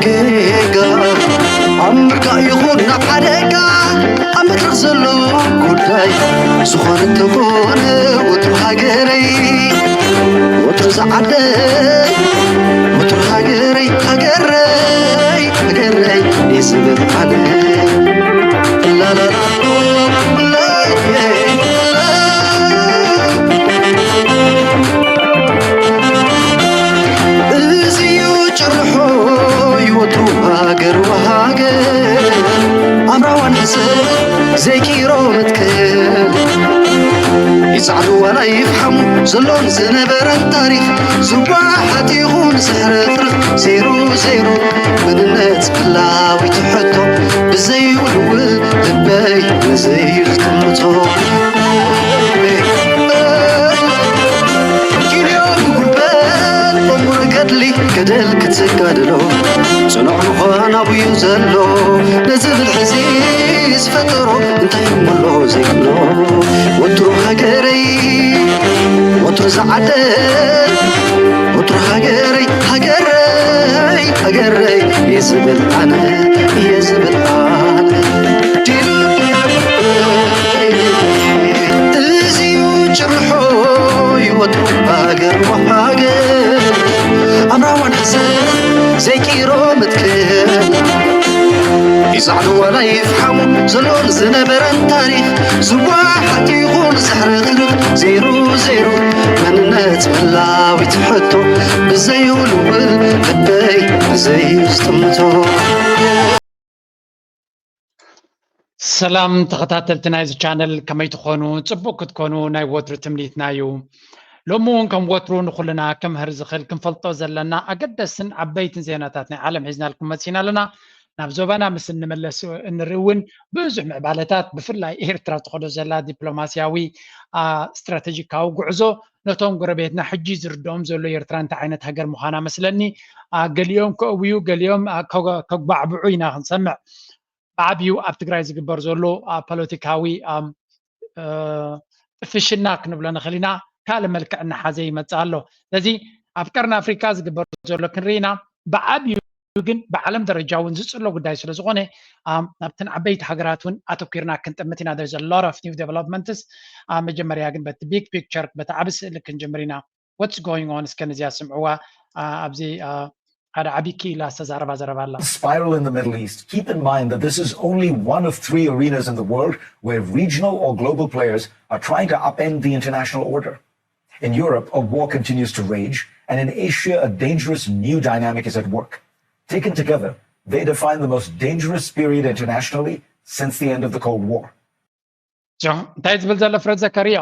ጌጋ ኣብ ምርጋእ ይኹን ናብ ሓደጋ ኣብ መድረኽ ዘሎ ጉዳይ ዝኾነ እንተኾነ ወትሩ ሃገረይ ወትሩ ዝዓደይ ወትሩ ሃገረይ ሃገረይ ሃገረይ እየ ዝብል ኣነ። ላላላ እዚ እዩ ጭርሖ ይወትሩ ሃገር ወሃገር ኣምራዋን ሕሰብ ዘይቂሮ መትከል ይጻዕዱ ዋላ ይፍሓሙ ዘሎን ዝነበረን ታሪኽ ዝወሓጥ ይኹን ዝሕረፍርፍ ዜሮ ዜሮ መንነት ህላዊት ሕቶ ብዘይውልውል ልበይ ነዘዩ ዝጥምቶ ኪልዮ ብጉልበት በሙር ገድሊ ገደል ክትጋድሎ ጽኑዕ ምዃን ኣብዩ ዘሎ ነዚ ብልሕዚ ዝፈጠሮ እንታይ እሞ ኣሎ ዘይብሎ ወትሩ ሃገረይ ወትሩ ዝዓደል ወትሩ ሃገረይ ሃገረይ ሃገረይ እየ ዝብል ኣነ እየ ዝብል ኣነ እዚዩ ጭርሖይ ወትሩ ሃገር ወሃገር ኣምራዋን ሕሰብ ዘይቂሮ መትከል ይጻዕዱ ዋላ ይፍሓሙ ዘሎን ዝነበረን ታሪኽ ዝወሓጥ ይኹን ዝሕርኽርኽ ዜሮ ዜሮ መንነት መላዊት ሕቶ ብዘይውልውል ልበይ ብዘይ ዝጥምቶ ሰላም ተኸታተልቲ ናይዚ ቻነል ከመይ ትኾኑ? ጽቡቕ ክትኮኑ ናይ ወትሩ ትምኒትና እዩ። ሎሚ እውን ከም ወትሩ ንኹልና ከምህር ዝኽእል ክንፈልጦ ዘለና ኣገደስትን ዓበይትን ዜናታት ናይ ዓለም ሒዝናልኩም መጺና ኣለና። ናብ ዞባና ምስ እንመለስ እንርኢ እውን ብዙሕ ምዕባለታት ብፍላይ ኤርትራ ትኸዶ ዘላ ዲፕሎማስያዊ ስትራተጂካዊ ጉዕዞ ነቶም ጎረቤትና ሕጂ ዝርድኦም ዘሎ ኤርትራ እንታይ ዓይነት ሃገር ምዃና መስለኒ ገሊኦም ከእውዩ ገሊኦም ከጓዕብዑ ኢና ክንሰምዕ። ብዓብዩ ኣብ ትግራይ ዝግበር ዘሎ ፖለቲካዊ ጥፍሽና ክንብሎ ንኽእል ኢና ካልእ መልክዕ እናሓዘ ይመፅእ ኣሎ። ስለዚ ኣብ ቀርኒ ኣፍሪካ ዝግበር ዘሎ ክንርኢ ኢና። ብዓብዩ ግን ብዓለም ደረጃ እውን ዝፅሎ ጉዳይ ስለዝኾነ ናብተን ዓበይቲ ሃገራት እውን ኣተኲርና ክንጥምት ኢና። There's a lot of new developments። መጀመርያ ግን በቲ big picture በቲ ዓቢ ስእሊ ክንጅምር ኢና። What's going on እስከ ነዚኣ ስምዕዋ። ኣብዚ ሓደ ዓቢ ክኢላ ዝተዛረባ ዘረባ ኣላ። Spiral in the Middle East. Keep in mind that this is only one of three arenas in the world where regional or global players are trying to upend the international order. In Europe, a war continues to rage, and in Asia, a dangerous new dynamic is at work. Taken together, they define the most dangerous period internationally since the end of the Cold War. እንታይ ዝብል ዘሎ ፍረድ ዘከርዮ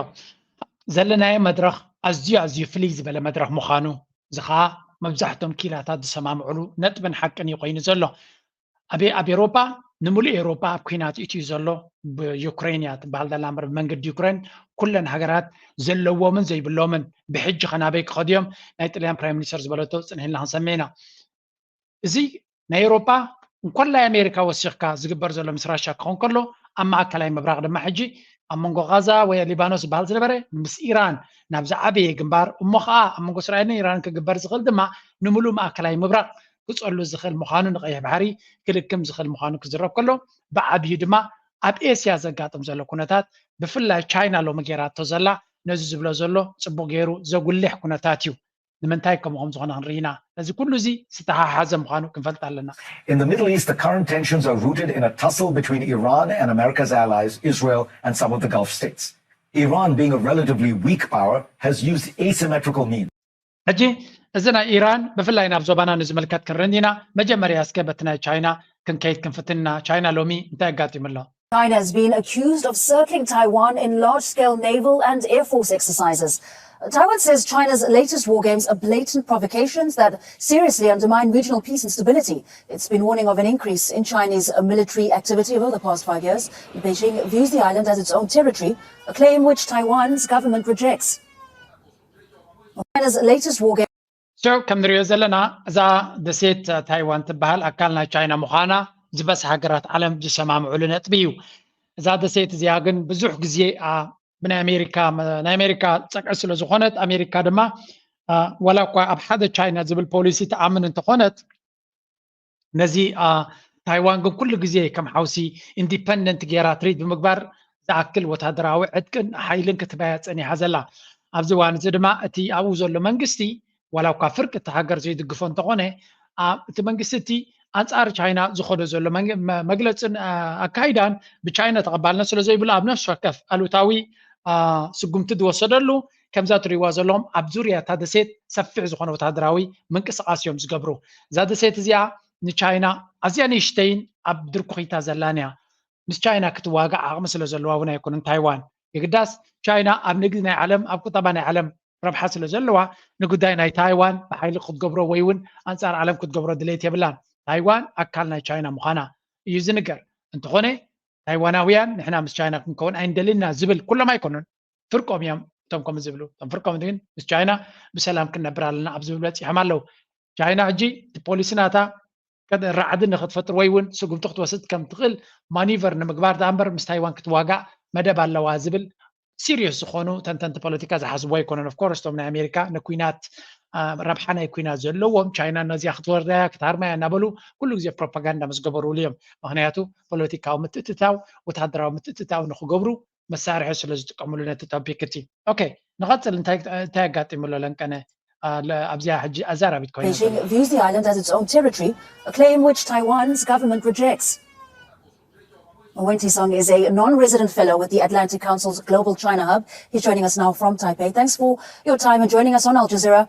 ዘለናዮ መድረኽ ኣዝዩ ኣዝዩ ፍልይ ዝበለ መድረኽ ምዃኑ፣ እዚ ኸኣ መብዛሕቶም ኪላታት ዝሰማምዕሉ ነጥብን ሓቅን እዩ ኮይኑ ዘሎ። ኣብ ኣብ ኤሮፓ፣ ንምሉእ ኤሮፓ ኣብ ኲናት እትዩ ዘሎ። ብዩክሬን እያ ትበሃል ዘላ እምበር ብመንገዲ ዩክሬን ኩለን ሃገራት ዘለዎምን ዘይብሎምን ብሕጂ ኸ ናበይ ክኸዱ እዮም? ናይ ጥልያን ፕራይም ሚኒስተር ዝበለቶ ጽንሕ ኢልና ክንሰምዕ ኢና። እዚ ናይ ኤውሮጳ እንኮላይ ኣሜሪካ ወሲኽካ ዝግበር ዘሎ ምስ ራሻ ክኸውን ከሎ ኣብ ማእከላይ ምብራቕ ድማ ሕጂ ኣብ መንጎ ቓዛ ወይ ሊባኖስ ዝበሃል ዝነበረ ምስ ኢራን ናብ ዝዓበየ ግንባር እሞ ኸዓ ኣብ መንጎ እስራኤልን ኢራንን ክግበር ዝኽእል ድማ ንምሉእ ማእከላይ ምብራቕ ክጸሉ ዝኽእል ምዃኑ ንቐይሕ ባሕሪ ክልክም ዝኽእል ምዃኑ ክዝረብ ከሎ ብዓብዩ ድማ ኣብ ኤስያ ዘጋጥም ዘሎ ኩነታት ብፍላይ ቻይና ሎሚ ገይራቶ ዘላ ነዚ ዝብሎ ዘሎ ጽቡቕ ገይሩ ዘጉልሕ ኩነታት እዩ። ንምንታይ ከምኡ ከም ዝኾነ ክንርኢ ኢና። ነዚ ኩሉ እዚ ዝተሓሓዘ ምዃኑ ክንፈልጥ ኣለና። In the Middle East, the current tensions are rooted in a tussle between Iran and America's allies, Israel and some of the Gulf states. Iran, being a relatively weak power, has used asymmetrical means. ሕጂ እዚ ናይ ኢራን ብፍላይ ናብ ዞባና ንዝምልከት ክንርኢ ኢና። መጀመርያ እስከ በቲ ናይ ቻይና ክንከይድ ክንፍትን ኢና። ቻይና ሎሚ እንታይ ኣጋጢሙ ኣሎ? China has been accused of circling Taiwan in large scale naval and air force exercises. Taiwan says China's latest war games are blatant provocations that seriously undermine regional peace and stability. It's been warning of an increase in Chinese military activity over the past five years. Beijing views the island as its own territory, a claim which Taiwan's government rejects. China's latest war games. So ከም ንሪኦ ዘለና እዛ ደሴት ታይዋን ትበሃል ኣካል ናይ ቻይና ምዃና ዝበዝሐ ሃገራት ዓለም ዝሰማምዕሉ ነጥቢ እዩ። እዛ ደሴት እዚኣ ግን ብዙሕ ግዜ ብናይ ኣሜሪካ ናይ ኣሜሪካ ፀግዒ ስለ ዝኾነት ኣሜሪካ ድማ ዋላ እኳ ኣብ ሓደ ቻይና ዝብል ፖሊሲ ትኣምን እንተኾነት ነዚ ታይዋን ግን ኩሉ ግዜ ከም ሓውሲ ኢንዲፐንደንት ገይራ ትሪት ብምግባር ዝኣክል ወታደራዊ ዕጥቅን ሓይልን ክትበያ ፀኒሓ ዘላ። ኣብዚ እዋን እዚ ድማ እቲ ኣብኡ ዘሎ መንግስቲ ዋላ እኳ ፍርቂ እቲ ሃገር ዘይድግፎ እንተኾነ እቲ መንግስቲ እቲ ኣንፃር ቻይና ዝኸዶ ዘሎ መግለፅን ኣካይዳን ብቻይና ተቐባልነት ስለ ዘይብሉ ኣብ ነፍሲ ወከፍ ኣሉታዊ ስጉምቲ ዝወሰደሉ ከምዛ ትሪዋ ዘለኹም ኣብ ዙርያ እታ ደሴት ሰፊሕ ዝኾነ ወታደራዊ ምንቅስቃስ እዮም ዝገብሩ። እዛ ደሴት እዚኣ ንቻይና ኣዝያ ንእሽተይን ኣብ ድርኩኺታ ዘላን እያ። ምስ ቻይና ክትዋጋዕ ዓቕሚ ስለ ዘለዋ እውን ኣይኮነን ታይዋን። የግዳስ ቻይና ኣብ ንግዲ ናይ ዓለም ኣብ ቁጠባ ናይ ዓለም ረብሓ ስለ ዘለዋ ንጉዳይ ናይ ታይዋን ብሓይሊ ክትገብሮ ወይ እውን ኣንፃር ዓለም ክትገብሮ ድሌት የብላን። ታይዋን ኣካል ናይ ቻይና ምዃና እዩ ዝንገር። እንተኾነ ታይዋናውያን ንሕና ምስ ቻይና ክንከውን ኣይንደልንና ዝብል ኩሎም ኣይኮኑን። ፍርቆም እዮም እቶም ከምኡ ዝብሉ። እቶም ፍርቆም ግን ምስ ቻይና ብሰላም ክንነብር ኣለና ኣብ ዝብል በፂሖም ኣለዉ። ቻይና ሕጂ እቲ ፖሊሲ ናታ ራዕዲ ንክትፈጥር ወይ እውን ስጉምቲ ክትወስድ ከም ትኽእል ማኒቨር ንምግባር ደኣ እምበር ምስ ታይዋን ክትዋጋእ መደብ ኣለዋ ዝብል ሲሪየስ ዝኾኑ ተንተንቲ ፖለቲካ ዝሓስቡ ኣይኮነን። ኦፍኮርስ እቶም ናይ ኣሜሪካ ንኩናት ረብሓ ናይ ኩናት ዘለዎም ቻይና ነዚኣ ክትወርዳያ ክትሃርማያ እናበሉ ኩሉ ግዜ ፕሮፓጋንዳ ምስ ገበሩሉ እዮም። ምክንያቱ ፖለቲካዊ ምትእትታው ወታደራዊ ምትእትታው ንክገብሩ መሳርሒ ስለ ዝጥቀምሉ ነቲ ቶፒክ እቲ። ኦኬ ንቐፅል እንታይ ኣጋጢሙ ኣሎ ለንቀነ ኣብዚኣ ሕጂ ኣዛራቢት ኮይና Beijing views the island as its own territory, a claim which Taiwan's government rejects. Wen Tisong is a non-resident fellow with the Atlantic Council's Global China Hub. He's joining us now from Taipei. Thanks for your time and joining us on Al Jazeera.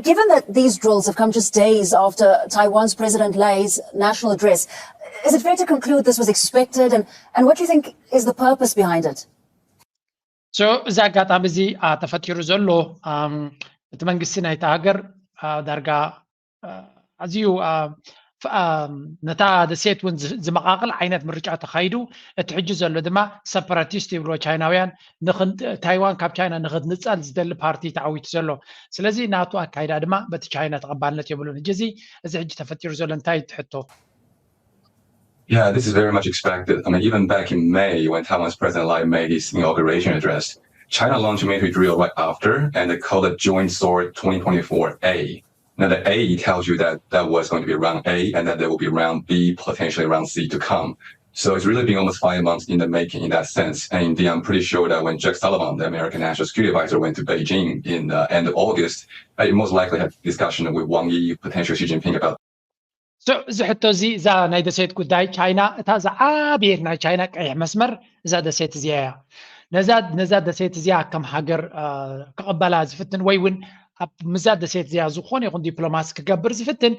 Given that these drills have come just days after Taiwan's President Lay's national address, is it fair to conclude this was expected? And, and what do you think is the purpose behind it? So እዚ ኣጋጣሚ እዚ ተፈጢሩ ዘሎ እቲ መንግስቲ ናይቲ ሃገር ዳርጋ ኣዝዩ ነታ ደሴት እውን ዝመቓቕል ዓይነት ምርጫ ተኻይዱ። እቲ ሕጂ ዘሎ ድማ ሰፓራቲስት ይብልዎ ቻይናውያን፣ ታይዋን ካብ ቻይና ንክትንፀል ዝደሊ ፓርቲ ተዓዊቱ ዘሎ። ስለዚ ናቱ ኣካይዳ ድማ በቲ ቻይና ተቐባልነት የብሉን። ሕጂ እዚ እዚ ሕጂ ተፈጢሩ ዘሎ እንታይ ትሕቶ? Yeah, this is very much expected. I mean, even back in May, when Taiwan's President Lai made his inauguration address, China launched a military drill right after, and they called it Joint Sword twenty twenty-four A. Now, the A tells you that that was going to be round A, and that there will be round B, potentially round C to come. So it's really been almost five months in the making in that sense. And indeed, I'm pretty sure that when Jake Sullivan, the American National Security Advisor, went to Beijing in the end of August, he most likely had discussion with Wang Yi, potentially Xi Jinping about እዚ ሕቶ እዚ እዛ ናይ ደሴት ጉዳይ ቻይና እታ ዝዓበየት ናይ ቻይና ቀይሕ መስመር እዛ ደሴት እዚኣ እያ። ነዛ ነዛ ደሴት እዚኣ ከም ሃገር ክቕበላ ዝፍትን ወይ እውን ኣብ ምዛ ደሴት እዚኣ ዝኾነ ይኹን ዲፕሎማሲ ክገብር ዝፍትን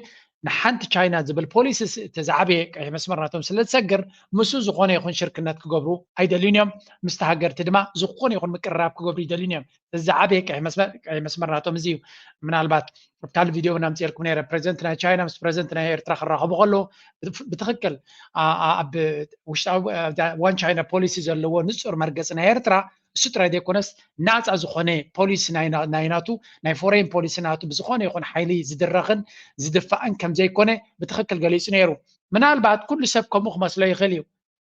ንሓንቲ ቻይና ዝብል ፖሊሲ እቲ ዝዓበየ ቀይሕ መስመር ናቶም ስለ ዝሰግር ምስኡ ዝኾነ ይኹን ሽርክነት ክገብሩ ኣይደልዩን እዮም። ምስቲ ሃገርቲ ድማ ዝኾነ ይኹን ምቅርራብ ክገብሩ ይደልዩን እዮም። ዝዓበየ ቀይሕ መስመር ናቶም እዚ እዩ። ምናልባት ኣብ ካልእ ቪድዮ እውን ኣምፅኤልኩም ነይረ። ፕሬዚደንት ናይ ቻይና ምስ ፕሬዚደንት ናይ ኤርትራ ክራኸቡ ከለዉ ብትኽክል ኣብ ውሽጣዊ ዋን ቻይና ፖሊሲ ዘለዎ ንፁር መርገፂ ናይ ኤርትራ እሱ ጥራይ ዘይኮነስ ናፃ ዝኾነ ፖሊሲ ናይ ናቱ ናይ ፎሬን ፖሊሲ ናቱ ብዝኾነ ይኹን ሓይሊ ዝድረኽን ዝድፋእን ከም ዘይኮነ ብትኽክል ገሊፁ ነይሩ። ምናልባት ኩሉ ሰብ ከምኡ ክመስሎ ይኽእል እዩ።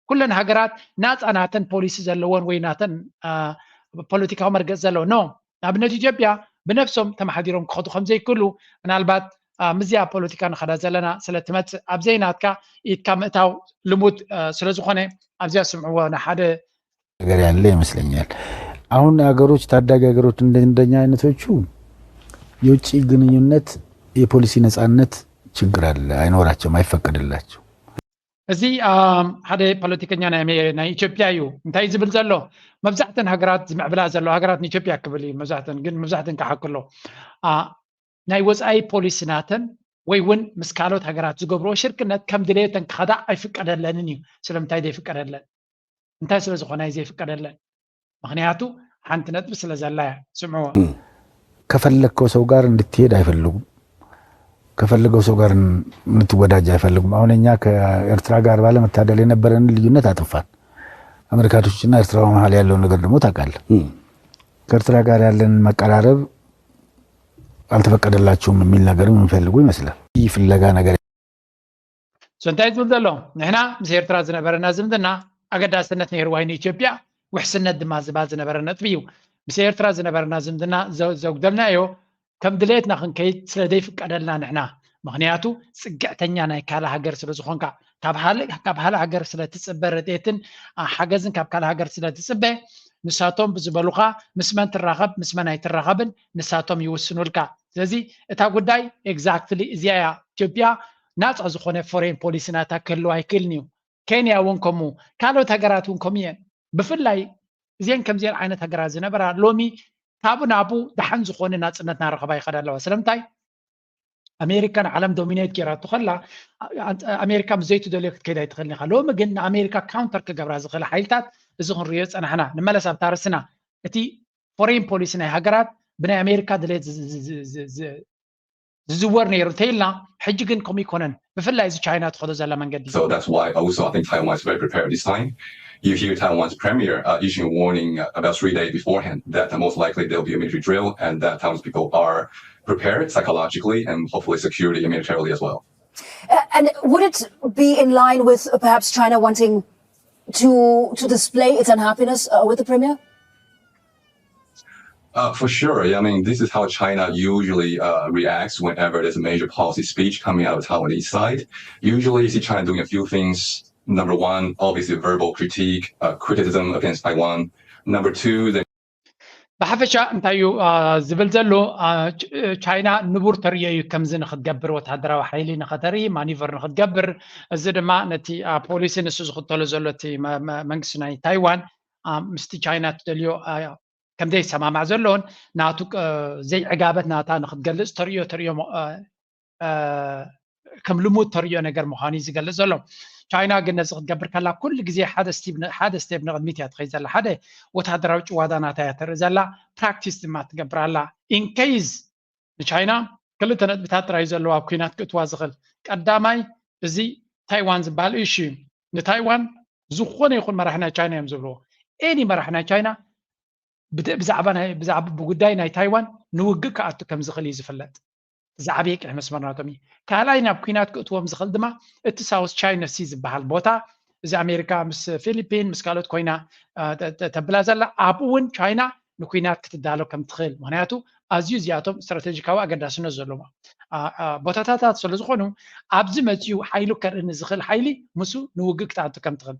ኩለን ሃገራት ናፃ ናተን ፖሊሲ ዘለወን ወይ ናተን ፖለቲካዊ መርገፂ ዘለዎ ኖ ንኣብነት ኢትዮጵያ ብነብሶም ተመሓዲሮም ክኸዱ ከም ዘይክእሉ ምናልባት ምዚኣ ፖለቲካ ንኸዳ ዘለና ስለ ትመፅእ ኣብ ዘይናትካ ኢድካ ምእታው ልሙድ ስለ ዝኾነ ኣብዚኣ ስምዕዎ ንሓደ ነገር ያለ ይመስለኛል። አሁን ሀገሮች ታዳጊ ሀገሮች እንደኛ አይነቶቹ የውጭ ግንኙነት የፖሊሲ ነፃነት ችግር አለ፣ አይኖራቸውም፣ አይፈቀድላቸው። እዚ ሓደ ፖለቲከኛ ናይ ኢትዮጵያ እዩ እንታይ ዝብል ዘሎ መብዛሕተን ሃገራት ዝምዕብላ ዘሎ ሃገራት ንኢትዮጵያ ክብል እዩ መብዛሕተን ግን መብዛሕተን ክሓክሎ ናይ ወፃኢ ፖሊሲ ናተን ወይ እውን ምስ ካልኦት ሃገራት ዝገብርዎ ሽርክነት ከም ድሌተን ክኸዳ ኣይፍቀደለንን እዩ። ስለምንታይ ዘይፍቀደለን? እንታይ ስለ ዝኾነ እዩ ዘይፍቀደለን? ምክንያቱ ሓንቲ ነጥቢ ስለ ዘላ እያ። ስምዕዎ። ከፈለግከው ሰው ጋር እንድትሄድ አይፈልጉም። ከፈለገው ሰው ጋር እንድትወዳጅ አይፈልጉም። አሁን እኛ ከኤርትራ ጋር ባለመታደል የነበረንን ልዩነት አጠፋን። አሜሪካኖችና ኤርትራ መሀል ያለውን ነገር ደግሞ ታውቃለህ። ከኤርትራ ጋር ያለን መቀራረብ አልተፈቀደላቸውም የሚል ነገርም የሚፈልጉ ይመስላል። ይህ ፍለጋ ነገር እንታይ ዝብል ዘሎ ንሕና ምስ ኤርትራ ዝነበረና ዝምድና ኣገዳስነት ነይርዋ ንኢትዮጵያ ውሕስነት ድማ ዝባል ዝነበረ ነጥቢ እዩ። ምስ ኤርትራ ዝነበረና ዝምድና ዘጉደልናዮ ከም ድሌትና ክንከይድ ስለ ዘይፍቀደልና ንሕና ምክንያቱ ጽግዕተኛ ናይ ካልእ ሃገር ስለ ዝኾንካ፣ ካብ ካልእ ሃገር ስለ ትጽበ ረድኤትን ሓገዝን ካብ ካልእ ሃገር ስለ ትጽበ፣ ንሳቶም ብዝበሉኻ ምስ መን ትራኸብ ምስ መን ኣይትራኸብን ንሳቶም ይውስኑልካ። ስለዚ እታ ጉዳይ exactly እዚኣ እያ። ኢትዮጵያ ናፃ ዝኾነ ፎሬን ፖሊሲ ናታ ክህልዋ ኣይክእልን እዩ። ኬንያ እውን ከምኡ፣ ካልኦት ሃገራት እውን ከምኡ እየን። ብፍላይ እዚአን ከምዚአን ዓይነት ሃገራት ዝነበራ ሎሚ ካብኡ ናብኡ ደሓን ዝኾነ ናፅነት እናረኸባ ይኸዳ ኣለዋ። ስለምንታይ? ኣሜሪካ ንዓለም ዶሚኔት ገይራቶ ከላ ኣሜሪካ ምስ ዘይትደልዮ ክትከይድ ኣይትኽእልን ኢኻ። ሎሚ ግን ንኣሜሪካ ካውንተር ክገብራ ዝኽእል ሓይልታት እዚ ክንሪኦ ዝፀናሕና። ንመለስ ኣብታ ርእስና እቲ ፎሬን ፖሊሲ ናይ ሃገራት ብናይ ኣሜሪካ ድሌት ዝዝወር ነይሩ እንተኢልና ሕጂ ግን ከምኡ ይኮነን። ብፍላይ እዚ ቻይና ትኸዶ ዘላ መንገዲ So that's why also I think Taiwan is very prepared this time. You hear Taiwan's premier uh, issuing warning about three days beforehand that most likely there'll be a military drill and that Taiwan's people are prepared psychologically and hopefully securely and militarily as well. Uh, and would it be in line with uh, perhaps China wanting to to display its unhappiness uh, with the premier? Uh, for sure. I mean, this is how China usually uh, reacts whenever there's a major policy speech coming out of the Taiwanese side. Usually, you see China doing a few things. Number one, obviously, verbal critique, uh, criticism against Taiwan. Number two, they ብሓፈሻ እንታይ እዩ ዝብል ዘሎ? ቻይና ንቡር ተርእዮ እዩ ከምዚ ንክትገብር፣ ወታደራዊ ሓይሊ ንኸተርኢ፣ ማኒቨር ንክትገብር። እዚ ድማ ነቲ ፖሊሲ ንሱ ዝኽተሎ ዘሎ እቲ መንግስቲ ናይ ታይዋን ምስቲ ቻይና ትደልዮ ከምዘይሰማማዕ ዘሎን ናቱ ዘይዕጋበት ናታ ንክትገልፅ ተርእዮ ተርእዮ ከም ልሙድ ተርእዮ ነገር ምዃኑ እዩ ዝገልፅ ዘሎ። ቻይና ግን ነዚ ክትገብር ከላ ኩሉ ግዜ ሓደ ስቴፕ ንቕድሚት እያ ትኸይድ ዘላ። ሓደ ወታደራዊ ጭዋዳ ናታ እያ ተርኢ ዘላ፣ ፕራክቲስ ድማ ትገብር ኣላ። ኢንኬይዝ ንቻይና ክልተ ነጥብታት ጥራይ ዘለዋ ኣብ ኩናት ክእትዋ ዝኽእል። ቀዳማይ እዚ ታይዋን ዝበሃል እሺ እዩ። ንታይዋን ዝኾነ ይኹን መራሒ ናይ ቻይና እዮም ዝብልዎ። ኤኒ መራሒ ናይ ቻይና ብዛዕባ ብጉዳይ ናይ ታይዋን ንውግእ ክኣቱ ከም ዝኽእል እዩ ዝፍለጥ። ዝዓበየ ቀይሕ መስመር ናቶም እዩ። ካልኣይ ናብ ኩናት ክእትዎም ዝኽእል ድማ እቲ ሳውስ ቻይና ሲ ዝበሃል ቦታ፣ እዚ ኣሜሪካ ምስ ፊሊፒን ምስ ካልኦት ኮይና ተብላ ዘላ፣ ኣብኡ እውን ቻይና ንኩናት ክትዳሎ ከም ትኽእል። ምክንያቱ ኣዝዩ እዚኣቶም ስትራቴጂካዊ ኣገዳስነት ዘለዎም ቦታታት ስለ ዝኾኑ ኣብዚ መፂኡ ሓይሉ ከርኢ ንዝኽእል ሓይሊ ምስኡ ንውግእ ክትኣቱ ከም ትኽእል።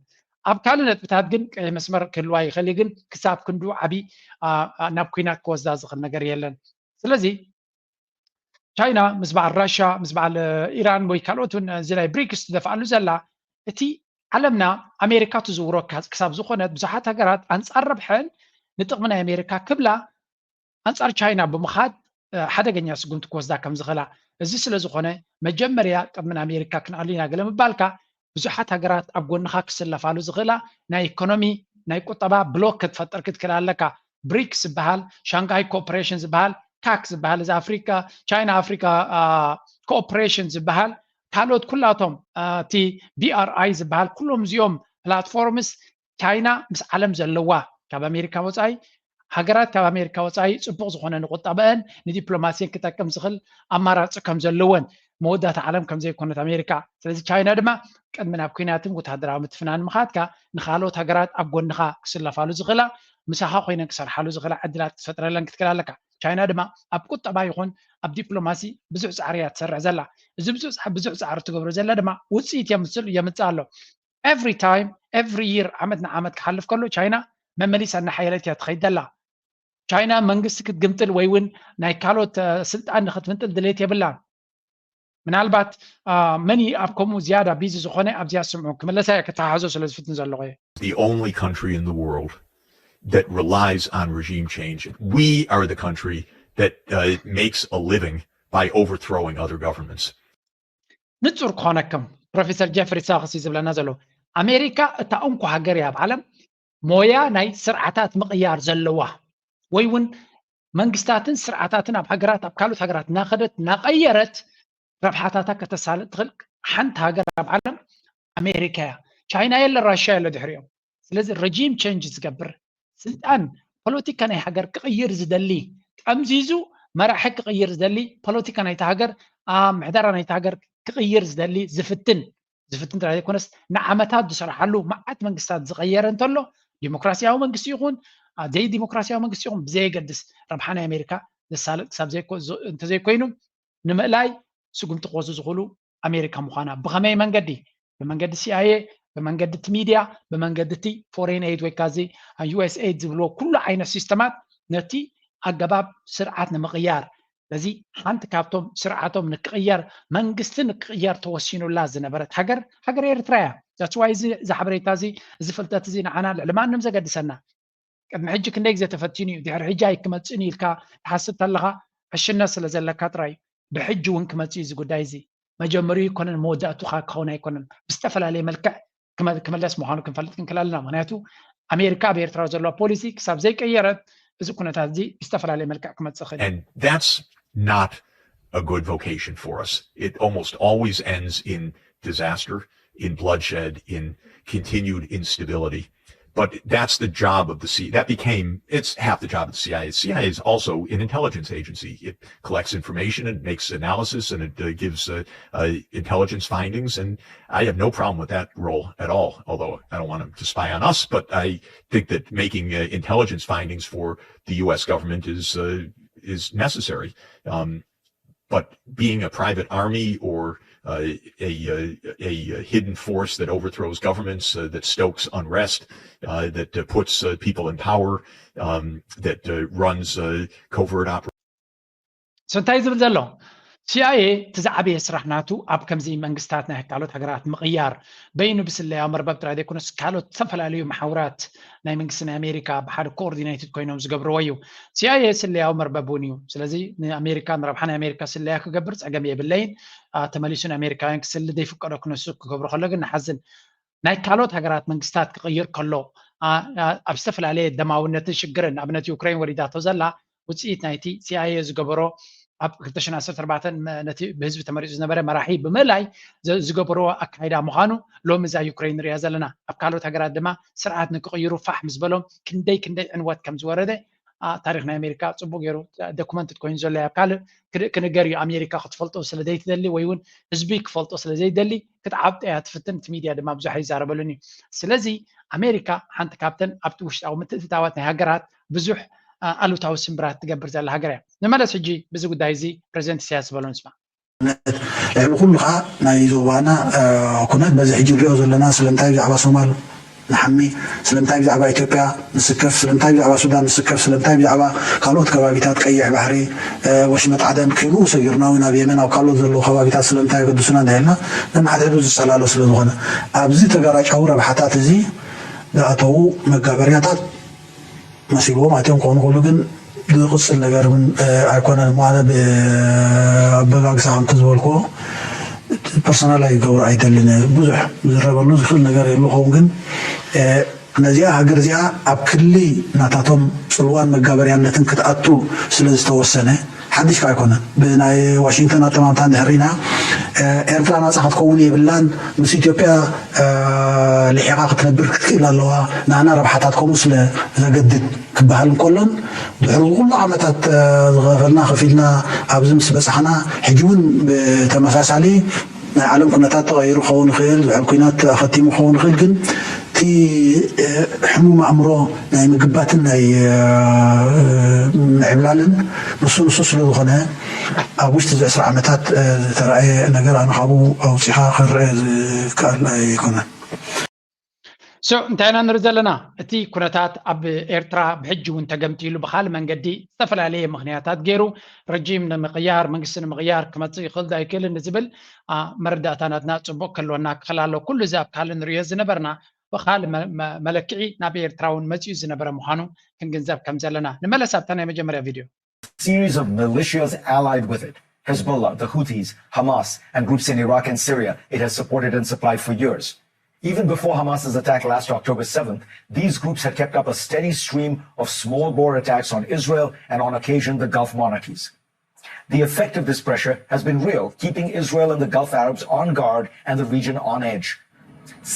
ኣብ ካልእ ነጥብታት ግን ቀይሕ መስመር ክህልዋ ይኽእል እዩ፣ ግን ክሳብ ክንዱ ዓብዪ ናብ ኩናት ክወስዳ ዝኽእል ነገር የለን። ስለዚ ቻይና ምስ በዓል ራሻ ምስ በዓል ኢራን ወይ ካልኦት እውን እዚ ናይ ብሪክስ ትደፍኣሉ ዘላ እቲ ዓለምና ኣሜሪካ ትዝውሮ ክሳብ ዝኾነት ብዙሓት ሃገራት ኣንፃር ረብሐን ንጥቕሚ ናይ ኣሜሪካ ክብላ ኣንፃር ቻይና ብምኻድ ሓደገኛ ስጉምቲ ክወስዳ ከም ዝኽእላ። እዚ ስለ ዝኾነ መጀመርያ ቅድሚ ንኣሜሪካ ክንኣሉ ኢና ገለ ምባልካ ብዙሓት ሃገራት ኣብ ጎንኻ ክስለፋሉ ዝኽእላ ናይ ኢኮኖሚ ናይ ቁጠባ ብሎክ ክትፈጥር ክትክእል ኣለካ። ብሪክስ ዝበሃል፣ ሻንጋይ ኮኦፕሬሽን ዝበሃል፣ ካክ ዝበሃል፣ እዚ ኣፍሪካ ቻይና ኣፍሪካ ኮኦፕሬሽን ዝበሃል፣ ካልኦት ኩላቶም እቲ ቢኣርኣይ ዝበሃል ኩሎም እዚኦም ፕላትፎርምስ ቻይና ምስ ዓለም ዘለዋ ካብ ኣሜሪካ ወፃኢ ሃገራት ካብ ኣሜሪካ ወፃኢ ፅቡቅ ዝኾነ ንቁጠበአን ንዲፕሎማሲን ክጠቅም ዝኽእል ኣማራፂ ከም ዘለወን መወዳእታ ዓለም ከም ዘይኮነት ኣሜሪካ። ስለዚ ቻይና ድማ ቅድሚ ናብ ኩናትን ወታደራዊ ምትፍናን ምኻድካ ንኻልኦት ሃገራት ኣብ ጎንኻ ክስለፋሉ ዝኽእላ ምሳኻ ኮይነን ክሰርሓሉ ዝኽእላ ዕድላት ክትፈጥረለን ክትክእል ኣለካ። ቻይና ድማ ኣብ ቁጠባ ይኹን ኣብ ዲፕሎማሲ ብዙሕ ፃዕሪ እያ ትሰርሕ ዘላ። እዚ ብዙሕ ፃዕሪ ትገብሮ ዘላ ድማ ውፅኢት የምፅእ ኣሎ። Every time every year ዓመት ንዓመት ክሓልፍ ከሎ ቻይና መመሊሳ እናሓየለት እያ ትኸይድ ዘላ። ቻይና መንግስቲ ክትግምጥል ወይ እውን ናይ ካልኦት ስልጣን ንክትምንጥል ድሌት የብላን። ምናልባት መን ኣብ ከምኡ ዝያዳ ቢዚ ዝኾነ ኣብዚኣ ስምዑ ክምለሳ እየ ክተሓሓዞ ስለ ዝፍትን ዘለኹ እየ። The only country in the world that relies on regime change. We are the country that uh, makes a living by overthrowing other governments. ንጹር ክኾነኩም ፕሮፌሰር ጀፍሪ ሳክስ እዩ ዝብለና ዘሎ። ኣሜሪካ እታ እንኮ ሃገር እያ ኣብ ዓለም ሞያ ናይ ስርዓታት ምቕያር ዘለዋ ወይ እውን መንግስታትን ስርዓታትን ኣብ ሃገራት ኣብ ካልኦት ሃገራት እናኸደት እናቐየረት ረብሓታታ ከተሳልጥ ትኽእል ሓንቲ ሃገር ኣብ ዓለም ኣሜሪካ እያ። ቻይና የለ ራሽያ የለ ድሕሪኦም። ስለዚ ረጂም ቸንጅ ዝገብር ስልጣን ፖለቲካ ናይ ሃገር ክቕይር ዝደሊ ጠምዚዙ መራሒ ክቕይር ዝደሊ ፖለቲካ ናይቲ ሃገር ምሕደራ ናይቲ ሃገር ክቕይር ዝደሊ ዝፍትን ዝፍትን ጥራይ ዘይኮነስ ንዓመታት ዝሰርሓሉ መዓት መንግስታት ዝቐየረ እንተሎ ዲሞክራሲያዊ መንግስቲ ይኹን ዘይዲሞክራሲያዊ መንግስቲ ይኹን ብዘየገድስ ረብሓ ናይ ኣሜሪካ ዘሳልጥ ክሳብ እንተዘይኮይኑ ንምእላይ ስጉምቲ ክወስዱ ዝኽእሉ ኣሜሪካ ምዃና። ብኸመይ መንገዲ? ብመንገዲ ሲኣይኤ፣ ብመንገዲ እቲ ሚድያ፣ ብመንገዲ እቲ ፎሬን ኤድ ወይ ካዚ ዩኤስኤድ ዝብልዎ ኩሉ ዓይነት ሲስተማት ነቲ ኣገባብ ስርዓት ንምቕያር። በዚ ሓንቲ ካብቶም ስርዓቶም ንክቕየር፣ መንግስቲ ንክቕየር ተወሲኑላ ዝነበረት ሃገር፣ ሃገር ኤርትራ እያ። ዛትስ ዋይ እዚ ሓበሬታ እዚ፣ እዚ ፍልጠት እዚ ንዓና ልዕሊ ማንም ዘገድሰና። ቅድሚ ሕጂ ክንደይ ግዜ ተፈቲኑ እዩ፣ ድሕሪ ሕጂ ኣይክመፅእን ኢልካ ትሓስብ ተለኻ ዕሽነት ስለ ዘለካ ጥራይ እዩ። ብሕጂ እውን ክመፅእ እዩ እዚ ጉዳይ እዚ። መጀመሪኡ ኣይኮነን መወዳእቱኻ ክኸውን ኣይኮነን። ብዝተፈላለየ መልክዕ ክመ- ክምለስ ምዃኑ ክንፈልጥ ክንክእል ኣለና። ምክንያቱ ኣሜሪካ ኣብ ኤርትራ ዘለዋ ፖሊሲ ክሳብ ዘይቀየረት እዚ ኩነታት እዚ ብዝተፈላለየ መልክዕ ክመፅእ ይኽእል እዩ። And that's not a good vocation for us. It almost always ends in disaster, in bloodshed, in continued instability. But that's the job of the C. That became it's half the job of the C I A. C I A is also an intelligence agency. It collects information and makes analysis and it uh, gives uh, uh, intelligence findings. And I have no problem with that role at all. Although I don't want them to spy on us, but I think that making uh, intelligence findings for the U S government is uh, is necessary. Um, but being a private army or uh, a, a, a hidden force that overthrows governments, uh, that stokes unrest, uh, that uh, puts uh, people in power, um, that uh, runs uh, covert operations. So እንታይ ዝብል ዘሎ? ሲኣይኤ እቲ ዝዓበየ ስራሕ ናቱ ኣብ ከምዚ መንግስታት ናይ ካልኦት ሃገራት ምቕያር፣ በይኑ ብስለያዊ መርበብ ጥራይ ዘይኮነስ ካልኦት ዝተፈላለዩ መሓውራት ናይ መንግስቲ ናይ ኣሜሪካ ብሓደ ኮኦርዲኔትድ ኮይኖም ዝገብርዎ እዩ። ሲኣይኤ ስለያዊ መርበብ እውን እዩ። ስለዚ ንኣሜሪካ፣ ንረብሓ ናይ ኣሜሪካ ስለያ ክገብር ፀገም የብለይን። ተመሊሱ ንኣሜሪካውያን ክስሊ ዘይፍቀዶ ክነሱ ክገብሮ ከሎ ግን ንሓዝን። ናይ ካልኦት ሃገራት መንግስታት ክቕይር ከሎ ኣብ ዝተፈላለየ ደማውነትን ሽግርን፣ ንኣብነት ዩክሬን ወሪዳቶ ዘላ ውፅኢት ናይቲ ሲኣይኤ ዝገበሮ ኣብ ክልተ ሽሕን ዓሰርተ ኣርባዕተን ነቲ ብህዝቢ ተመሪፁ ዝነበረ መራሒ ብምእላይ ዝገበርዎ ኣካይዳ ምዃኑ ሎሚ እዛ ዩክሬን ንሪኣ ዘለና። ኣብ ካልኦት ሃገራት ድማ ስርዓት ንክቕይሩ ፋሕ ምስ በሎም ክንደይ ክንደይ ዕንወት ከም ዝወረደ ታሪኽ ናይ ኣሜሪካ ፅቡቅ ገይሩ ዶኩመንትድ ኮይኑ ዘሎ ኣብ ካልእ ክንገር እዩ። ኣሜሪካ ክትፈልጦ ስለ ዘይትደሊ ወይ እውን ህዝቢ ክፈልጦ ስለ ዘይደሊ ክትዓብጦ እያ ትፍትን። እቲ ሚድያ ድማ ብዙሕ ኣይዛረበሉን እዩ። ስለዚ ኣሜሪካ ሓንቲ ካብተን ኣብቲ ውሽጣዊ ምትእትታዋት ናይ ሃገራት ብዙሕ ኣሉታዊ ስምብራት ትገብር ዘላ ሃገር እያ። ንመለስ ሕጂ ብዚ ጉዳይ እዚ ፕሬዚደንት ኢሳያስ ዝበሎ ንስማ። ልዕሊ ኩሉ ከዓ ናይ ዞባና ኩነት በዚ ሕጂ ንሪኦ ዘለና ስለምንታይ ብዛዕባ ሶማል ንሓሚ፣ ስለምንታይ ብዛዕባ ኢትዮጵያ ንስከፍ፣ ስለምንታይ ብዛዕባ ሱዳን ንስከፍ፣ ስለምንታይ ብዛዕባ ካልኦት ከባቢታት ቀይሕ ባሕሪ፣ ወሽመጥ ዓደን ከይብኡ ሰጊርና እውን ኣብ የመን ኣብ ካልኦት ዘለዉ ከባቢታት ስለምንታይ የገድሱና እንዳ ኢልና ነንሓድሕዱ ዝጸላሎ ስለ ዝኾነ ኣብዚ ተጋራጫዊ ረብሓታት እዚ ዝኣተዉ መጋበርያታት መሲልዎም ኣትዮም ክኾኑ ከሉ ግን ዝቕፅል ነገር እውን ኣይኮነን እሞ ኣነ ብኣበጋግሳ ከምቲ ዝበልክዎ ፐርሰናል ኣይገብሮ ኣይደልን ብዙሕ ዝረበሉ ዝኽእል ነገር የሉ ኸውን ግን ነዚኣ ሃገር እዚኣ ኣብ ክሊ ናታቶም ፅልዋን መጋበርያነትን ክትኣቱ ስለ ዝተወሰነ ሓድሽ ከዓ ኣይኮነን ብናይ ዋሽንግተን ኣጠማምታ እንድሕር ኢና ኤርትራ ናፃ ክትከውን የብላን ምስ ኢትዮጵያ ልሒቓ ክትነብር ክትክእል ኣለዋ ንኣና ረብሓታት ከምኡ ስለ ዘገድድ ክበሃል እንከሎን ድሕሪ ኩሉ ዓመታት ዝኸፈልና ከፊልና ኣብዚ ምስ በፃሕና ሕጂ እውን ብተመሳሳሊ ናይ ዓለም ኩነታት ተቐይሩ ክኸውን ይኽእል ዝሕል ኩናት ኣኸቲሙ ክኸውን ይኽእል ግን እቲ ሕሙም ኣእምሮ ናይ ምግባትን ናይ ምዕብላልን ንሱ ንሱ ስለ ዝኾነ ኣብ ውሽጢ እዚ ዕስራ ዓመታት ዝተረኣየ ነገር ኣነ ካብኡ ኣውፂኻ ክረአ ዝከኣል ኣይኮነን። So እንታይ ኢና ንርኢ ዘለና? እቲ ኩነታት ኣብ ኤርትራ ብሕጂ እውን ተገምጢሉ ብካልእ መንገዲ ዝተፈላለየ ምክንያታት ገይሩ ረጂም ንምቕያር መንግስቲ ንምቕያር ክመፅእ ይኽእል ዶ ኣይክእልን ንዝብል መረዳእታ ናትና ፅቡቅ ክህልወና ክኽእል ኣለዎ። ኩሉ እዚ ኣብ ካልእ ንሪኦ ዝነበርና ብካልእ መለክዒ ናብ ኤርትራ እውን መፂኡ ዝነበረ ምዃኑ ክንግንዘብ ከም ዘለና ንመለስ ኣብታ ናይ መጀመርያ ቪድዮ። series of militias allied with it, Hezbollah, the Houthis, Hamas, and groups in Iraq and Syria it has supported and supplied for years. Even before Hamas's attack last October seventh, these groups had kept up a steady stream of small bore attacks on Israel and, on occasion, the Gulf monarchies. The effect of this pressure has been real, keeping Israel and the Gulf Arabs on guard and the region on edge.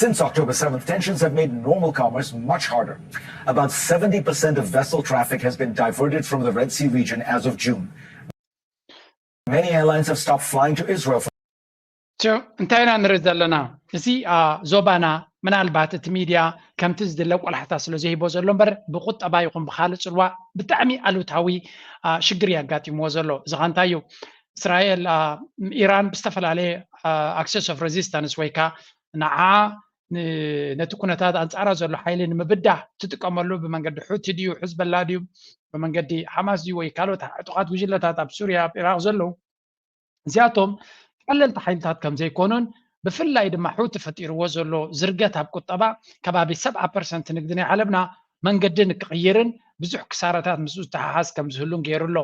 Since October seventh, tensions have made normal commerce much harder. About seventy percent of vessel traffic has been diverted from the Red Sea region as of June. Many airlines have stopped flying to Israel. እንታይ ኢና ንርኢ ዘለና? እዚ ዞባና ምናልባት እቲ ሚድያ ከምቲ ዝድለ ቆላሕታ ስለ ዘይህቦ ዘሎ እምበር ብቁጠባ ይኹን ብካልእ ፅልዋ ብጣዕሚ ኣሉታዊ ሽግር እዩ ኣጋጢምዎ ዘሎ። እዚ ኸ እንታይ እዩ? እስራኤል ኢራን ብዝተፈላለየ ኣክሰስ ኦፍ ሬዚስታንስ ወይ ከዓ ንዓ ነቲ ኩነታት ኣንፃራ ዘሎ ሓይሊ ንምብዳህ ትጥቀመሉ ብመንገዲ ሑቲ ድዩ፣ ሕዝበላ ድዩ፣ ብመንገዲ ሓማስ ድዩ ወይ ካልኦት ዕጡቓት ጉጅለታት ኣብ ሱርያ ኣብ ኢራቅ ዘለዉ እዚኣቶም ቀለልቲ ሓይልታት ከም ዘይኮኑን ብፍላይ ድማ ሑቲ ፈጢርዎ ዘሎ ዝርገት ኣብ ቁጠባ ከባቢ ሰብዓ ፐርሰንት ንግዲ ናይ ዓለምና መንገዲ ንክቕይርን ብዙሕ ክሳራታት ምስኡ ዝተሓሓዝ ከም ዝህሉን ገይሩ ኣሎ።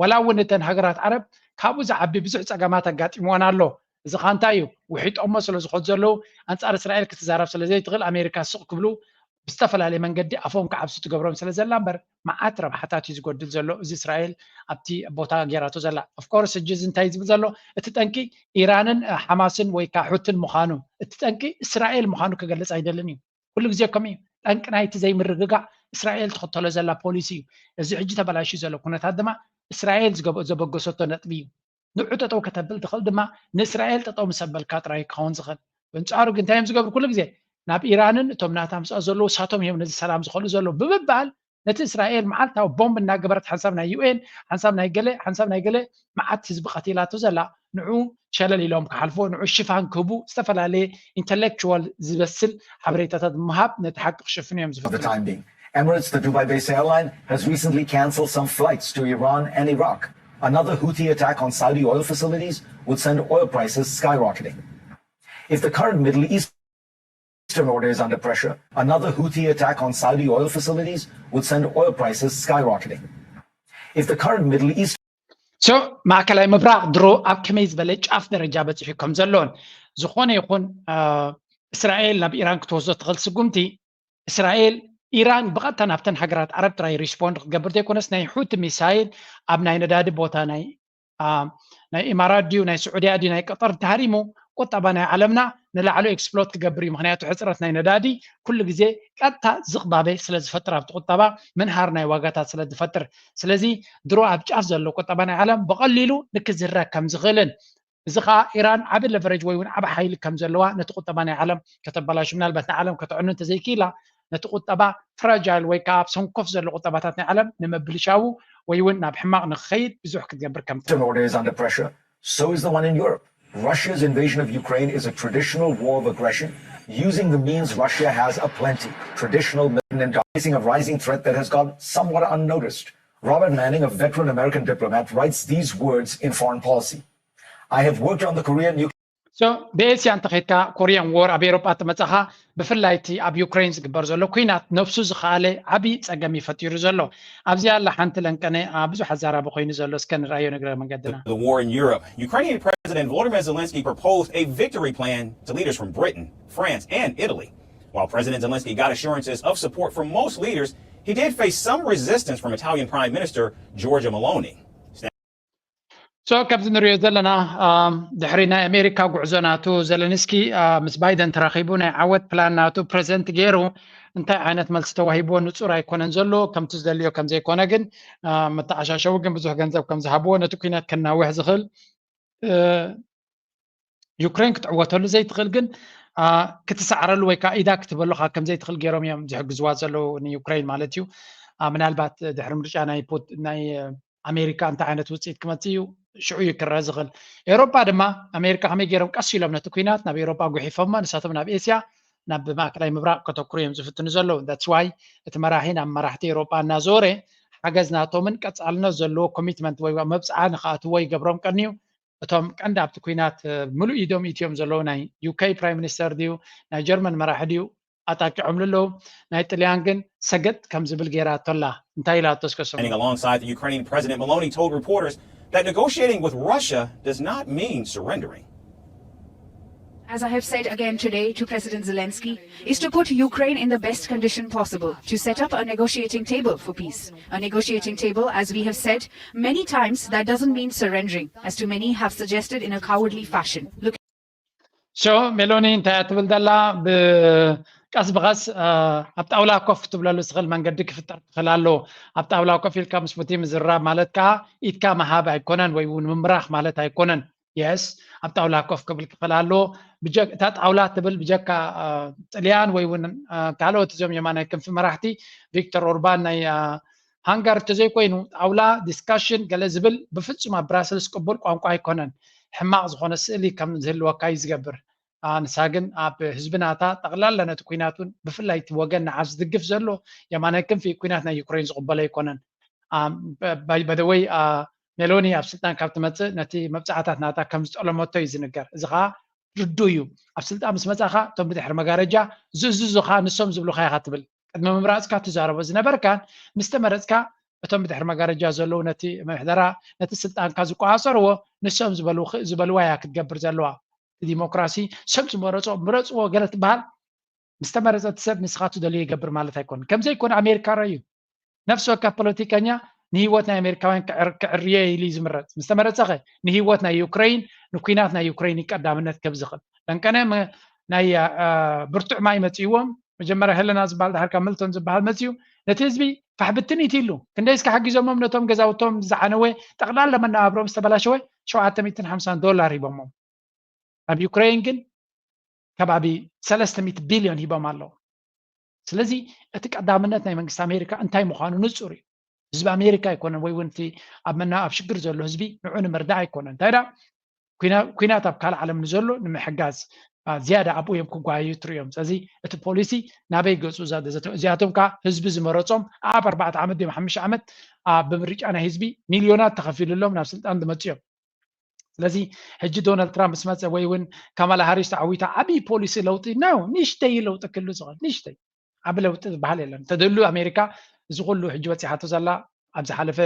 ዋላ እውን እተን ሃገራት ዓረብ ካብኡ ዝዓቢ ብዙሕ ፀገማት ኣጋጢምወን ኣሎ። እዚ ኻ እንታይ እዩ? ውሒጦሞ ስለ ዝኾኑ ዘለዉ ኣንፃር እስራኤል ክትዛረብ ስለ ዘይትኽእል ኣሜሪካ ስቕ ክብሉ ብዝተፈላለየ መንገዲ ኣፎም ክዓብሱ ትገብሮም ስለ ዘላ እምበር መዓት ረብሓታት እዩ ዝጎድል ዘሎ እዚ እስራኤል ኣብቲ ቦታ ገይራቶ ዘላ። ኦፍኮርስ ሕጂ እዚ እንታይ ዝብል ዘሎ እቲ ጠንቂ ኢራንን ሓማስን ወይ ከዓ ሑትን ምዃኑ እቲ ጠንቂ እስራኤል ምዃኑ ክገልፅ ኣይደልን እዩ። ኩሉ ግዜ ከምኡ እዩ። ጠንቂ ናይቲ ዘይምርግጋዕ እስራኤል ትኽተሎ ዘላ ፖሊሲ እዩ። እዚ ሕጂ ተበላሽዩ ዘሎ ኩነታት ድማ እስራኤል ዘበገሰቶ ነጥቢ እዩ። ንዑ ጠጠው ከተብል ትኽእል ድማ ንእስራኤል ጠጠው ምስ ኣበልካ ጥራይ ክኸውን ዝኽእል። በንጻሩ ግን እንታይ እዮም ዝገብሩ? ኩሉ ግዜ ናብ ኢራንን እቶም ናታ ምስኣ ዘለዉ ሳቶም እዮም ነዚ ሰላም ዝኽእሉ ዘለዉ ብምባል ነቲ እስራኤል መዓልታዊ ቦምብ እናገበረት ሓንሳብ ናይ ዩኤን ሓንሳብ ናይ ገለ ሓንሳብ ናይ ገለ መዓት ህዝቢ ቀቲላቶ ዘላ ንዑ ሸለል ኢሎም ክሓልፎ ንዑ ሽፋን ክህቡ ዝተፈላለየ ኢንተሌክቹዋል ዝበስል ሓበሬታታት ብምሃብ ነቲ ሓቂ ክሸፍኑ እዮም ዝፈትኑ። Emirates, the Dubai-based airline, has recently cancelled some flights to Iran and Iraq. Another Houthi attack on Saudi oil facilities would send oil prices skyrocketing. If the current Middle Eastern order is under pressure, another Houthi attack on Saudi oil facilities would send oil prices skyrocketing. If the current Middle East so ማእከላይ ምብራቕ ድሮ ኣብ ከመይ ዝበለ ጫፍ ደረጃ በፂሑ ከም ዘሎን ዝኾነ ይኹን እስራኤል ናብ ኢራን ክትወስዶ ትኽእል ስጉምቲ እስራኤል ኢራን ብቐጥታ ናብተን ሃገራት ዓረብ ጥራይ ሪስፖንድ ክትገብር ዘይኮነስ ናይ ሑቲ ሚሳይል ኣብ ናይ ነዳዲ ቦታ ናይ ናይ ኢማራት ድዩ ናይ ስዑድያ ድዩ ናይ ቀጠር ተሃሪሙ ቁጠባ ናይ ዓለምና ንላዕሉ ኤክስፕሎት ክገብር እዩ። ምክንያቱ ሕፅረት ናይ ነዳዲ ኩሉ ግዜ ቀጥታ ዝቕባበ ስለ ዝፈጥር ኣብቲ ቁጠባ ምንሃር ናይ ዋጋታት ስለ ዝፈጥር፣ ስለዚ ድሮ ኣብ ጫፍ ዘሎ ቁጠባ ናይ ዓለም ብቐሊሉ ንክዝረግ ከም ዝኽእልን እዚ ከዓ ኢራን ዓቢ ለቨሬጅ ወይ እውን ዓቢ ሓይሊ ከም ዘለዋ ነቲ ቁጠባ ናይ ዓለም ከተበላሹ ምናልባት ንዓለም ከተዕኑ እንተዘይክኢላ ነቲ ቁጠባ ፍራጃይል ወይ ከዓ ኣብ ሰንኮፍ ዘሎ ቁጠባታት ናይ ዓለም ንምብልሻዉ ወይ እውን ናብ ሕማቕ ንክኸይድ ብዙሕ ክትገብር ከም Western order is under pressure. So is the one in Europe. Russia's invasion of Ukraine is a traditional war of aggression, using the means Russia has aplenty, traditional military and facing a rising threat that has gone somewhat unnoticed. Robert Manning, a veteran American diplomat, writes these words in Foreign Policy. I have worked on the Korean nuclear so ብኤስያ እንተኸድካ ኮሪያን ዎር ኣብ ኤሮጳ እተመጻኻ ብፍላይ እቲ ኣብ ዩክሬን ዝግበር ዘሎ ኩናት ነብሱ ዝኸኣለ ዓብዪ ጸገም እዩ ፈጢሩ ዘሎ። ኣብዚኣ ኣላ ሓንቲ ለንቀነ ብዙሕ ኣዛራቢ ኮይኑ ዘሎ እስከ ንርኣዮ ንግረ መንገድና። The war in Europe. Ukrainian President Volodymyr Zelensky proposed a victory plan to leaders from Britain, France, and Italy. While President Zelensky got assurances of support from most leaders, he did face some resistance from Italian Prime Minister Giorgia Meloni. So ከምዚ ንሪኦ ዘለና ድሕሪ ናይ ኣሜሪካ ጉዕዞ ናቱ ዘለንስኪ ምስ ባይደን ተራኺቡ ናይ ዓወት ፕላን ናቱ ፕረዘንት ገይሩ እንታይ ዓይነት መልሲ ተዋሂብዎ ንፁር ኣይኮነን ዘሎ። ከምቲ ዝደልዮ ከምዘይኮነ ግን መተዓሻሸዊ ግን ብዙሕ ገንዘብ ከም ዝሃብዎ ነቲ ኩናት ከናውሕ ዝኽእል ዩክሬን ክትዕወተሉ ዘይትኽእል ግን ክትሰዕረሉ ወይ ከዓ ኢዳ ክትበሉካ ከም ዘይትኽእል ገይሮም እዮም ዝሕግዝዋ ዘለዉ ንዩክሬን ማለት እዩ። ምናልባት ድሕሪ ምርጫ ናይ ኣሜሪካ እንታይ ዓይነት ውፅኢት ክመፅእ እዩ ሽዑ እዩ ክረአ ዝኽእል። ኤውሮጳ ድማ ኣሜሪካ ከመይ ገይሮም ቀስ ኢሎም ነቲ ኩናት ናብ ኤውሮጳ ጉሒፎሞ ንሳቶም ናብ ኤስያ ናብ ማእከላይ ምብራቕ ከተኩሩ እዮም ዝፍትኑ ዘለዉ። That's why እቲ መራሒ ናብ መራሕቲ ኤውሮጳ እናዞረ ሓገዝ ናቶምን ቀፃልነት ዘለዎ ኮሚትመንት ወይ መብፅዓ ንክኣትዎ ይገብሮም ቀንዩ። እቶም ቀንዲ ኣብቲ ኩናት ምሉእ ኢዶም ኢትዮም ዘለዉ ናይ ዩኬ ፕራይም ሚኒስተር ድዩ ናይ ጀርመን መራሒ ድዩ ኣጣቂዖምሉ ኣለዉ። ናይ ጥልያን ግን ሰገጥ ከም ዝብል ገይራቶ ኣላ። እንታይ ኢላቶ እስከ ስምዑ። Standing alongside the Ukrainian President, Meloni told reporters that negotiating with Russia does not mean surrendering. As I have said again today to President Zelensky, is to put Ukraine in the best condition possible to set up a negotiating table for peace. A negotiating table, as we have said many times, that doesn't mean surrendering, as too many have suggested in a cowardly fashion. Look so ሜሎኒ እንታይ እያ ትብል ዘላ? ብቀስ ብቀስ ኣብ ጣውላ ኮፍ ክትብለሉ ዝኽእል መንገዲ ክፍጠር ክኽእል ኣለዎ። ኣብ ጣውላ ኮፍ ኢልካ ምስ ፑቲን ምዝርራብ ማለት ከዓ ኢድካ ምሃብ ኣይኮነን ወይ እውን ምምራኽ ማለት ኣይኮነን። የስ ኣብ ጣውላ ኮፍ ክብል ክኽእል ኣለዎ። እታ ጣውላ ትብል ብጀካ ጥልያን ወይ እውን ካልኦት እዚኦም የማናይ ክንፊ መራሕቲ ቪክተር ኦርባን ናይ ሃንጋር እንተዘይኮይኑ፣ ጣውላ፣ ዲስካሽን፣ ገለ ዝብል ብፍጹም ኣብ ብራሰልስ ቅቡል ቋንቋ ኣይኮነን። ሕማቕ ዝኾነ ስእሊ ከም ዝህልወካ እዩ ዝገብር። ንሳ ግን ኣብ ህዝቢ ናታ፣ ጠቕላላ ነቲ ኲናት እውን፣ ብፍላይ እቲ ወገን ንዓ ዝድግፍ ዘሎ የማናይ ክንፊ፣ ኲናት ናይ ዩክሬን ዝቕበሎ ኣይኮነን። በደወይ፣ ሜሎኒ ኣብ ስልጣን ካብ ትመጽእ፣ ነቲ መብጻዕታት ናታ ከም ዝጠለመቶ እዩ ዝንገር። እዚ ኸዓ ርዱእ እዩ። ኣብ ስልጣን ምስ መጻኻ፣ እቶም ብድሕሪ መጋረጃ ዝእዝዙኻ ንሶም ዝብሉኻ ኢኻ ትብል። ቅድሚ ምምራጽካ ትዛረቦ ዝነበርካን ምስ ተመረጽካ፣ እቶም ብድሕሪ መጋረጃ ዘለዉ ነቲ ምሕደራ፣ ነቲ ስልጣንካ ዝቆጻጸርዎ ንሶም ዝበልውኺ-፣ ዝበልዋ እያ ክትገብር ዘለዋ። እቲ ዲሞክራሲ ሰብ ዝመረጾ ምረጽዎ ገለ ትበሃል፣ ምስ ተመረጸ እቲ ሰብ ንስኻ ትደልዮ ይገብር ማለት ኣይኮነን። ከምዘይኮነ ኣሜሪካ ረዩ። ነፍሲ ወከፍ ፖለቲከኛ ንህይወት ናይ ኣሜሪካውያን ክዕር-፣ ክዕርዮ ኢሉ እዩ ዝምረጽ። ምስ ተመረጸኸ ንህይወት ናይ ዩክሬን፣ ንኲናት ናይ ዩክሬን እዩ ቀዳምነት ከብ ዝኽእል። ለንቀነ መ-፣ ናይ፣ አ፣ ብርቱዕ ማይ መጺእዎም። መጀመርያ ሄለና ዝበሃል፣ ድሓር ካብ ሚልቶን ዝበሃል መጺኡ። ነቲ ህዝቢ ፋሕ ብትን ኢሉ። ክንደይ እስከ ሓጊዞሞም ነቶም ገዛውቶም ዝዓነወ፣ ጠቕላላ መነባብሮም ዝተበላሸወ ሸውዓተ ሚእትን ሓምሳን ዶላር ሂቦሞም። ኣብ ዩክሬን ግን ከባቢ ሰለስተ ሚእቲ ቢልዮን ሂቦም ኣለዉ። ስለዚ እቲ ቀዳምነት ናይ መንግስቲ ኣሜሪካ እንታይ ምዃኑ ንጹር እዩ። ህዝቢ ኣሜሪካ ኣይኮነን፣ ወይ እውን እቲ ኣብ መና-፣ ኣብ ሽግር ዘሎ ህዝቢ ንዑ ንምርዳእ ኣይኮነን። እንታይ ደኣ፣ ኲና-፣ ኲናት ኣብ ካልእ ዓለም ንዘሎ ንምሕጋዝ፣ አ፣ ዝያዳ ኣብኡ እዮም ክጓየዩ ትርእዮም። ስለዚ እቲ ፖሊሲ ናበይ ገጹ እዛ-፣ እዚኣቶም ከኣ ህዝቢ ዝመረጾም ኣብ ኣርባዕተ ዓመት ድዮም ሓሙሽተ ዓመት፣ አ፣ ብምርጫ ናይ ህዝቢ ሚልዮናት ተኸፊሉሎም ናብ ስልጣን ዝመጹ እዮም። ስለዚ ሕጂ ዶናልድ ትራምፕ ምስ መጸ ወይ እውን ካማላ ሃሪስ ተዓዊታ ዓብዪ ፖሊሲ ለውጢ፣ ኖ፣ ንእሽተይ ለውጢ ክህሉ ዝኽእል፣ ንእሽተይ። ዓቢ ለውጢ ዝበሃል የለን። ተደሉ ኣሜሪካ እዚ ኩሉ ሕጂ በጺሓቶ ዘላ፣ ኣብ ዝሓለፈ፣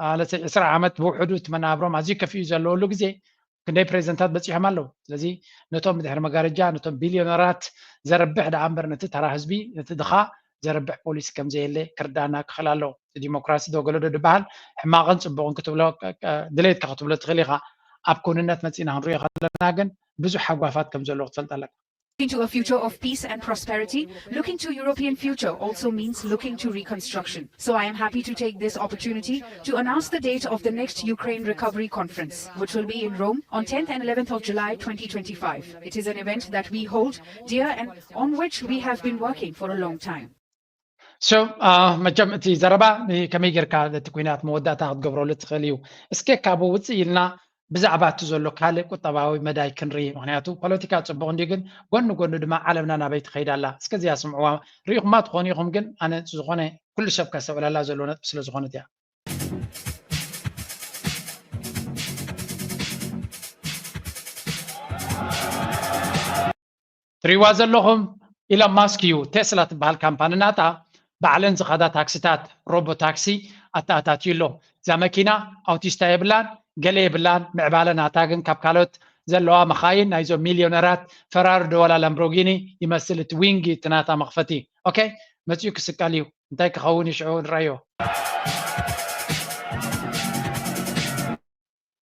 አ፣ let's say ዕስራ ዓመት ብውሕዱ እቲ መነባብሮም ኣዝዩ ከፊኡ ዘለወሉ ግዜ ክንደይ ፕሬዚደንታት በጺሖም ኣለዉ። ስለዚ ነቶም ብድሕሪ መጋረጃ፣ ነቶም ቢልዮነራት ዘርብሕ ደኣ እምበር ነቲ ተራ ህዝቢ፣ ነቲ ድኻ ዘርብሕ ፖሊሲ ከም ዘየለ ክርዳእና ክኽእል ኣለዎ። እቲ ዲሞክራሲ ዶ ገለ ዶ ድበሃል ሕማቕን ጽቡቕን ክትብሎ፣ ቅ-፣ ቅ-፣ ድሌትካ ክትብሎ ትኽእል ኢኻ። ኣብ ክውንነት መጺእና ክንሪኦ ከለና ግን ብዙሕ ሃጓፋት ከም ዘለዎ ክትፈልጥ ኣለካ። Into a future of peace and prosperity, looking to European future also means looking to reconstruction. So I am happy to take this opportunity to announce the date of the next Ukraine Recovery Conference, which will be in Rome on tenth and eleventh of July twenty twenty-five. It is an event that we hold dear and on which we have been working for a long time. So, አ፣ መቸም እቲ ዘረባ ን-፣ ከመይ ጌርካ ነቲ ኲናት መወዳእታ ክትገብረሉ ትኽእል እዩ። እስከ ካብኡ ውፅእ ኢልና ብዛዕባ እቲ ዘሎ ካልእ ቁጠባዊ መዳይ ክንርኢ። ምኽንያቱ ፖለቲካ ጽቡቕ እንድዩ፣ ግን ጎኒ ጎኒ ድማ ዓለምና ናበይ ትኸይድ ኣላ? እስከ እዚኣ ስምዕዋ። ርኢኹማ ትኾኑ ኢኹም፣ ግን ኣነ ዝኾነ ኩሉ ሰብ ከስተውዕለላ ዘለዎ ነጥቢ ስለ ዝኾነት እያ። ትሪዋ ዘለኹም ኢሎን ማስክ እዩ። ቴስላ ትበሃል ካምፓኒ ናታ ባዕለን ዝኸዳ ታክሲታት፣ ሮቦ ታክሲ ኣተኣታትዩ ኣሎ። እዛ መኪና ኣውቲስታ የብላን፣ ገለ የብላን። ምዕባለ ናታ ግን ካብ ካልኦት ዘለዋ መኻይን፣ ናይዞም ሚልዮነራት ፈራሪ ዶ ዋላ ላምቦርጊኒ ይመስል እቲ ዊንግ፣ እቲ ናታ መኽፈቲ። ኦኬ፣ መጺኡ ክስቀል እዩ። እንታይ ክኸውን እዩ ሽዑ ንረኣዮ።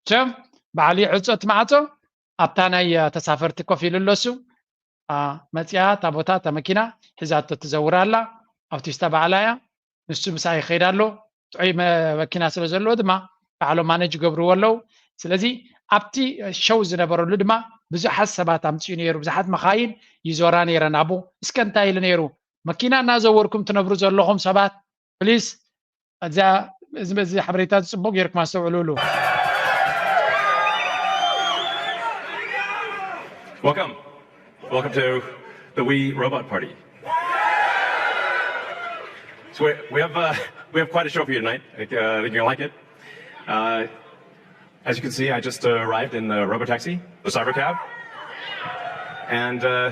ቸም፣ በዓል ይዕጾ እቲ ማዕጾ፣ ኣብታ ናይ፣ አ፣ ተሳፈርቲ ኮፍ ኢሉ ኣሎ እሱ። አ፣ መጺኣ እታ ቦታ፣ እታ መኪና ሒዛቶ ትዘውር ኣላ። ኣውቲስታ ባዕላ እያ። ንሱ ምሳኣ ይኸይድ ኣሎ። ጥዑይ መ-፣ መኪና ስለ ዘለዎ ድማ ባዕሎም ማነጅ ይገብርዎ ኣለዉ። ስለዚ ኣብቲ ሸው ዝነበረሉ ድማ ብዙሓት ሰባት ኣምጺኡ ነይሩ። ብዙሓት መኻይን ይዞራ ነይረን ኣብኡ። እስከ እንታይ ኢሉ ነይሩ? መኪና እናዘወርኩም ትነብሩ ዘለኹም ሰባት፣ ፕሊስ፣ እዛ፣ እዚ፣ እዚ ሓበሬታ እዚ ጽቡቕ ጌርኩም ኣስተውዕሉሉ። Welcome. Welcome to the We Robot Party. So we, we have, uh, we have quite a show for you tonight. I think, uh, I think you're gonna like it. Uh, as you can see, I just, uh, arrived in the robotaxi, the cyber cab. And, uh,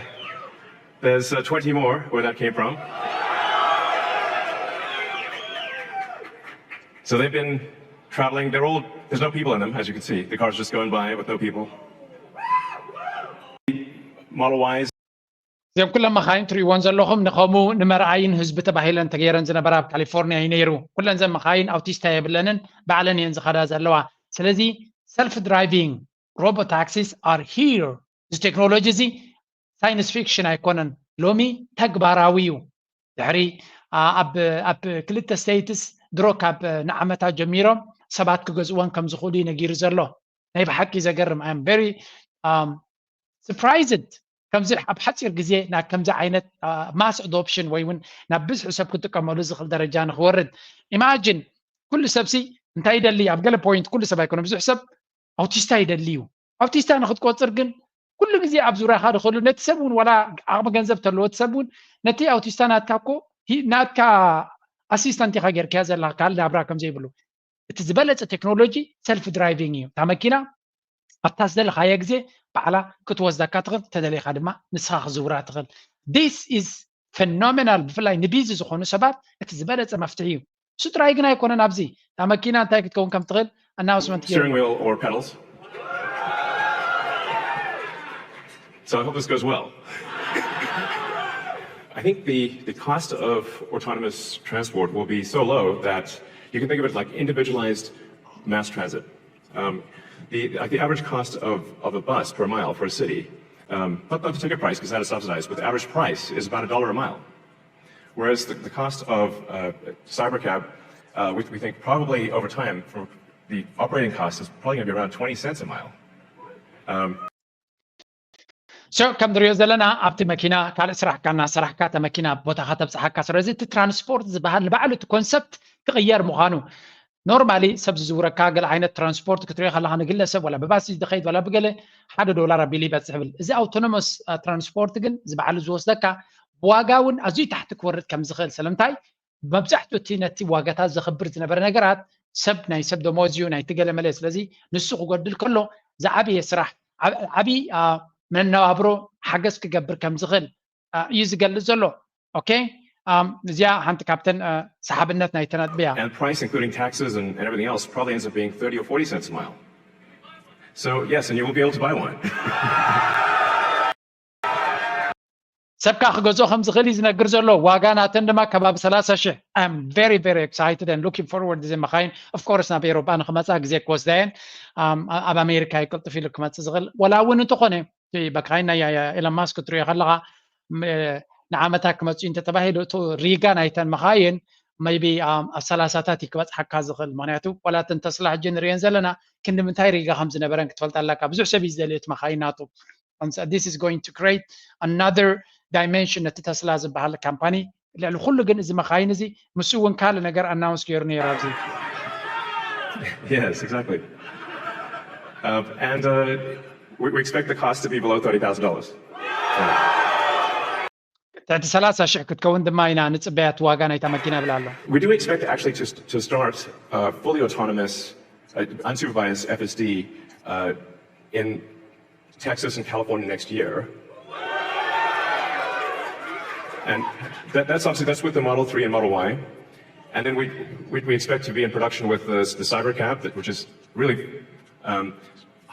there's, uh, twenty more where that came from. So they've been traveling. They're all, there's no people in them, as you can see. The car's just going by with no people. Model Ys. እዚኦም ኩለን መኻይን ትርእይዎን ዘለኹም ንኸምኡ ንመርኣይን ህዝቢ ተባሂለን ተገይረን ዝነበራ ኣብ ካሊፎርኒያ እዩ ነይሩ። ኩለን እዘን መኻይን ኣውቲስታ የብለንን፣ ባዕለን እየን ዝኸዳ ዘለዋ። ስለዚ self driving robotaxis are here። እዚ ቴክኖሎጂ እዚ ሳይንስ ፊክሽን ኣይኮነን፣ ሎሚ ተግባራዊ እዩ። ድሕሪ፣ አ፣ ኣብ፣ ኣብ ክልተ ስቴትስ ድሮ ካብ ንዓመታ ጀሚሮም ሰባት ክገዝእወን ከም ዝኽእሉ እዩ ነጊሩ ዘሎ። ናይ ብሓቂ ዘገርም። I am very, um, surprised። ከምዚ ኣብ ሓፂር ግዜ ናብ ከምዚ ዓይነት mass adoption ወይ እውን ናብ ብዝሒ ሰብ ክጥቀመሉ ዝኽእል ደረጃ ንክወርድ። Imagine ኩሉ ሰብሲ እንታይ ይደሊ ኣብ ገለ point ኩሉ ሰብ ኣይኮነ ብዙሕ ሰብ ኣውቲስታ ይደሊ እዩ። ኣውቲስታ ንክትቆፅር ግን ኩሉ ግዜ ኣብ ዙርያኻ ዝኽእሉ ነቲ ሰብ እውን ዋላ ዓቕሚ ገንዘብ ተለዎ እቲ ሰብ እውን ነቲ ኣውቲስታ ናትካ እኮ ናትካ assistant ኢኻ ጌርካያ ዘለኻ ካልእ ናብራ ከም ዘይብሉ። እቲ ዝበለፀ ቴክኖሎጂ self driving እዩ። እታ መኪና ኣብታ ዝደለኻዮ ግዜ ባዕላ ክትወስደካ ትኽእል፣ ተደሊኻ ድማ ንስኻ ክዝውራ ትኽእል። This is phenomenal። ብፍላይ ንቢዚ ዝኾኑ ሰባት እቲ ዝበለፀ መፍትሒ እዩ። እሱ ጥራይ ግን ኣይኮነን። ኣብዚ እታ መኪና እንታይ ክትከውን ከም ትኽእል announcement ገይሩ። Steering wheel or pedals. So I hope this goes well. I think the, the cost of autonomous transport will be so low that you can think of it like individualized mass transit. Um, the, like the average cost of, of a bus per mile for a city, um, not, not the ticket price because that is subsidized, but the average price is about a dollar a mile. Whereas the, the cost of uh, cybercab, uh, we, we think probably over time, from the operating cost is probably going to be around twenty cents a mile. Um, So ከም ንሪኦ ዘለና ኣብቲ መኪና ካልእ ስራሕካ እናሰራሕካ እታ መኪና ኣብ ቦታኻ ተብፅሓካ። ስለዚ እቲ ትራንስፖርት ዝበሃል ንባዕሉ እቲ ኮንሰፕት ክቕየር ምዃኑ። Normally ሰብ ዝዝውረካ ገለ ዓይነት ትራንስፖርት ክትሪኦ ከለኻ ንግለሰብ ዋላ ብባስ ዝኸይድ ዋላ ብገለ ሓደ ዶላር ኣቢሉ ይበፅሕ ብል። እዚ autonomous ትራንስፖርት ግን ዝበዓሉ ዝወስደካ ብዋጋ እውን ኣዝዩ ታሕቲ ክወርድ ከም ዝኽእል። ስለምንታይ? መብዛሕትኡ እቲ ነቲ ዋጋታት ዘኽብር ዝነበረ ነገራት ሰብ ናይ ሰብ ደሞዝ እዩ ናይቲ ገለመለ። ስለዚ ንሱ ክጎድል ከሎ ዝዓበየ ስራሕ ዓብ- ዓብዪ አ፣ መነባብሮ ሓገዝ ክገብር ከም ዝኽእል አ፣ እዩ ዝገልጽ ዘሎ። ኦኬ፣ ኣም፣ እዚኣ ሓንቲ ካብተን አ፣ ሰሓብነት ናይተን ነጥቢ እያ። and price, including taxes and, and everything else, probably ends up being thirty or forty cents a mile. So yes, and you will be able to buy one. ሰብካ ክገዝኦ ከም ዝኽእል እዩ ዝነግር ዘሎ። ዋጋ ናተን ድማ ከባቢ ሰላሳ ሽሕ። I'm very very excited and looking forward እዚ መኻይን of course ናብ ኤሮጳ ንክመፃ ግዜ ክወስዳ እየን። ኣም፣ ኣ- ኣብ ኣሜሪካ እዩ ቅልጥፍ ኢሉ ክመፅእ ዝኽእል። ወላ እውን እንተኾነ እቲ መካይን ናይ ኤለን ማስክ ክትሪኦ ከለኻ ም- ንዓመታት ክመፅኡ እንተተባሂሉ እቲ ሪጋ ናይተን መኻይን maybe ኣም፣ ኣብ ሰላሳታት እዩ ክበፅሓካ ዝኽእል። ምክንያቱ ዋላ እተን ተስላ ሕጂ ንሪአን ዘለና ክንዲ ምንታይ ሪጋ ከም ዝነበረን ክትፈልጥ ኣለካ። ብዙሕ ሰብ እዩ ዝደልዮ እቲ መኻይን ናቱ። And so this is going to create another dimension ነቲ ተስላ ዝበሃል ካምፓኒ። ልዕሊ ኩሉ ግን እዚ መኻይን እዚ ምስ እውን ካልእ ነገር ኣናውንስ ገይሩ ነይሩ ኣብዚ። Yes, exactly. Uh, and uh, we, we expect the cost to be below thirty thousand dollars. ትሕቲ ሰላሳ ሽሕ ክትከውን ድማ ኢና ንፅበያ እቲ ዋጋ ናይታ መኪና ይብል ኣሎ። We do expect actually to, to start uh, fully autonomous, uh, unsupervised F S D uh, in Texas and California next year. And that, that's obviously that's with the Model three and Model Y. And then we, we, we expect to be in production with the, the Cybercab, that- which is really um,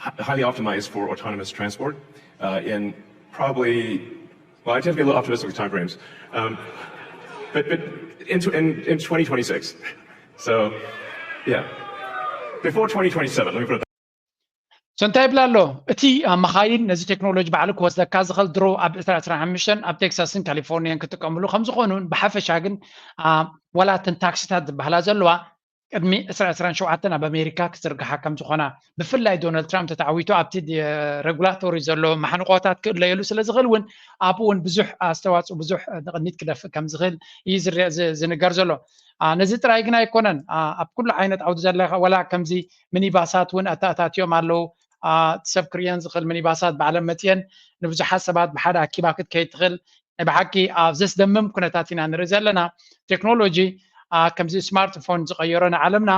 hi- highly optimized for autonomous transport uh, in probably, well, I tend to be a little optimistic with timeframes, um, but, but in, tw- in, in twenty twenty-six. So, yeah, before twenty twenty-seven, let me put it that So እንታይ ይብል ኣሎ እቲ አ፣ መኻይን ነዚ ቴክኖሎጂ ባዕሉ ክወስደካ ዝኽእል ድሮ ኣብ ዕስራ ዕስራን ሓሙሽተን ኣብ ቴክሳስን ካሊፎርኒያን ክጥቀምሉ ከም ዝኾኑን ብሓፈሻ ግን አ፣ ዋላ እተን ታክሲታት ዝበሃላ ዘለዋ ቅድሚ ዕስራ ዕስራን ሸውዓተን ኣብ ኣሜሪካ ክዝርግሓ ከም ዝኾና ብፍላይ ዶናልድ ትራምፕ ተተዓዊቱ ኣብቲ ዲ- ሬጉላቶሪ ዘሎ ማሕንቆታት ክእለየሉ ስለ ዝኽእል እውን ኣብኡ እውን ብዙሕ ኣስተዋፅኦ ብዙሕ ንቕድሚት ክደፍእ ከም ዝኽእል እዩ ዝርአ- ዝ- ዝንገር ዘሎ። አ፣ ነዚ ጥራይ ግን ኣይኮነን። አ፣ ኣብ ኩሉ ዓይነት ዓውዲ ዘለካ ዋላ ከምዚ ሚኒባሳት እውን ኣተኣታትዮም ኣለዉ። አ፣ እቲ ሰብ ክርእየን ዝኽእል ሚኒባሳት ባዕለን መፅየን ንብዙሓት ሰባት ብሓደ ኣኪባ ክትከይድ ትኽእል። ናይ ብሓቂ ኣብ ዘስደምም ኩነታት ኢና ንርኢ ዘለና። ቴክኖሎጂ አ፣ ከምዚ ስማርትፎን ዝቐየሮ ንዓለምና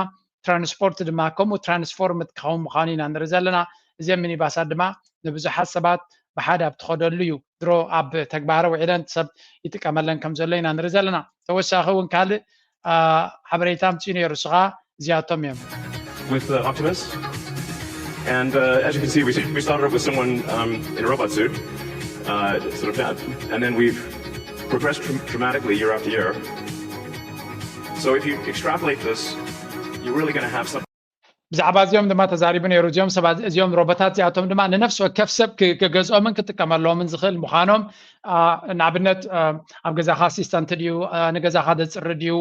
ትራንስፖርት ድማ ከምኡ ትራንስፎርም ክኸውን ምዃኑ ኢና ንርኢ ዘለና። እዚን ሚኒባሳት ድማ ንብዙሓት ሰባት ብሓደ ኣብ ትኸደሉ እዩ ድሮ ኣብ ተግባረ ውዒለን ሰብ ይጥቀመለን ከም ዘሎ ኢና ንርኢ ዘለና። ተወሳኺ እውን ካልእ አ፣ ሓበሬታ ኣምፅኡ ነይሩ፣ እሱ ከዓ እዚኣቶም እዮም። with uh, Optimus. And uh, as you can see, we, we started off with someone um, in a robot suit, uh, sort of that. And then we've progressed dr- dramatically year after year. So if you extrapolate this, you're really going to have something. ብዛዕባ እዚኦም ድማ ተዛሪቡ ነይሩ። እዚኦም ሰባት እዚኦም ሮቦታት እዚኣቶም ድማ ንነፍሲ ወከፍ ሰብ ክ- ክገዝኦምን ክጥቀመሎምን ዝኽእል ምዃኖም አ፣ ንኣብነት አ፣ ኣብ ገዛኻ ኣሲስታንት ድዩ አ፣ ንገዛኻ ደፅሪ ድዩ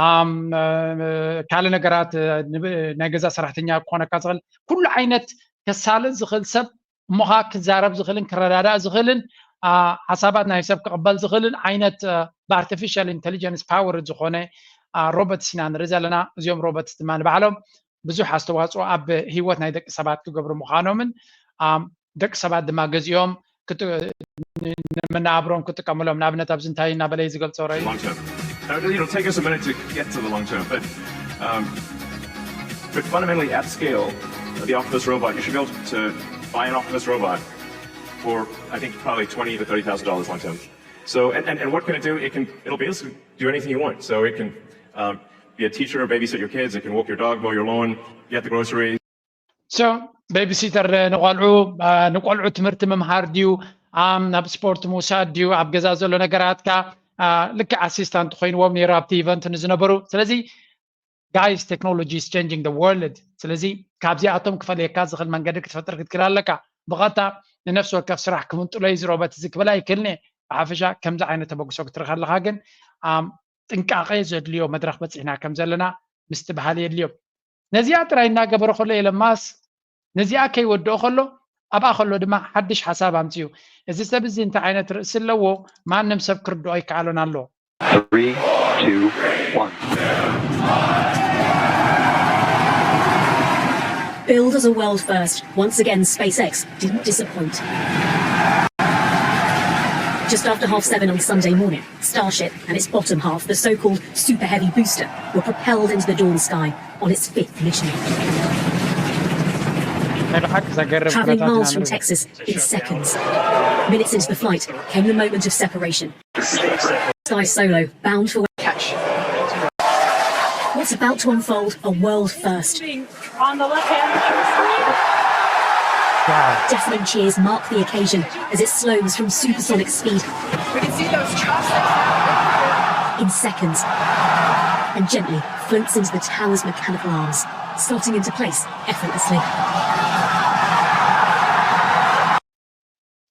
ኣም፣ አ፣ ካልእ ነገራት አ፣ ንብ- ናይ ገዛ ሰራሕተኛ ክኾነካ ዝኽእል ኩሉ ዓይነት ከሳልጥ ዝኽእል ሰብ እሞኻ ክዛረብ ዝኽእልን ክረዳዳእ ዝኽእልን ሓሳባት ናይ ሰብ ክቕበል ዝኽእልን ዓይነት ብኣርቲፊሻል ኢንቴሊጀንስ ፓወር ዝኾነ ሮቦትስ ኢና ንርኢ ዘለና። እዚኦም ሮቦትስ ድማ ንባዕሎም ብዙሕ ኣስተዋፅኦ ኣብ ህይወት ናይ ደቂ ሰባት ክገብሩ ምዃኖምን ደቂ ሰባት ድማ ገዚኦም ንመናብሮም ክጥቀምሎም፣ ንኣብነት ኣብዚ እንታይ እናበለ ዝገልፆ ረ But fundamentally, at scale, the Optimus robot, you should be able to buy an Optimus robot for, I think, probably twenty to thirty thousand dollars long term. So, and, and, and what can it do? It can, it'll basically do anything you want. So it can um, be a teacher, babysit your kids. It can walk your dog, mow your lawn, get the groceries. So babysitter ንቆልዑ ንቆልዑ ትምህርቲ ምምሃር ድዩ? ኣብ ስፖርት ምውሳድ ድዩ? ኣብ ገዛ ዘሎ ነገራትካ ልክዕ ኣሲስታንት ኮይንዎም ነይሩ ኣብቲ ኢቨንት ንዝነበሩ። ስለዚ guys, technology is changing the world። ስለዚ ካብዚኣቶም ክፈልየካ ዝኽእል መንገዲ ክትፈጥር ክትክእል ኣለካ። ብቐጥታ ንነፍሲ ወከፍ ስራሕ ክምንጥሎ እዩ ዝሮበት እዚ ክብል ኣይክእልን እየ። ብሓፈሻ ከምዚ ዓይነት ተበግሶ ክትርኢ ከለኻ ግን ጥንቃቐ ዘድልዮ መድረኽ በፂሕና ከም ዘለና ምስትብሃል የድልዮ። ነዚኣ ጥራይ እናገበረ ከሎ ኤለን ማስክ ነዚኣ ከይወድኦ ከሎ ኣብኣ ከሎ ድማ ሓድሽ ሓሳብ ኣምፅኡ። እዚ ሰብ እዚ እንታይ ዓይነት ርእሲ ኣለዎ? ማንም ሰብ ክርድኦ ኣይከኣሎን ኣሎ። Three, two, one. Billed as a world first, once again SpaceX didn't disappoint. Just after half seven on Sunday morning, Starship and its bottom half, the so-called Super Heavy booster, were propelled into the dawn sky on its fifth mission. Travelling miles from Texas in seconds. Minutes into the flight came the moment of separation. Sky Solo, bound for catch. What's about to unfold, a world first. On the left hand. Deafening cheers mark the occasion as it slows from supersonic speed. We can see those chopsticks. In seconds. And gently floats into the tower's mechanical arms, slotting into place effortlessly.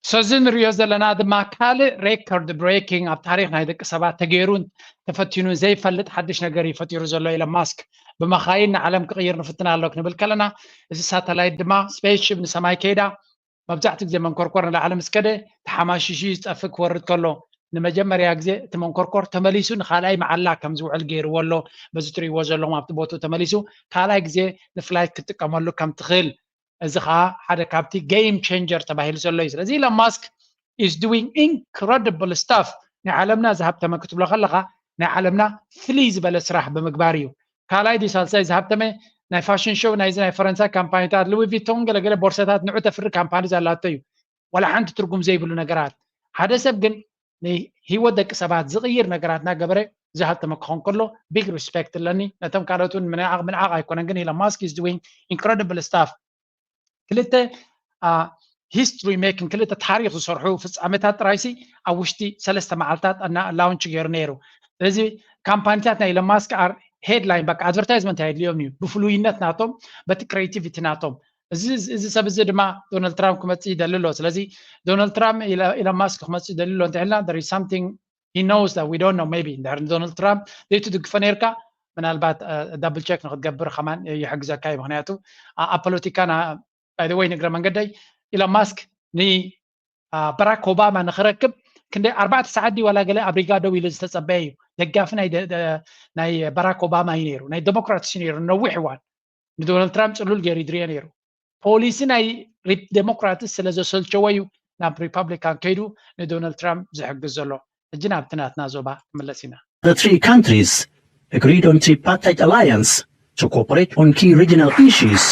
So እዚ ንሪኦ ዘለና ድማ ካልእ ሬኮርድ ብሬኪንግ ኣብ ታሪክ ናይ ደቂ ሰባት ተገይሩን ተፈቲኑን ዘይፈልጥ ሓድሽ ነገር እዩ ፈጢሩ ዘሎ ኤለን ማስክ። ብመኻይን ንዓለም ክቕይር ንፍትን ኣሎ ክንብል ከለና፣ እዚ ሳተላይት ድማ ስፔስሺፕ ንሰማይ ከይዳ መብዛሕትኡ ግዜ መንኮርኮር ንላዕሊ ምስ ከደ ተሓማሺሹ እዩ ዝጠፍእ። ክወርድ ከሎ ንመጀመርያ ግዜ እቲ መንኮርኮር ተመሊሱ ንካልኣይ መዓላ ከም ዝውዕል ገይርዎ ኣሎ። በዚ ትርእይዎ ዘለኹም ኣብቲ ቦትኡ ተመሊሱ ካልኣይ ግዜ ንፍላይት ክትጥቀመሉ ከም ትኽእል እዚ ከዓ ሓደ ካብቲ game changer ተባሂሉ ዘሎ እዩ። ስለዚ ኢለን ማስክ is doing incredible stuff። ናይ ዓለምና ዝሃብተመ ክትብሎ ከለካ ናይ ዓለምና ፍልይ ዝበለ ስራሕ ብምግባር እዩ። ካልኣይ ድዩ ሳልሳይ ዝሃብተመ ናይ ፋሽን ሾው ናይዚ ናይ ፈረንሳይ ካምፓኒታት ሉዊ ቪቶን ገለገለ ቦርሳታት ንዑ ተፍሪ ካምፓኒ ዘላቶ እዩ። ዋላ ሓንቲ ትርጉም ዘይብሉ ነገራት። ሓደ ሰብ ግን ንህይወት ደቂ ሰባት ዝቕይር ነገራት እናገበረ ዝሃብተመ ክኾን ከሎ big respect ኣለኒ። ነቶም ካልኦት እውን ምንዓቕ ምንዓቕ ኣይኮነን፣ ግን ኢለን ማስክ is doing incredible stuff። ክልተ history making፣ ክልተ ታሪክ ዝሰርሑ ፍፃመታት ጥራይሲ ኣብ ውሽጢ ሰለስተ መዓልታት እና ላውንች ገይሩ ነይሩ። ስለዚ ካምፓኒታት ናይ ኢለን ማስክ are headline፣ በቃ ኣድቨርታይዝመንት ኣየድልዮም እዩ። ብፍሉይነት ናቶም፣ በቲ ክሬቲቪቲ ናቶም። እዚ ሰብ እዚ ድማ ዶናልድ ትራምፕ ክመፅእ ይደሊ ኣሎ። ስለዚ ዶናልድ ትራምፕ ኢለን ማስክ ክመፅእ ይደሊ ኣሎ እንተልና there is something he knows that we don't know። Maybe እንድሕር ንዶናልድ ትራምፕ ዘይትድግፎ ነይርካ ምናልባት ዳብል ቸክ ንክትገብር ከማን ይሕግዘካ እዩ። ምክንያቱ ኣብ ፖለቲካና by the way ንግረ መንገደይ ኢለን ማስክ ንባራክ ኦባማ ንክረክብ ክንደይ ኣርባዕተ ሰዓት ድዩ ዋላ ገለ ኣብ ሪጋ ደው ኢሉ ዝተፀበየ እዩ። ደጋፊ ናይ ባራክ ኦባማ እዩ ነይሩ፣ ናይ ዴሞክራትስ እዩ ነይሩ ነዊሕ እዋን። ንዶናልድ ትራምፕ ፅሉል ገይሩ ይድርዮ ነይሩ። ፖሊሲ ናይ ዴሞክራትስ ስለ ዘሰልቸዎ እዩ ናብ ሪፓብሊካን ከይዱ ንዶናልድ ትራምፕ ዝሕግዝ ዘሎ። ሕጂ ናብቲ ናትና ዞባ ክምለስ ኢና። The three countries agreed on tripartite alliance to cooperate on key regional issues,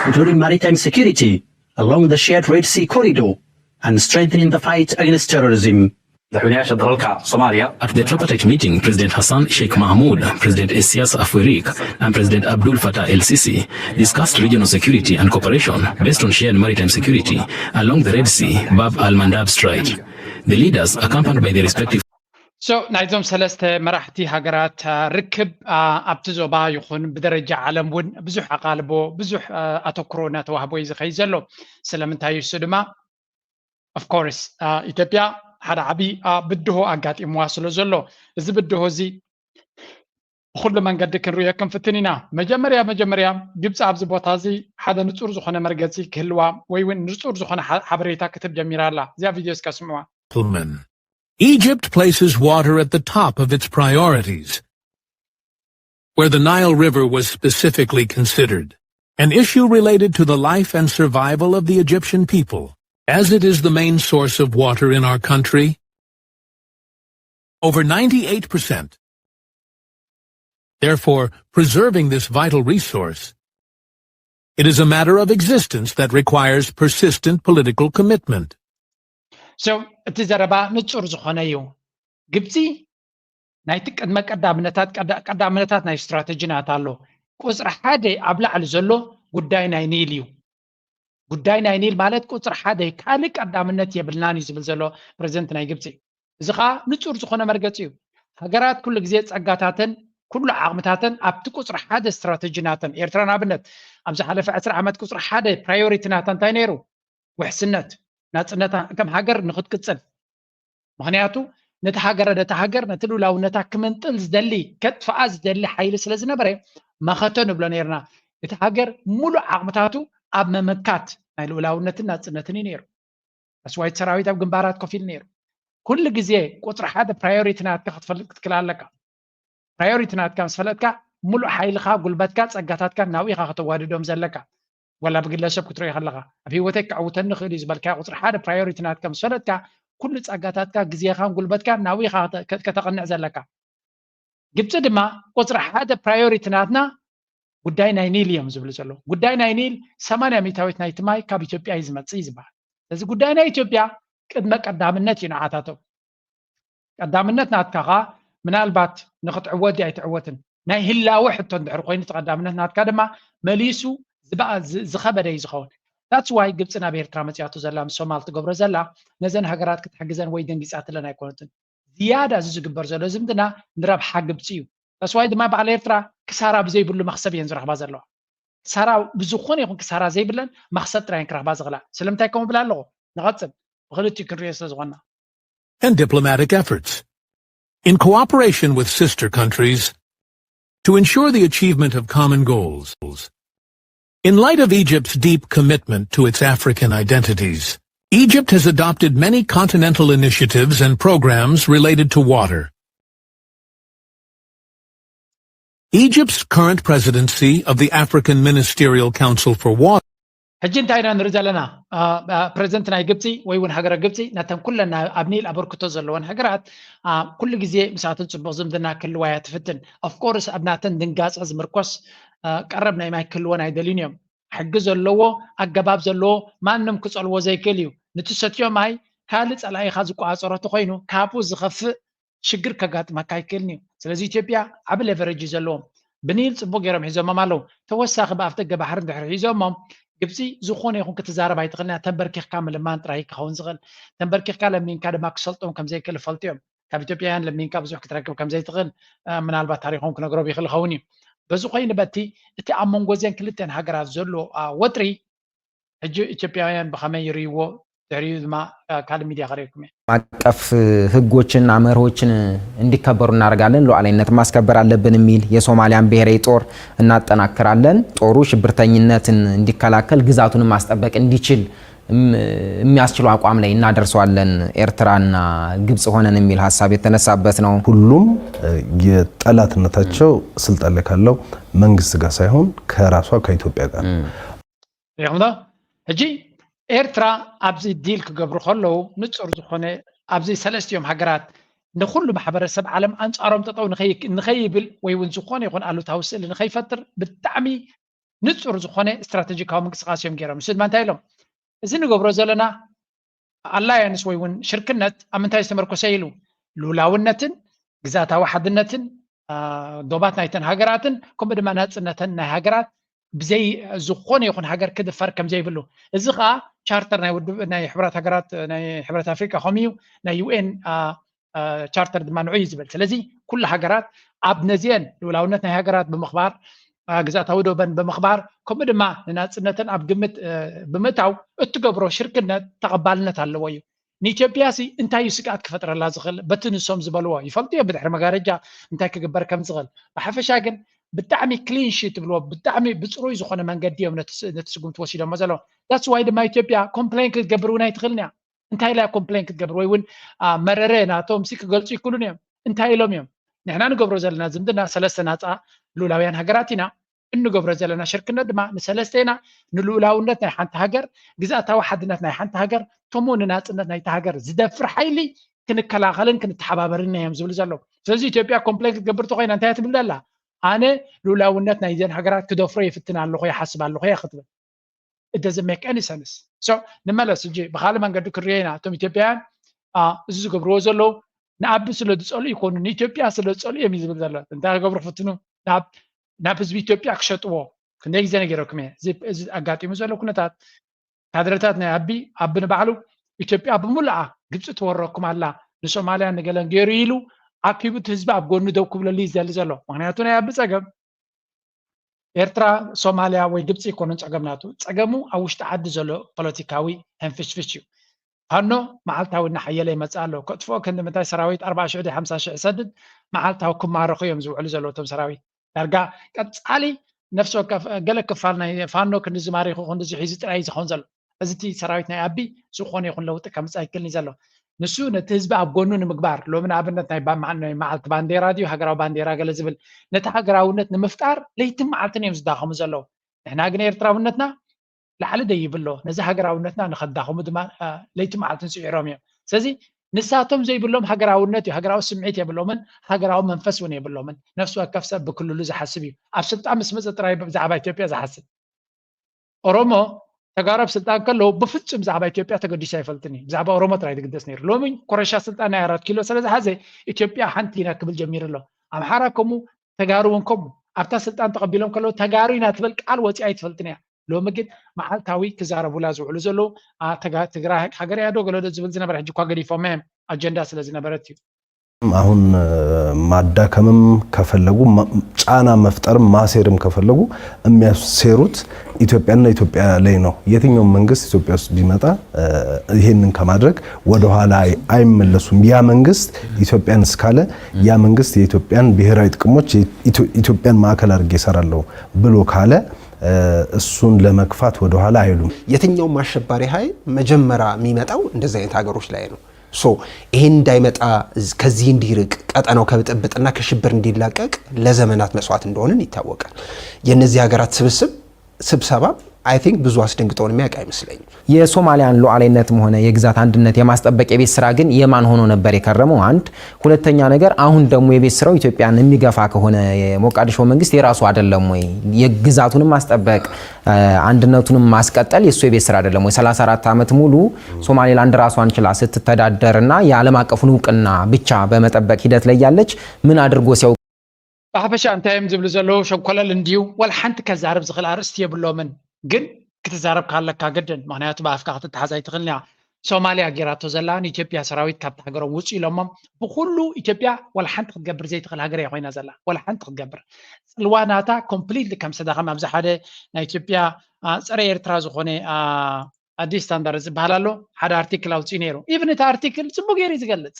including maritime security along the shared Red Sea corridor and strengthening the fight against terrorism. At the tripartite meeting, President Hassan Sheikh Mahmoud, President Isaias Afwerki, and President Abdul Fattah el-Sisi discussed regional security and cooperation based on shared maritime security along the Red Sea, Bab al-Mandab Strait. The leaders, accompanied by their respective So ናይዞም ሰለስተ መራሕቲ ሃገራት ርክብ ኣብቲ ዞባ ይኹን ብደረጃ ዓለም እውን ብዙሕ ኣቓልቦ ብዙሕ ኣተኩሮ እናተዋህቦ እዩ ዝኸይድ ዘሎ። ስለምንታይ እዩ እሱ ድማ of course ኢትዮጵያ ሓደ ዓብዪ ብድሆ ኣጋጢምዋ ስለ ዘሎ እዚ ብድሆ እዚ ብኩሉ መንገዲ ክንርእዮ ክንፍትን ኢና። መጀመርያ መጀመርያ ግብፂ ኣብዚ ቦታ እዚ ሓደ ንፁር ዝኾነ መርገፂ ክህልዋ ወይ እውን ንፁር ዝኾነ ሓበሬታ ክትብ ጀሚራ ኣላ። እዚኣ ቪድዮ እስከ ስምዕዋ። Appelman. Egypt places water at the top of its priorities, where the Nile River was specifically considered, an issue related to the life and survival of the Egyptian people, as it is the main source of water in our country. Over ninety-eight percent. Therefore, preserving this vital resource, it is a matter of existence that requires persistent political commitment. So እቲ ዘረባ ንጹር ዝኾነ እዩ። ግብፂ ናይቲ ቅድመ ቀዳምነታት ቀዳምነታት ናይ ስትራተጂ ናታ ኣሎ። ቁፅሪ ሓደ ኣብ ላዕሊ ዘሎ ጉዳይ ናይ ኒል እዩ። ጉዳይ ናይ ኒል ማለት ቁፅሪ ሓደ፣ ካልእ ቀዳምነት የብልናን እዩ ዝብል ዘሎ ፕረዚደንት ናይ ግብፂ። እዚ ከዓ ንፁር ዝኾነ መርገፂ እዩ። ሃገራት ኩሉ ግዜ ፀጋታተን ኩሉ ዓቕምታተን ኣብቲ ቁፅሪ ሓደ ስትራተጂ ናተን። ኤርትራ ንኣብነት ኣብ ዝሓለፈ ዕስራ ዓመት ቁፅሪ ሓደ ፕራዮሪቲ ናታ እንታይ ነይሩ? ውሕስነት፣ ናፅነታ ከም ሃገር ንክትቅፅል። ምክንያቱ ነቲ ሃገረ ነቲ ሃገር ነቲ ልኡላውነታ ክምንጥል ዝደሊ ከጥፍኣ ዝደሊ ሓይሊ ስለ ዝነበረ መኸተ ንብሎ ነርና። እቲ ሃገር ሙሉእ ዓቕምታቱ ኣብ መመካት ናይ ልኡላውነትን ናፅነትን እዩ ነይሩ። ኣስዋይት ሰራዊት ኣብ ግንባራት ኮፍ ኢሉ ነይሩ። ኩሉ ግዜ ቁፅሪ ሓደ ፕራዮሪቲ ናትካ ክትፈልጥ ክትክል ኣለካ። ፕራዮሪቲ ናትካ ምስ ፈለጥካ ሙሉእ ሓይልካ፣ ጉልበትካ፣ ፀጋታትካ ናብኡ ኢካ ከተዋድዶም ዘለካ። ዋላ ብግለሰብ ክትሪኦ ከለካ ኣብ ህይወተይ ከዕውተኒ ይኽእል እዩ ዝበልካዮ ቁፅሪ ሓደ ፕራዮሪቲ ናትካ ምስ ፈለጥካ ኩሉ ፀጋታትካ፣ ግዜኻን ጉልበትካን ናብኡ ኢካ ከተ- ከ- ከተቕንዕ ዘለካ። ግብፂ ድማ ቁፅሪ ሓደ ፕራዮሪቲ ናትና ጉዳይ ናይ ኒል እዮም ዝብሉ ዘለዉ። ጉዳይ ናይ ኒል ሰማንያ ሚእታዊት ናይቲ ማይ ካብ ኢትዮጵያ እዩ ዝመፅእ እዩ ዝበሃል። ስለዚ ጉዳይ ናይ ኢትዮጵያ ቅድመ ቀዳምነት እዩ ንዓታቶም። ቀዳምነት ናትካ ኸዓ ምናልባት ንክትዕወት ድዩ ኣይትዕወትን ናይ ህላወ ሕቶ እንድሕር ኮይኑ እቲ ቀዳምነት ናትካ ድማ መሊሱ ዝበኣ- ዝ- ዝኸበደ እዩ ዝኸውን። That's why ግብፂ ናብ ኤርትራ መፂኣቶ ዘላ ምስ ሶማል ትገብሮ ዘላ ነዘን ሃገራት ክትሕግዘን ወይ ደንጊፃትለን ኣይኮነትን። ዝያዳ እዚ ዝግበር ዘሎ ዝምድና ንረብሓ ግብፂ እዩ። That's why ድማ በዓል ኤርትራ ክሳራ ብዘይብሉ መክሰብ እየን ዝረኽባ ዘለዋ። ክሳራ ብዝኾነ ይኹን ክሳራ ዘይብለን መክሰብ ጥራየን ክረኽባ ዝኽእላ። ስለምንታይ ከምኡ ብላ ኣለኹ? ንቐፅል ብክልቲኡ ክንሪኦ ስለ ዝኾንና። And diplomatic efforts, in cooperation with sister countries, to ensure the achievement of common goals. In light of Egypt's deep commitment to its African identities, Egypt has adopted many continental initiatives and programs related to water. Egypt's current presidency of the African Ministerial Council for Water. ሕጂ እንታይ ኢና ንርኢ ዘለና? ፕረዚደንት ናይ ግብፂ ወይ እውን ሃገረ ግብፂ ነተን ኩለን ኣብ ኒል ኣበርክቶ ዘለወን ሃገራት ኩሉ ግዜ ምስኣተን ፅቡቅ ዝምድና ክህልዋ እያ ትፍትን። Of course ኣብ ናተን ድንጋፀ ዝምርኮስ ቀረብ ናይ ማይ ክህልወን ኣይደልዩን እዮም። ሕጊ ዘለዎ ኣገባብ ዘለዎ ማንም ክፀልዎ ዘይክእል እዩ። ንትሰትዮ ማይ ካልእ ፀላኢኻ ዝቆፃፀሮ ተኮይኑ ካብኡ ዝኸፍእ ሽግር ከጋጥመካ ኣይክእልን እዩ። ስለዚ ኢትዮጵያ ዓቢ ሌቨሬጅ እዩ ዘለዎም። ብኒል ፅቡቅ ገይሮም ሒዞሞም ኣለዉ። ተወሳኺ ብኣፍደገ ባሕሪ እንድሕር ሒዞሞም ግብፂ ዝኾነ ይኹን ክትዛረብ ኣይትኽእልን እያ። ተንበርኪኽካ ምልማን ጥራይ ክኸውን ዝኽእል። ተንበርኪኽካ ለሚንካ ድማ ክሰልጦም ከም ዘይክእል ይፈልጡ እዮም። ካብ ኢትዮጵያውያን ለሚንካ ብዙሕ ክትረክብ ከም ዘይትኽእል ምናልባት ታሪኾም ክነግሮም ይኽእል ይኸውን እዩ። በዚ ኮይኑ በቲ እቲ ኣብ መንጎ እዘን ክልተን ሃገራት ዘሎ ወጥሪ ሕጂ ኢትዮጵያውያን ብኸመይ ይርእይዎ ድሕሪኡ ድማ ካልእ ሚድያ ከርእየኩም እየ። ዓለም አቀፍ ህጎችና መርሆችን እንዲከበሩ እናደርጋለን፣ ሉዓላዊነት ማስከበር አለብን የሚል የሶማሊያን ብሔራዊ ጦር እናጠናክራለን፣ ጦሩ ሽብርተኝነትን እንዲከላከል ግዛቱንም ማስጠበቅ እንዲችል የሚያስችሉ አቋም ላይ እናደርሰዋለን ኤርትራና ግብጽ ሆነን የሚል ሀሳብ የተነሳበት ነው። ሁሉም የጠላትነታቸው ስልጣን ላይ ካለው መንግስት ጋር ሳይሆን ከራሷ ከኢትዮጵያ ጋር ሪኹም ዶ? ሕጂ ኤርትራ ኣብዚ ዲል ክገብሩ ከለዉ ንጹር ዝኾነ ኣብዚ ሰለስቲኦም ሃገራት ንኹሉ ማሕበረሰብ ዓለም ኣንጻሮም ጠጠው ንኸይብል ወይ እውን ዝኾነ ይኹን ኣሉታዊ ስእሊ ንኸይፈጥር ብጣዕሚ ንጹር ዝኾነ ስትራቴጂካዊ ምንቅስቃስ እዮም ገይሮም። ንሱ ድማ እንታይ ኢሎም? እዚ ንገብሮ ዘለና ኣላያንስ ወይ እውን ሽርክነት ኣብ ምንታይ ዝተመርኮሰ ኢሉ ልኡላውነትን ግዛታዊ ሓድነትን ዶባት ናይተን ሃገራትን ከምኡ ድማ ናፅነተን ናይ ሃገራት ብዘይ ዝኾነ ይኹን ሃገር ክድፈር ከም ዘይብሉ። እዚ ከዓ ቻርተር ናይ ውድብ ናይ ሕብራት ሃገራት ናይ ሕብረት ኣፍሪቃ ከምኡ እዩ። ናይ ዩኤን ቻርተር ድማ ንዑ እዩ ዝብል። ስለዚ ኩሉ ሃገራት ኣብ ነዚአን ልኡላውነት ናይ ሃገራት ብምኽባር ግዛታዊ ዶበን ብምኽባር ከምኡ ድማ ንናፅነተን ኣብ ግምት ብምእታው እትገብሮ ሽርክነት ተቐባልነት ኣለዎ እዩ። ንኢትዮጵያ ሲ እንታይ እዩ ስግኣት ክፈጥረላ ዝኽእል? በቲ ንሶም ዝበልዎ ይፈልጡ እዮም። ብድሕሪ መጋረጃ እንታይ ክግበር ከም ዝኽእል ብሓፈሻ ግን ብጣዕሚ ክሊን ሺት ትብልዎ ብጣዕሚ ብፅሩይ ዝኾነ መንገዲ እዮም ነቲ ስጉምቲ ወሲዶሞ ዘለዉ። That's why ድማ ኢትዮጵያ ኮምፕሌን ክትገብር እውን ኣይትኽእልን እያ። እንታይ ኢላ ኮምፕሌን ክትገብር ወይ እውን መረረ ናቶም ሲ ክገልፁ ይክሉን እዮም። እንታይ ኢሎም እዮም? ንሕና ንገብሮ ዘለና ዝምድና ሰለስተ ናፃ ሉላውያን ሃገራት ኢና። እንገብሮ ዘለና ሽርክነት ድማ ንሰለስቴና ንልኡላውነት ናይ ሓንቲ ሃገር፣ ግዝኣታዊ ሓድነት ናይ ሓንቲ ሃገር፣ ከምኡ ንናፅነት ናይቲ ሃገር ዝደፍር ሓይሊ ክንከላኸልን ክንተሓባበርን እዮም ዝብሉ ዘለዉ። ስለዚ ኢትዮጵያ ኮምፕሌን ክትገብር ተኮይና እንታይ ትብል ዘላ? ኣነ ልኡላውነት ናይዘን ሃገራት ክደፍሮ ይፍትን ኣለኹ፣ ይሓስብ ኣለኹ እያ ክትብል። It doesn't make any sense። So ንመለስ ሕጂ ብካልእ መንገዲ ክርዮ ኢና። እቶም ኢትዮጵያውያን እዚ ዝገብርዎ ዘለዉ ንኣቢ ስለ ዝፀልኡ ይኮኑ፣ ንኢትዮጵያ ስለ ዝፀልኡ እዮም ዝብል ዘሎ። እንታይ ክገብሩ ክፍትኑ ናብ ህዝቢ ኢትዮጵያ ክሸጥዎ ክንደይ ግዜ ነጊረኩም እየ። እዚ ኣጋጢሙ ዘሎ ኩነታት ካድረታት ናይ ኣቢ ኣቢ ንባዕሉ ኢትዮጵያ ብምሉኣ ግብፂ ትወረኩም ኣላ፣ ንሶማልያ ንገለን ገይሩ ኢሉ ኣኪቡ እቲ ህዝቢ ኣብ ጎኑ ደው ክብለሉ ይዘሊ ዘሎ። ምክንያቱ ናይ ኣቢ ፀገም ኤርትራ፣ ሶማልያ ወይ ግብፂ ይኮኑን ፀገም ናቱ። ፀገሙ ኣብ ውሽጢ ዓዲ ዘሎ ፖለቲካዊ ሕንፍሽፍሽ እዩ። ፋኖ መዓልታዊ እናሓየለ ይመፅእ ኣሎ። ከጥፍኦ ክንዲ ምንታይ ሰራዊት ኣርባዓ ሽሕ ድዩ ሓምሳ ሽሕ ይሰድድ? መዓልታዊ ክማረኹ እዮም ዝውዕሉ ዘለዉ እቶም ሰራዊት። ዳርጋ ቀፃሊ ነፍሲ ወከፍ ገለ ክፋል ናይ ፋኖ ክንድዚ ማሪኹ ክንድዚ ሒዙ ጥራይ እዩ ዝኸውን ዘሎ። እዚ እቲ ሰራዊት ናይ ኣቢ ዝኾነ ይኹን ለውጢ ከምፅእ ኣይክልን እዩ ዘሎ። ንሱ ነቲ ህዝቢ ኣብ ጎኑ ንምግባር ሎሚ ንኣብነት ናይ መዓልቲ ባንዴራ ድዩ ሃገራዊ ባንዴራ ገለ ዝብል ነቲ ሃገራውነት ንምፍጣር ለይትን መዓልትን እዮም ዝዳኸሙ ዘለዉ። ንሕና ግን ኤርትራውነትና ላዕሊ ደይብሎ ነዚ ሃገራውነትና ንኸዳኸሙ ድማ ለይቲ መዓልትን ስዒሮም እዮም። ስለዚ ንሳቶም ዘይብሎም ሃገራውነት እዩ፣ ሃገራዊ ስምዒት የብሎምን፣ ሃገራዊ መንፈስ እውን የብሎምን። ነፍሲ ወከፍ ሰብ ብክልሉ ዝሓስብ እዩ። ኣብ ስልጣን ምስ መፀ ጥራይ ብዛዕባ ኢትዮጵያ ዝሓስብ። ኦሮሞ ተጋሩ ኣብ ስልጣን ከለዉ ብፍጹም ብዛዕባ ኢትዮጵያ ተገዲሱ ኣይፈልጥን እዩ። ብዛዕባ ኦሮሞ ጥራይ ዝግደስ ነይሩ። ሎሚ ኮረሻ ስልጣን ናይ ኣራት ኪሎ ስለ ዝሓዘ ኢትዮጵያ ሓንቲ ኢና ክብል ጀሚሩ ኣሎ። ኣምሓራ ከምኡ፣ ተጋሩ እውን ከምኡ። ኣብታ ስልጣን ተቐቢሎም ከለዉ ተጋሩ ኢና ትብል ቃል ወፂኣ ኣይትፈልጥን እያ። ሎሚ ግን መዓልታዊ ክዛረቡላ ዝውዕሉ ዘለዉ ትግራይ ሃገር እያ ዶ ገለ ዶ ዝብል ዝነበረ ሕጂ እኳ ገዲፎም እዮም ኣጀንዳ ስለ ዝነበረት እዩ። አሁን ማዳከምም ከፈለጉ ጫና መፍጠርም ማሴርም ከፈለጉ የሚያሴሩት ኢትዮጵያና ኢትዮጵያ ላይ ነው። የትኛውም መንግስት ኢትዮጵያ ውስጥ ቢመጣ ይሄንን ከማድረግ ወደኋላ አይመለሱም። ያ መንግስት ኢትዮጵያን እስካለ ያ መንግስት የኢትዮጵያን ብሔራዊ ጥቅሞች ኢትዮጵያን ማዕከል አድርጌ እሰራለሁ ብሎ ካለ እሱን ለመግፋት ወደኋላ አይሉም። የትኛውም አሸባሪ ኃይል መጀመሪያ የሚመጣው እንደዚህ አይነት ሀገሮች ላይ ነው። So ይሄ እንዳይመጣ ከዚህ እንዲርቅ ቀጠናው ከብጥብጥና ከሽብር እንዲላቀቅ ለዘመናት መስዋዕት እንደሆንን ይታወቃል። የእነዚህ ሀገራት ስብስብ ስብሰባ I think ብዙ አስደንግጦን የሚያውቅ አይመስለኝም። የሶማሊያን ሉዓላዊነትም ሆነ የግዛት አንድነት የማስጠበቅ የቤት ስራ ግን የማን ሆኖ ነበር የከረመው? አንድ። ሁለተኛ ነገር አሁን ደግሞ የቤት ስራው ኢትዮጵያን የሚገፋ ከሆነ የሞቃዲሾ መንግስት የራሱ አይደለም ወይ? የግዛቱንም ማስጠበቅ አንድነቱንም ማስቀጠል የእሱ የቤት ስራ አይደለም ወይ? ሠላሳ አራት ዓመት ሙሉ ሶማሌላንድ ራሷን ችላ ስትተዳደር እና የዓለም አቀፉን እውቅና ብቻ በመጠበቅ ሂደት ላይ ያለች ምን አድርጎ ሲያውቅ ብሓፈሻ እንታይ እዮም ዝብሉ ዘለዉ? ሸንኮለል እንድዩ። ዋላ ሓንቲ ከዛርብ ዝኽእል ኣርእስቲ የብሎምን፣ ግን ክትዛረብ ካለካ ግድን፣ ምኽንያቱ ብኣፍካ ክትተሓዝ ኣይትኽእልን እያ። ሶማልያ ጌራቶ ዘላ ንኢትዮጵያ ሰራዊት ካብቲ ሃገሮም ውፁ ኢሎሞም። ብኩሉ ኢትዮጵያ ዋላ ሓንቲ ክትገብር ዘይትኽእል ሃገር እያ ኮይና ዘላ፣ ዋላ ሓንቲ ክትገብር። ፅልዋ ናታ ኮምፕሊትሊ ከም ዝተዳኸመ ኣብዚ ሓደ ናይ ኢትዮጵያ ፀረ ኤርትራ ዝኾነ ኣዲስ ስታንዳርድ ዝበሃል ኣሎ፣ ሓደ ኣርቲክል ኣውፅኡ ነይሩ። ኢቭን እቲ ኣርቲክል ፅቡቅ ገይሩ እዩ ዝገልፅ።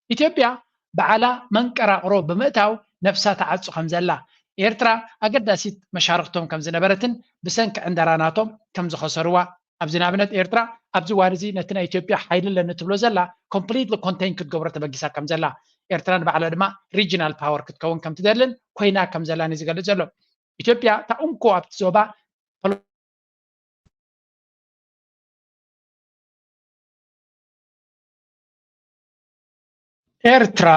ኢትዮጵያ ባዕላ መንቀራቕሮ ብምእታው ነብሳ ትዓጹ ከም ዘላ፣ ኤርትራ ኣገዳሲት መሻርኽቶም ከም ዝነበረትን ብሰንኪ ዕንደራ ናቶም ከም ዝኸሰርዋ፣ ኣብዚ ንኣብነት ኤርትራ ኣብዚ እዋን እዚ ነቲ ናይ ኢትዮጵያ ሓይሊ ኣለኒ ትብሎ ዘላ ኮምፕሊትሊ ኮንቴን ክትገብሮ ተበጊሳ ከም ዘላ፣ ኤርትራ ንባዕላ ድማ ሪጅናል ፓወር ክትከውን ከም ትደልን ኮይና ከም ዘላን እዩ ዝገልጽ ዘሎ። ኢትዮጵያ እታ እንኮ ኣብቲ ዞባ ኤርትራ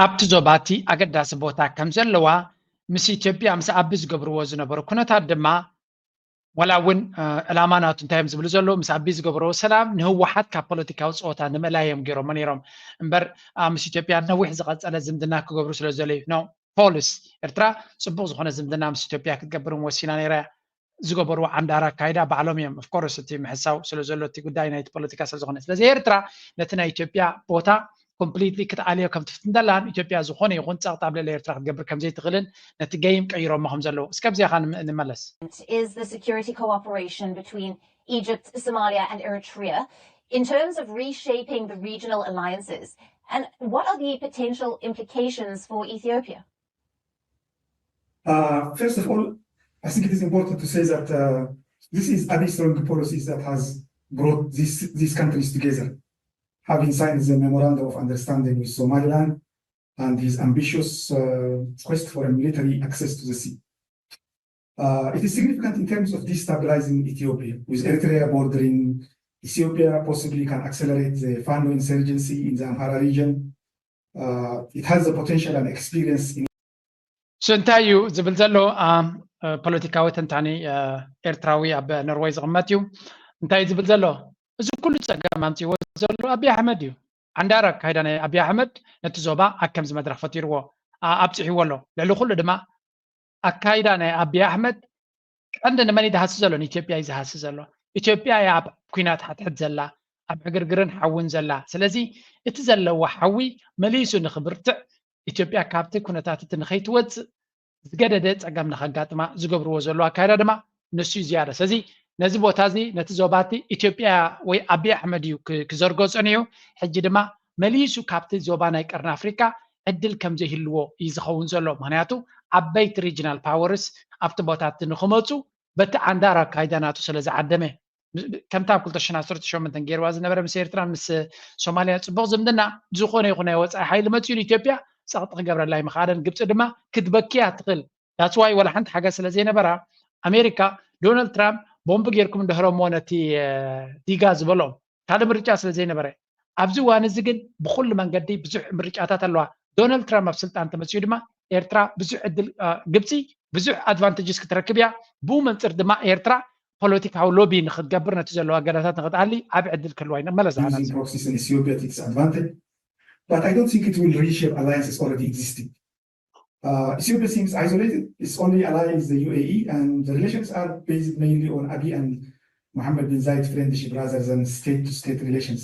ኣብቲ ዞባ እቲ ኣገዳሲ ቦታ ከም ዘለዋ ምስ ኢትዮጵያ ምስ ኣቢ ዝገብርዎ ዝነበሩ ኩነታት ድማ ዋላ እውን ዕላማ ናቱ እንታይ እዮም ዝብሉ ዘለዉ ምስ ኣቢ ዝገብርዎ ሰላም ንህወሓት ካብ ፖለቲካዊ ፀወታ ንምእላይ እዮም ገይሮሞ ነይሮም እምበር ምስ ኢትዮጵያ ነዊሕ ዝቐፀለ ዝምድና ክገብሩ ስለ ዝደለዩ ነው። ፖሊስ ኤርትራ ፅቡቅ ዝኮነ ዝምድና ምስ ኢትዮጵያ ክትገብር ወሲና ነይራ እያ። ዝገበርዎ ዓንዳር ኣካይዳ ባዕሎም እዮም of course እቲ ምሕሳው ስለ ዘሎ እቲ ጉዳይ ናይቲ ፖለቲካ ስለ ዝኾነ ስለዚ ኤርትራ ነቲ ናይ ኢትዮጵያ ቦታ ኮምፕሊትሊ ክትኣልዮ ከም ትፍትን ደላን ኢትዮጵያ ዝኾነ ይኹን ፀቕጣ ኣብ ልዕሊ ኤርትራ ክትገብር ከም ዘይትኽእልን ነቲ ገይም ቀይሮሞ ከም ዘለዉ እስከ ኣብዚኣ ኸ ንመለስ። Is the security cooperation between Egypt, Somalia and Eritrea in terms of reshaping the regional alliances and what are the potential implications for Ethiopia? Uh, first of all, I think it is important to say that uh, this is Abiy strong policies that has brought these, these countries together. having signed the memorandum of understanding with Somaliland and his ambitious uh, quest for a military access to the sea. Uh, it is significant in terms of destabilizing Ethiopia, with Eritrea bordering Ethiopia, possibly can accelerate the Fano insurgency in the Amhara region. Uh, it has the potential and experience in እሱ እንታይ እዩ ዝብል ዘሎ? ፖለቲካዊ ተንታኒ ኤርትራዊ ኣብ ኖርወይ ዝቕመጥ እዩ። እንታይ እዩ ዝብል ዘሎ? እዚ ኩሉ ፀገም ኣምፅዎ ዘሎ ኣብይ ኣሕመድ እዩ። ዓንዳር ኣካይዳ ናይ ኣብይ ኣሕመድ ነቲ ዞባ ኣብ ከምዚ መድረኽ ፈጢርዎ ኣብፅሕዎ ኣሎ። ልዕሊ ኩሉ ድማ ኣካይዳ ናይ ኣብይ ኣሕመድ ቀንዲ ንመን እዩ ዝሃሲ ዘሎ? ንኢትዮጵያ እዩ ዝሃሲ ዘሎ። ኢትዮጵያ እያ ኣብ ኲናት ሓትሕት ዘላ፣ ኣብ ዕግርግርን ሓውን ዘላ። ስለዚ እቲ ዘለዎ ሓዊ መሊሱ ንኽብርትዕ ኢትዮጵያ ካብቲ ኩነታት እቲ ንኸይትወፅእ ዝገደደ ፀገም ንኸጋጥማ ዝገብርዎ ዘለዉ ኣካይዳ ድማ ንሱ እዩ ዝያዳ። ስለዚ ነዚ ቦታ እዚ ነቲ ዞባ እቲ ኢትዮጵያ ወይ ኣብይ ኣሕመድ እዩ ክዘርጎ ፀኒሑ። ሕጂ ድማ መሊሱ ካብቲ ዞባ ናይ ቀርኒ ኣፍሪካ ዕድል ከም ዘይህልዎ እዩ ዝኸውን ዘሎ። ምክንያቱ ዓበይቲ regional powers ኣብቲ ቦታ እቲ ንክመፁ በቲ ዓንዳር ኣካይዳ ናቱ ስለ ዝዓደመ ከምታ ኣብ ክልተ ሽሕን ዓሰርተ ሸሞንተን ገይርዋ ዝነበረ ምስ ኤርትራ ምስ ሶማልያ ፅቡቕ ዝምድና ዝኾነ ይኹን ናይ ወፃኢ ሓይሊ መፅኡ ንኢትዮጵያ ፀቕጢ ክገብረላ ኣይምኽኣለን። ግብፂ ድማ ክትበኪያ ትኽእል። That's why ወላ ሓንቲ ሓገዝ ስለ ዘይነበራ ኣሜሪካ ዶናልድ ትራምፕ ቦምቢ ጌርኩም እንድሕረሞ ነቲ ዲጋ ዝበሎም ካልእ ምርጫ ስለ ዘይነበረ ኣብዚ እዋን እዚ ግን ብኩሉ መንገዲ ብዙሕ ምርጫታት ኣለዋ። ዶናልድ ትራምፕ ኣብ ስልጣን ተመፅኡ ድማ ኤርትራ ብዙሕ ዕድል ግብፂ ብዙሕ advantages ክትረክብ እያ። ብኡ መንፅር ድማ ኤርትራ ፖለቲካዊ ሎቢ ንክትገብር ነቲ ዘለዎ ኣገዳታት ንክትኣሊ ዓብ ዕድል ክህልዋ እዩ። መለስ using proxies in Ethiopia to its advantage. But I don't think it will reshape alliances already existing. Uh, Ethiopia seems isolated. Its only ally is the U A E, and the relations are based mainly on Abiy and Mohammed bin Zayed friendship rather than state-to-state relations.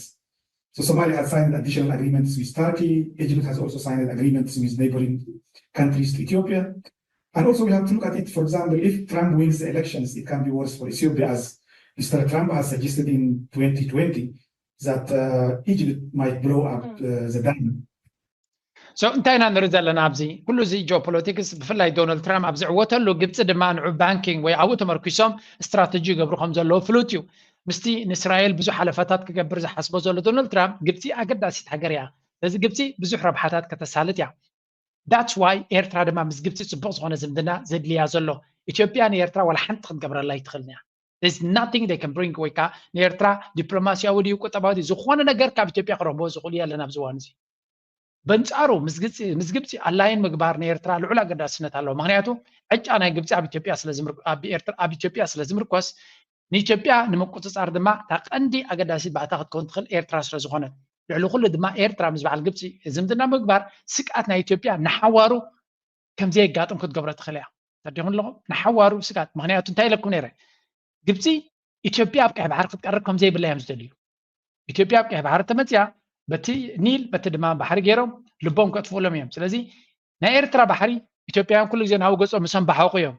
So Somalia has signed additional agreements with Turkey. Egypt has also signed agreements with neighboring countries to Ethiopia. And also we have to look at it, for example, if Trump wins the elections, it can be worse for Ethiopia, as Mister Trump has suggested in twenty twenty that uh, Egypt might blow up uh, the dam. So እንታይ ኢና ንርኢ ዘለና ኣብዚ ኩሉ እዚ ጂኦፖለቲክስ ብፍላይ ዶናልድ ትራምፕ ኣብ ዝዕወተሉ ግብፂ ድማ ንዑ ባንኪንግ ወይ ኣብኡ ተመርኪሶም ስትራተጂ ይገብሩ ከም ዘለዉ ፍሉጥ እዩ። ምስቲ ንእስራኤል ብዙሕ ሓለፋታት ክገብር ዝሓስቦ ዘሎ ዶናልድ ትራምፕ ግብፂ ኣገዳሲት ሃገር እያ። ስለዚ ግብፂ ብዙሕ ረብሓታት ከተሳልጥ እያ። That's why ኤርትራ ድማ ምስ ግብፂ ፅቡቕ ዝኾነ ዝምድና ዘድልያ ዘሎ። ኢትዮጵያ ንኤርትራ ዋላ ሓንቲ ክትገብረላ ኣይትኽእልን እያ። There's nothing they can bring ወይ ከዓ ንኤርትራ ዲፕሎማሲያዊ ድዩ ቁጠባዊ ድዩ ዝኾነ ነገር ካብ ኢትዮጵያ ክረኽቦ ዝኽእሉ የለን ኣብዚ እዋን እዚ። በንጻሩ ምስ ግብፂ ኣላይን ምግባር ንኤርትራ ልዑል ኣገዳስነት ኣለዎ። ምክንያቱ ዕጫ ናይ ግብፂ ኣብ ኢትዮጵያ ስለ ዝምርኮስ ንኢትዮጵያ ንምቁፅፃር ድማ እታ ቀንዲ ኣገዳሲት ባእታ ክትከውን ትኽእል ኤርትራ ስለ ዝኾነት። ልዕሊ ኩሉ ድማ ኤርትራ ምስ በዓል ግብፂ ዝምድና ምግባር ስግኣት ናይ ኢትዮጵያ ንሓዋሩ ከም ዘየጋጥም ክትገብሮ ትኽእል እያ። ተረዲኹም ኣለኹም? ንሓዋሩ ስግኣት። ምክንያቱ እንታይ ኢለኩም ነይረ? ግብፂ ኢትዮጵያ ኣብ ቀይሕ ባሕሪ ክትቀርብ ከም ዘይብላ እዮም ዝደልዩ። ኢትዮጵያ ኣብ ቀይሕ ባሕሪ ተመፅያ በቲ ኒል በቲ ድማ ባሕሪ ገይሮም ልቦም ከጥፍኡሎም እዮም። ስለዚ ናይ ኤርትራ ባሕሪ ኢትዮጵያውያን ኩሉ ግዜ ናብኡ ገፆም ምስ ኣንባሓቑ እዮም።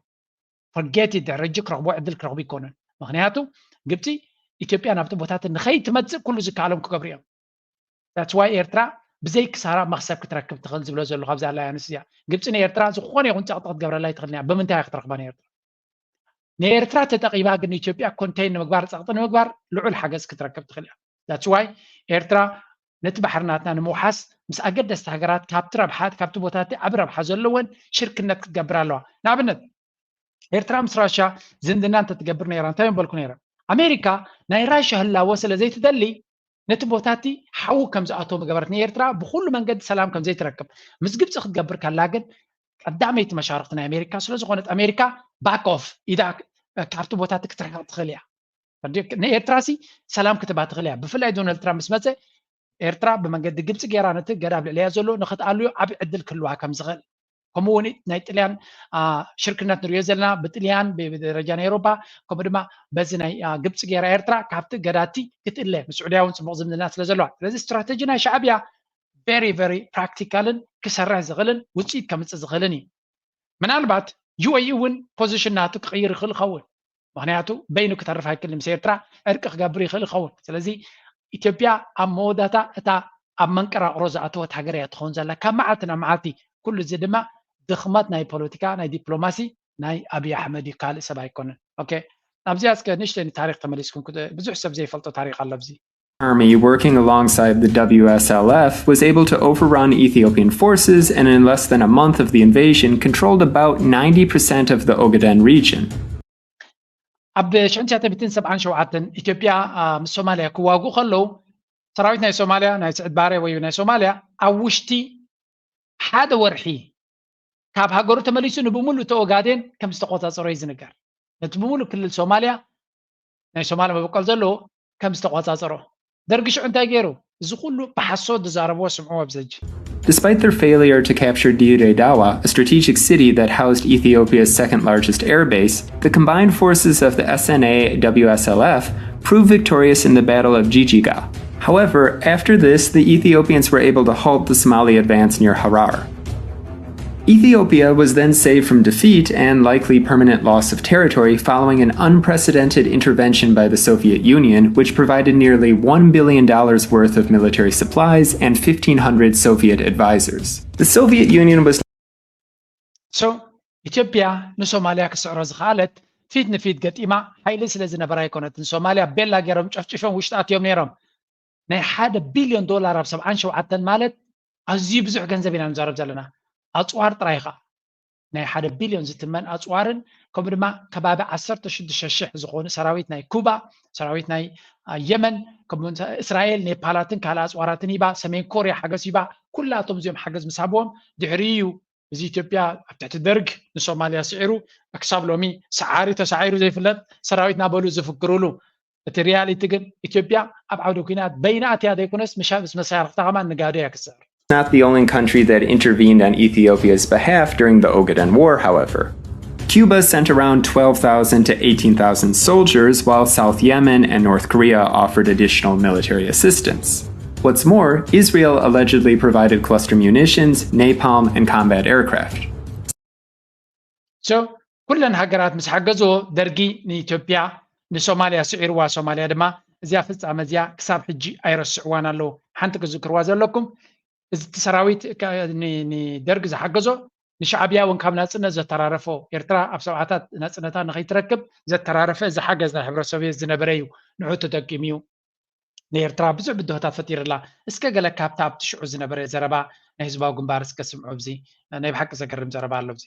Forget it፣ ድሕሪ ሕጂ ክረኽቦ ዕድል ክረኽቡ ኣይኮኑን። ምክንያቱ ግብፂ ኢትዮጵያ ናብቲ ቦታት ንኸይትመፅእ ኩሉ ዝከኣሎም ክገብሩ እዮም። That's why ኤርትራ ብዘይ ክሳራ መኽሰብ ክትረክብ ትኽእል ዝብሎ ዘለኹ ኣብዛ ኣላያንስ እዚኣ። ግብፂ ንኤርትራ ዝኾነ ይኹን ፀቕጢ ክትገብረላ ኣይትኽእልን እያ። ብምንታይ እያ ክትረኽባ ንኤርትራ? ንኤርትራ ተጠቒማ ግን ንኢትዮጵያ ኮንቴይን ንምግባር ፀቕጢ ንምግባር ልዑል ሓገዝ ክትረክብ ትኽእል እያ። That's why ኤርትራ ነቲ ባሕሪ ናትና ንምውሓስ ምስ ኣገደስቲ ሃገራት ካብቲ ረብሓ ካብቲ ቦታቲ ዓቢ ረብሓ ዘለወን ሽርክነት ክትገብር ኣለዋ። ንኣብነት ኤርትራ ምስ ራሻ ዝምድና እንተትገብር ነይራ እንታይ ምበልኩ ነይረ? ኣሜሪካ ናይ ራሻ ህላወ ስለ ዘይትደሊ ነቲ ቦታቲ ሓዊ ከም ዝኣተወ ምገበረት። ንኤርትራ ብኩሉ መንገዲ ሰላም ከም ዘይትረክብ ምስ ግብፂ ክትገብር ከላ ግን ቀዳመይቲ መሻርክቲ ናይ ኣሜሪካ ስለ ዝኾነት ኣሜሪካ back off ኢዳ ካብቲ ቦታቲ ክትርሕቕ ትኽእል እያ። ንኤርትራ ሲ ሰላም ክትባ ትኽእል እያ። ብፍላይ ዶናልድ ትራምፕ ምስ መፀ ኤርትራ ብመንገዲ ግብፂ ገይራ ነቲ ገዳብ ልዕሊያ ዘሎ ንክትኣልዮ ዓብ ዕድል ክህልዋ ከም ዝኽእል ከምኡ እውን ናይ ጥልያን ሽርክነት ንሪኦ ዘለና ብጥልያን ብደረጃ ናይ ኤሮፓ ከምኡ ድማ በዚ ናይ ግብፂ ገይራ ኤርትራ ካብቲ ገዳቲ ክትእለ ምስ ስዑድያ እውን ፅቡቕ ዝምድና ስለ ዘለዋ ስለዚ ስትራተጂ ናይ ሻዕብያ very very practical ን ክሰርሕ ዝኽእልን ውፅኢት ከምፅእ ዝኽእልን እዩ። ምናልባት ዩ ኤ ኢ እውን position ናቱ ክቕይር ይኽእል ይኸውን። ምክንያቱ በይኑ ክተርፍ ኣይክእል ምስ ኤርትራ ዕርቂ ክገብር ይኽእል ይኸውን። ስለዚ ኢትዮጵያ ኣብ መወዳታ እታ ኣብ መንቀራቕሮ ዝኣተወት ሃገር እያ ትኸውን ዘላ ካብ መዓልቲ ናብ መዓልቲ። ኩሉ እዚ ድማ ድኽመት ናይ ፖለቲካ ናይ ዲፕሎማሲ ናይ ኣብይ ኣሕመድ እዩ፣ ካልእ ሰብ ኣይኮነን። ኦኬ ናብዚኣ እስከ ንእሽተይ ንታሪክ ተመሊስኩም ብዙሕ ሰብ ዘይፈልጦ ታሪክ ኣሎ ኣብዚ። army working alongside the W S L F was able to overrun Ethiopian forces and, in less than a month of the invasion, controlled about ninety percent of the Ogaden region. ኣብ ሽሕን ትሽዓተ ሚእትን ሰብዓን ሸውዓተን ኢትዮጵያ ምስ ሶማልያ ክዋግኡ ከለዉ ሰራዊት ናይ ሶማልያ ናይ ስዕድ ባሬ ወይ ናይ ሶማልያ ኣብ ውሽጢ ሓደ ወርሒ ካብ ሃገሩ ተመሊሱ ንብሙሉ እቲ ኦጋዴን ከም ዝተቆጻጸሮ እዩ ዝንገር። ነቲ ብሙሉ ክልል ሶማልያ ናይ ሶማል መበቆል ዘለዎ ከም ዝተቆጻጸሮ። ደርጊ ሽዑ እንታይ ገይሩ? እዚ ኩሉ ብሓሶት ዝዛረብዎ ስምዕዎ ኣብዚ ሕጂ። Despite their failure to capture Dire Dawa, a strategic city that housed Ethiopia's second largest airbase, the combined forces of the S N A and W S L F proved victorious in the Battle of Jijiga. However, after this, the Ethiopians were able to halt the Somali advance near Harar. Ethiopia was then saved from defeat and likely permanent loss of territory following an unprecedented intervention by the Soviet Union, which provided nearly one billion dollars worth of military supplies and fifteen hundred Soviet advisors. The Soviet Union was So ኢትዮጵያ ንሶማልያ ክስዕሮ ዝኸኣለት ፊት ንፊት ገጢማ ሓይሊ ስለ ዝነበራ ኣይኮነትን። ሶማልያ ቤላ ገይሮም ጨፍጭፎም ውሽጢ ኣትዮም ነይሮም። ናይ ሓደ ቢልዮን ዶላር ኣብ ሰብዓን ሸውዓተን ማለት ኣዝዩ ብዙሕ ገንዘብ ኢና ንዛረብ ዘለና። ኣፅዋር ጥራይ ኸዓ ናይ ሓደ ቢልዮን ዝትመን ኣፅዋርን ከምኡ ድማ ከባቢ ዓሰርተ ሽዱሽተ ሽሕ ዝኾኑ ሰራዊት ናይ ኩባ፣ ሰራዊት ናይ የመን፣ ከምኡ እስራኤል፣ ኔፓላትን ካልእ ኣፅዋራትን ሂባ፣ ሰሜን ኮርያ ሓገዝ ሂባ። ኩላቶም እዚኦም ሓገዝ ምስ ሃብዎም ድሕሪ እዩ እዚ ኢትዮጵያ ኣብ ትሕቲ ደርግ ንሶማልያ ስዒሩ ክሳብ ሎሚ ሰዓሪ ተሳዒሩ ዘይፍለጥ ሰራዊት ናበሉ ዝፍክሩሉ። እቲ ሪያሊቲ ግን ኢትዮጵያ ኣብ ዓውዲ ኲናት በይና ኣትያ ዘይኮነስ ምስ መሳርሕታ ከማን ንጋዶ እያ ክትስዕር። Not the only country that intervened on Ethiopia's behalf during the Ogaden War, however. Cuba sent around twelve thousand to eighteen thousand soldiers, while South Yemen and North Korea offered additional military assistance. What's more, Israel allegedly provided cluster munitions, napalm, and combat aircraft. So ኩለን ሃገራት ምስ ሓገዝዎ ደርጊ ንኢትዮጵያ ንሶማልያ ስዒርዋ። ሶማልያ ድማ እዚኣ ፍጻመ እዚኣ ክሳብ ሕጂ ኣይረስዕዋን ኣለዉ። ሓንቲ ክዝክርዋ ዘለኩም፣ እዚ ሰራዊት ንደርግ ዝሓገዞ ንሻዕብያ እውን ካብ ናጽነት ዘተራረፎ፣ ኤርትራ ኣብ ሰብዓታት ናጽነታ ንኸይትረክብ ዘተራረፈ እዚ ሓገዝ ናይ ሕብረ ሶቪየት ዝነበረ እዩ። ንዑ ተጠቂሙ እዩ ንኤርትራ ብዙሕ ብድሆታት ፈጢርላ። እስከ ገለ ካብታ ኣብቲ ሽዑ ዝነበረ ዘረባ ናይ ህዝባዊ ግንባር እስከ ስምዑ። ኣብዚ ናይ ብሓቂ ዘገርም ዘረባ ኣሎ። ኣብዚ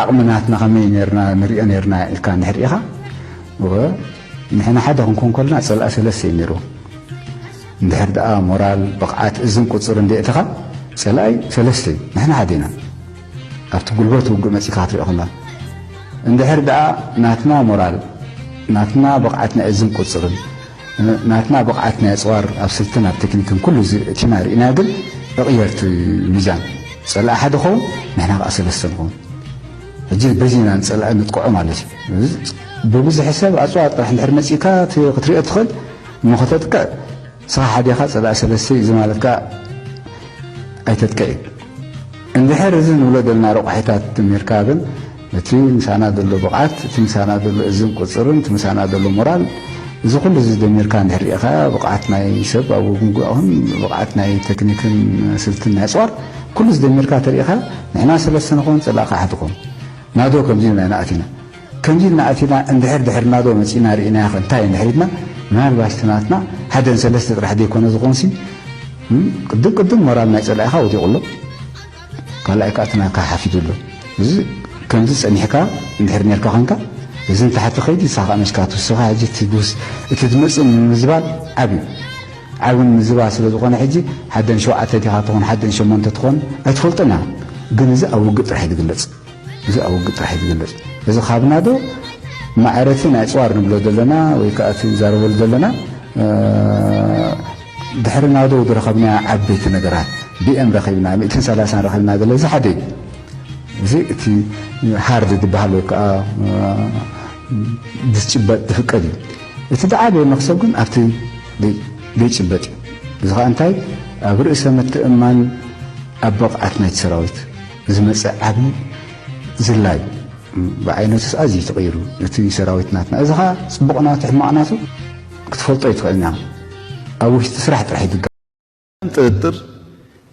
ዓቕሚ ናትና ከመይ ነርና ንሪኦ ነርና ኢልካ እንድሕር ኢኻ፣ እወ፣ ንሕና ሓደ ክንኮን ከለና ጸላኢ ሰለስተ እዩ ነይሩ። እንድሕር ደኣ ሞራል፣ ብቕዓት፣ እዝን ቁጽር እንድእትኻ ጸላኢ ሰለስተ እዩ። ንሕና ሓደ ኢና። ኣብቲ ጉልበት ውግእ መጺእካ ክትሪኦ ከላ እንድሕር ደኣ ናትና ሞራል፣ ናትና ብቕዓት ናይ እዝን ቁጽርን፣ ናትና ብቕዓት ናይ ኣጽዋር ኣብ ስልትን ኣብ ቴክኒክን ኩሉ እዚ እቲና ርኢና ግን እቕየር እቲ ሚዛን። ጸላኢ ሓደ ኸውን፣ ንሕና ከኣ ሰለስተ ንኸውን። ሕጂ በዚ ኢና ንጸላኢ ንጥቅዖ ማለት እዩ። ብብዝሒ ሰብ ኣጽዋር ጥራሕ እንድሕር መጺእካ እቲ ክትሪኦ ትኽእል እሞ ከተጥቅዕ ንስኻ ሓደ ኢኻ፣ ጸላኢ ሰለስተ እዩ። እዚ ማለት ከኣ ኣይተጥቅዕ እዩ። እንድሕር እዚ ንብሎ ዘለና ረቋሒታት ደሚርካ ግን እቲ ምሳና ዘሎ ብቕዓት፣ እቲ ምሳና ዘሎ እዝን ቁጽርን፣ እቲ ምሳና ዘሎ ሞራል፣ እዚ ኩሉ እዚ ደሚርካ እንድሕር ርኢኻ፣ ብቕዓት ናይ ሰብ ኣብ ውግእ ይኹን ብቕዓት ናይ ቴክኒክን ስልትን ናይ ኣጽዋር ኩሉ እዚ ደሚርካ ተሪኢኻ፣ ንሕና ሰለስተ ንኾን፣ ጸላእኻ ሓደ ይኾን። ናዶ ከምዚ ኢልና ኢና ኣቲና። ከምዚ ኢልና ኣቲና እንድሕር ድሕሪ ናዶ መጺእና ርኢናዮ ኸ እንታይ እንድሕር ኢልና፣ ምናልባሽ እቲ ናትና ሓደን ሰለስተ ጥራሕ ዘይኮነ ዝኾንሲ፣ እም፣ ቅድም ቅድም ሞራል ናይ ጸላኢኻ ወዲቑ ኣሎ። ካልኣይ ከኣ እቲ ናትካ ሓፊዱ ኣሎ። እዚ ከምዚ ጸኒሕካ እንድሕር ኔርካ ኾንካ፣ እዚ ንታሕቲ ኸይዱ ንስኻ ከኣ መሽካ ትውስኻ። ሕጂ እቲ ድውስ-፣ እቲ ዝመጽእ ምምዝባል ዓቢ እዩ። ዓቢ ምምዝባል ስለ ዝኾነ ሕጂ ሓደን ሸውዓተ ዲኻ ትኾን፣ ሓደን ሸሞንተ ትኾን ኣይትፈልጦን ኢኻ። ግን እዚ ኣብ ውግእ ጥራሕ እዩ ዝግለጽ። እዚ ኣብ ውግእ ጥራሕ እዩ ዝግለጽ። እዚ ካብ ናዶ ማዕረ እቲ ናይ ኣጽዋር ንብሎ ዘለና ወይ ከኣ እቲ ንዛረበሉ ዘለና፣ እ፣ ድሕሪ ናዶ ዝረኸብናዮ ዓበይቲ ነገራት፣ ቢ ኤም ረኺብና፣ ሚእትን ሰላሳን ረኺብና ገለ፣ እዚ ሓደ እዩ። እዚ እቲ ሃርድ ዝበሃል ወይ ከኣ፣ እ፣ ዝጭበጥ ዝፍቀድ እዩ። እቲ ዝዓበየ መኽሰብ ግን ኣብቲ ዘይ-፣ ዘይጭበጥ እዩ። እዚ ኸኣ እንታይ? ኣብ ርእሰ ምትእምማን ኣብ ብቕዓት ናይቲ ሰራዊት ዝመጽእ ዓቢ ዝላይ ብዓይነቱስ ኣዝዩ ተቐይሩ። እቲ ሰራዊት ናትና፣ እዚ ኸኣ ጽቡቕ ናቱ ሕማቕ ናቱ ክትፈልጦ ኣይትኽእልን ኢኻ። ኣብ ውሽጢ ስራሕ ጥራሕ እዩ ዝጋ- ጥርጥር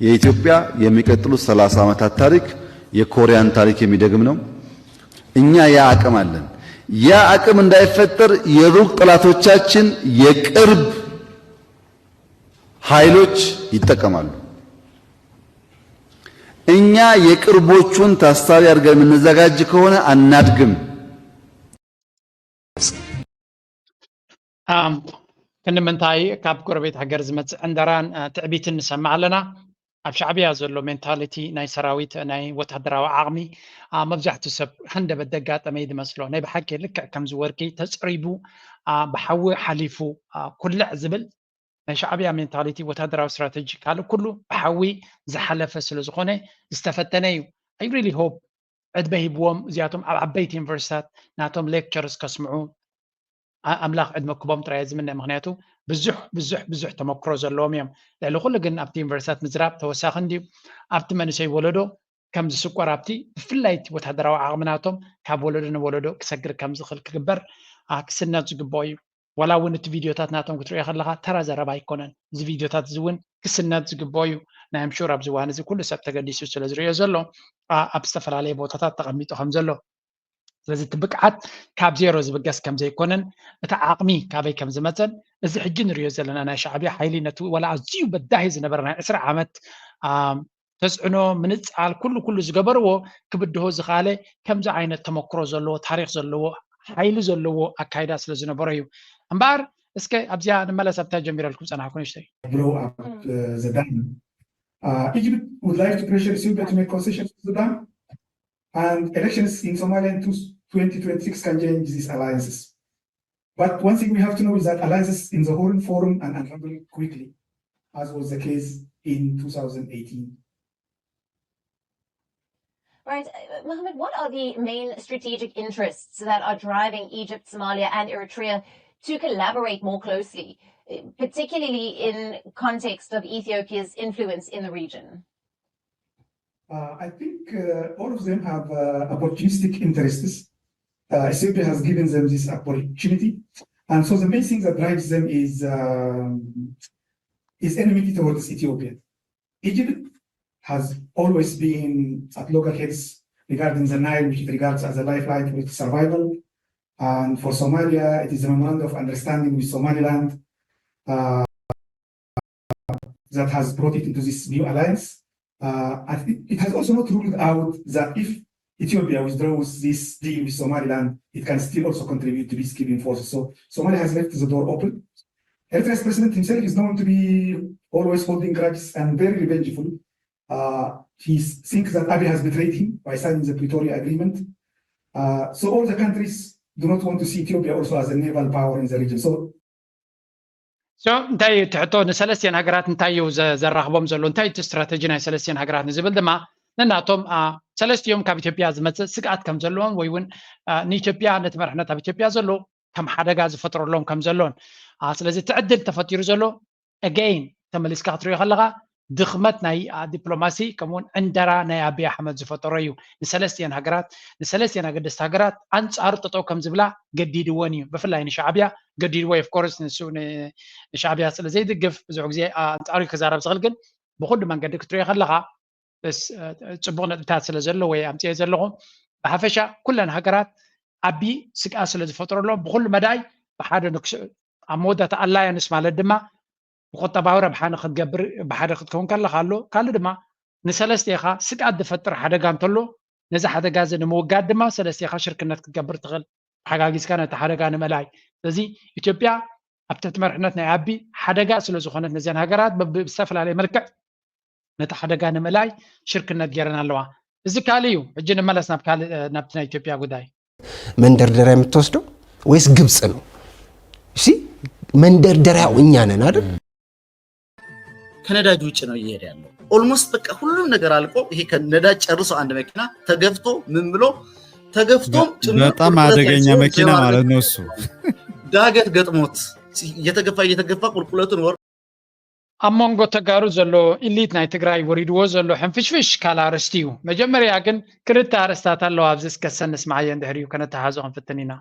የኢትዮጵያ የሚቀጥሉት ሰላሳ ዓመታት ታሪክ የኮሪያን ታሪክ የሚደግም ነው። እኛ ያ አቅም አለን። ያ አቅም እንዳይፈጠር የሩቅ ጠላቶቻችን የቅርብ ኃይሎች ይጠቀማሉ። እኛ የቅርቦቹን ታሳቢ አድርገን የምንዘጋጅ ከሆነ አናድግም። ክንዲ ምንታይ ካብ ጎረቤት ሃገር ዝመፅእ ዕንደራን ትዕቢትን ንሰምዕ ኣለና። ኣብ ሻዕብያ ዘሎ ሜንታሊቲ ናይ ሰራዊት ናይ ወታደራዊ ዓቕሚ መብዛሕትኡ ሰብ ሃንደበት ደጋጠመ እዩ ዝመስሎ። ናይ ብሓቂ ልክዕ ከምዚ ወርቂ ተፅሪቡ ብሓዊ ሓሊፉ ኩልዕ ዝብል ናይ ሻዕብያ ሜንታሊቲ ወታደራዊ ስትራተጂ ካልእ ኩሉ ብሓዊ ዝሓለፈ ስለ ዝኾነ ዝተፈተነ እዩ። I really hope ዕድመ ሂብዎም እዚኣቶም ኣብ ዓበይቲ ዩኒቨርሲታት ናቶም ሌክቸርስ ከስምዑ ኣምላኽ ዕድመ ክቦም ጥራይ ዝምነ። ምክንያቱ ብዙሕ ብዙሕ ብዙሕ ተመክሮ ዘለዎም እዮም። ልዕሊ ኩሉ ግን ኣብቲ ዩኒቨርሲታት ምዝራብ ተወሳኺ እንድዩ። ኣብቲ መንእሰይ ወለዶ ከም ዝስቆር ኣብቲ ብፍላይ እቲ ወታደራዊ ዓቕሚ ናቶም ካብ ወለዶ ንወለዶ ክሰግር ከም ዝኽእል ክግበር ክስነት ዝግበኦ እዩ። ዋላ እውን እቲ ቪድዮታት ናቶም ክትሪኦ ከለኻ ተራ ዘረባ ኣይኮነን። እዚ ቪድዮታት እዚ እውን ክስነት ዝግበኦ እዩ። ናይ ኣምሹር ኣብዚ እዋን እዚ ኩሉ ሰብ ተገዲሱ ስለ ዝሪኦ ዘሎ ኣብ ዝተፈላለየ ቦታታት ተቐሚጡ ከም ዘሎ ስለዚ እቲ ብቅዓት ካብ ዜሮ ዝብገስ ከም ዘይኮነን እቲ ዓቕሚ ካበይ ከም ዝመፀን እዚ ሕጂ ንሪኦ ዘለና ናይ ሻዕብያ ሓይሊ ነቲ ወላ ኣዝዩ በዳሂ ዝነበረ ናይ ዕስራ ዓመት ተፅዕኖ ምንፃል ኩሉ ኩሉ ዝገበርዎ ክብድሆ ዝኻለ ከምዚ ዓይነት ተመክሮ ዘለዎ ታሪክ ዘለዎ ሓይሊ ዘለዎ ኣካይዳ ስለ ዝነበሮ እዩ እምበኣር እስከ ኣብዚኣ ንመለስ ኣብታ ጀሚረልኩም ፀናሕኩ ንሽተይ Egypt would like to pressure Ethiopia to make concessions to Sudan and elections in Somalia in twenty twenty-six can change these alliances. But one thing we have to know is that alliances in the Horn form and unravel quickly, as was the case in two thousand eighteen. Right. Uh, Mohammed, what are the main strategic interests that are driving Egypt, Somalia, and Eritrea to collaborate more closely, uh, particularly in context of Ethiopia's influence in the region? Uh, I think uh, all of them have uh, opportunistic interests. Uh, Ethiopia has given them this opportunity. And so the main thing that drives them is, um, is enmity towards Ethiopia. Egypt has always been at loggerheads regarding the Nile, which it regards as a lifeline for its survival. And for Somalia, it is a memorandum of understanding with Somaliland uh, that has brought it into this new alliance. Uh, it has also not ruled out that if Ethiopia withdraws this deal with Somaliland, it can still also contribute to peacekeeping forces. So Somalia has left the door open. Eritrea's president himself is known to be always holding grudges and very revengeful. Uh, he thinks that Abiy has betrayed him by signing the Pretoria Agreement. Uh, so all the countries do not want to see Ethiopia also as a naval power in the region. So so እንታይ እዩ ትሕቶ ንሰለስቲአን ሃገራት እንታይ እዩ ዘራኽቦም ዘሎ እንታይ እቲ ስትራተጂ ናይ ሰለስቲአን ሃገራት ንዝብል ድማ ነናቶም ሰለስቲኦም ካብ ኢትዮጵያ ዝመፅእ ስግኣት ከም ዘለዎም ወይ እውን ንኢትዮጵያ ነቲ መርሕነት ኣብ ኢትዮጵያ ዘሎ ከም ሓደጋ ዝፈጥረሎም ከም ዘሎን ስለዚ እቲ ዕድል ተፈጢሩ ዘሎ again ተመሊስካ ክትሪኦ ከለኻ ድኽመት ናይ ዲፕሎማሲ ከምኡውን ዕንደራ ናይ ኣቢይ ኣሕመድ ዝፈጠሮ እዩ ንሰለስቲአን ሃገራት ንሰለስቲአን ኣገደስቲ ሃገራት ኣንፃሩ ጠጠው ከም ዝብላ ገዲድወን እዩ ብፍላይ ንሻዕብያ ገዲድዎ of course ንሱ ንሻዕብያ ስለ ዘይድግፍ ብዙሕ ግዜ ኣንፃሩ ክዛረብ ዝኽእል ግን ብኩሉ መንገዲ ክትሪኦ ከለኻ ፅቡቕ ነጥብታት ስለ ዘለዎ ኣምፅኤ ዘለኹ ብሓፈሻ ኩለን ሃገራት ዓቢ ስግኣት ስለ ዝፈጥረሎም ብኩሉ መዳይ ብሓደ ንክስዑ ኣብ መወዳእታ ኣላያንስ ማለት ድማ ብቁጠባዊ ረብሓ ንክትገብር ብሓደ ክትከውን ከለካ ኣሎ ካልእ ድማ ንሰለስቴኻ ስግኣት ዝፈጥር ሓደጋ እንተሎ ነዚ ሓደጋ እዚ ንምውጋድ ድማ ሰለስቴኻ ሽርክነት ክትገብር ትኽእል ተሓጋጊዝካ ነቲ ሓደጋ ንምእላይ ስለዚ ኢትዮጵያ ኣብ ትሕቲ መርሕነት ናይ ኣቢ ሓደጋ ስለ ዝኾነት ነዚን ሃገራት ብዝተፈላለየ መልክዕ ነቲ ሓደጋ ንምእላይ ሽርክነት ገይረን ኣለዋ። እዚ ካልእ እዩ። ሕጂ ንመለስ ናብ ካልእ ናብቲ ናይ ኢትዮጵያ ጉዳይ። መንደርደሪያ የምትወስደው ወይስ ግብጽ ነው? እሺ መንደርደሪያው እኛ ነን አይደል? ከነዳጅ ውጭ ነው እየሄደ ያለው። ኦልሞስት በቃ ሁሉም ነገር አልቆ ይሄ ከነዳጅ ጨርሶ አንድ መኪና ተገፍቶ ምን ብሎ ተገፍቶም በጣም አደገኛ መኪና ማለት ነው እሱ። ዳገት ገጥሞት እየተገፋ እየተገፋ ቁልቁለቱን ወር ኣብ መንጎ ተጋሩ ዘሎ ኢሊት ናይ ትግራይ ወሪድዎ ዘሎ ሕንፍሽፍሽ ካልእ ኣርእስቲ እዩ። መጀመርያ ግን ክልተ ኣርእስታት ኣለዋ ኣብዚ እስከ ሰን ንስምዓየን ድሕሪኡ ከነተሓዞ ክንፍትን ኢና።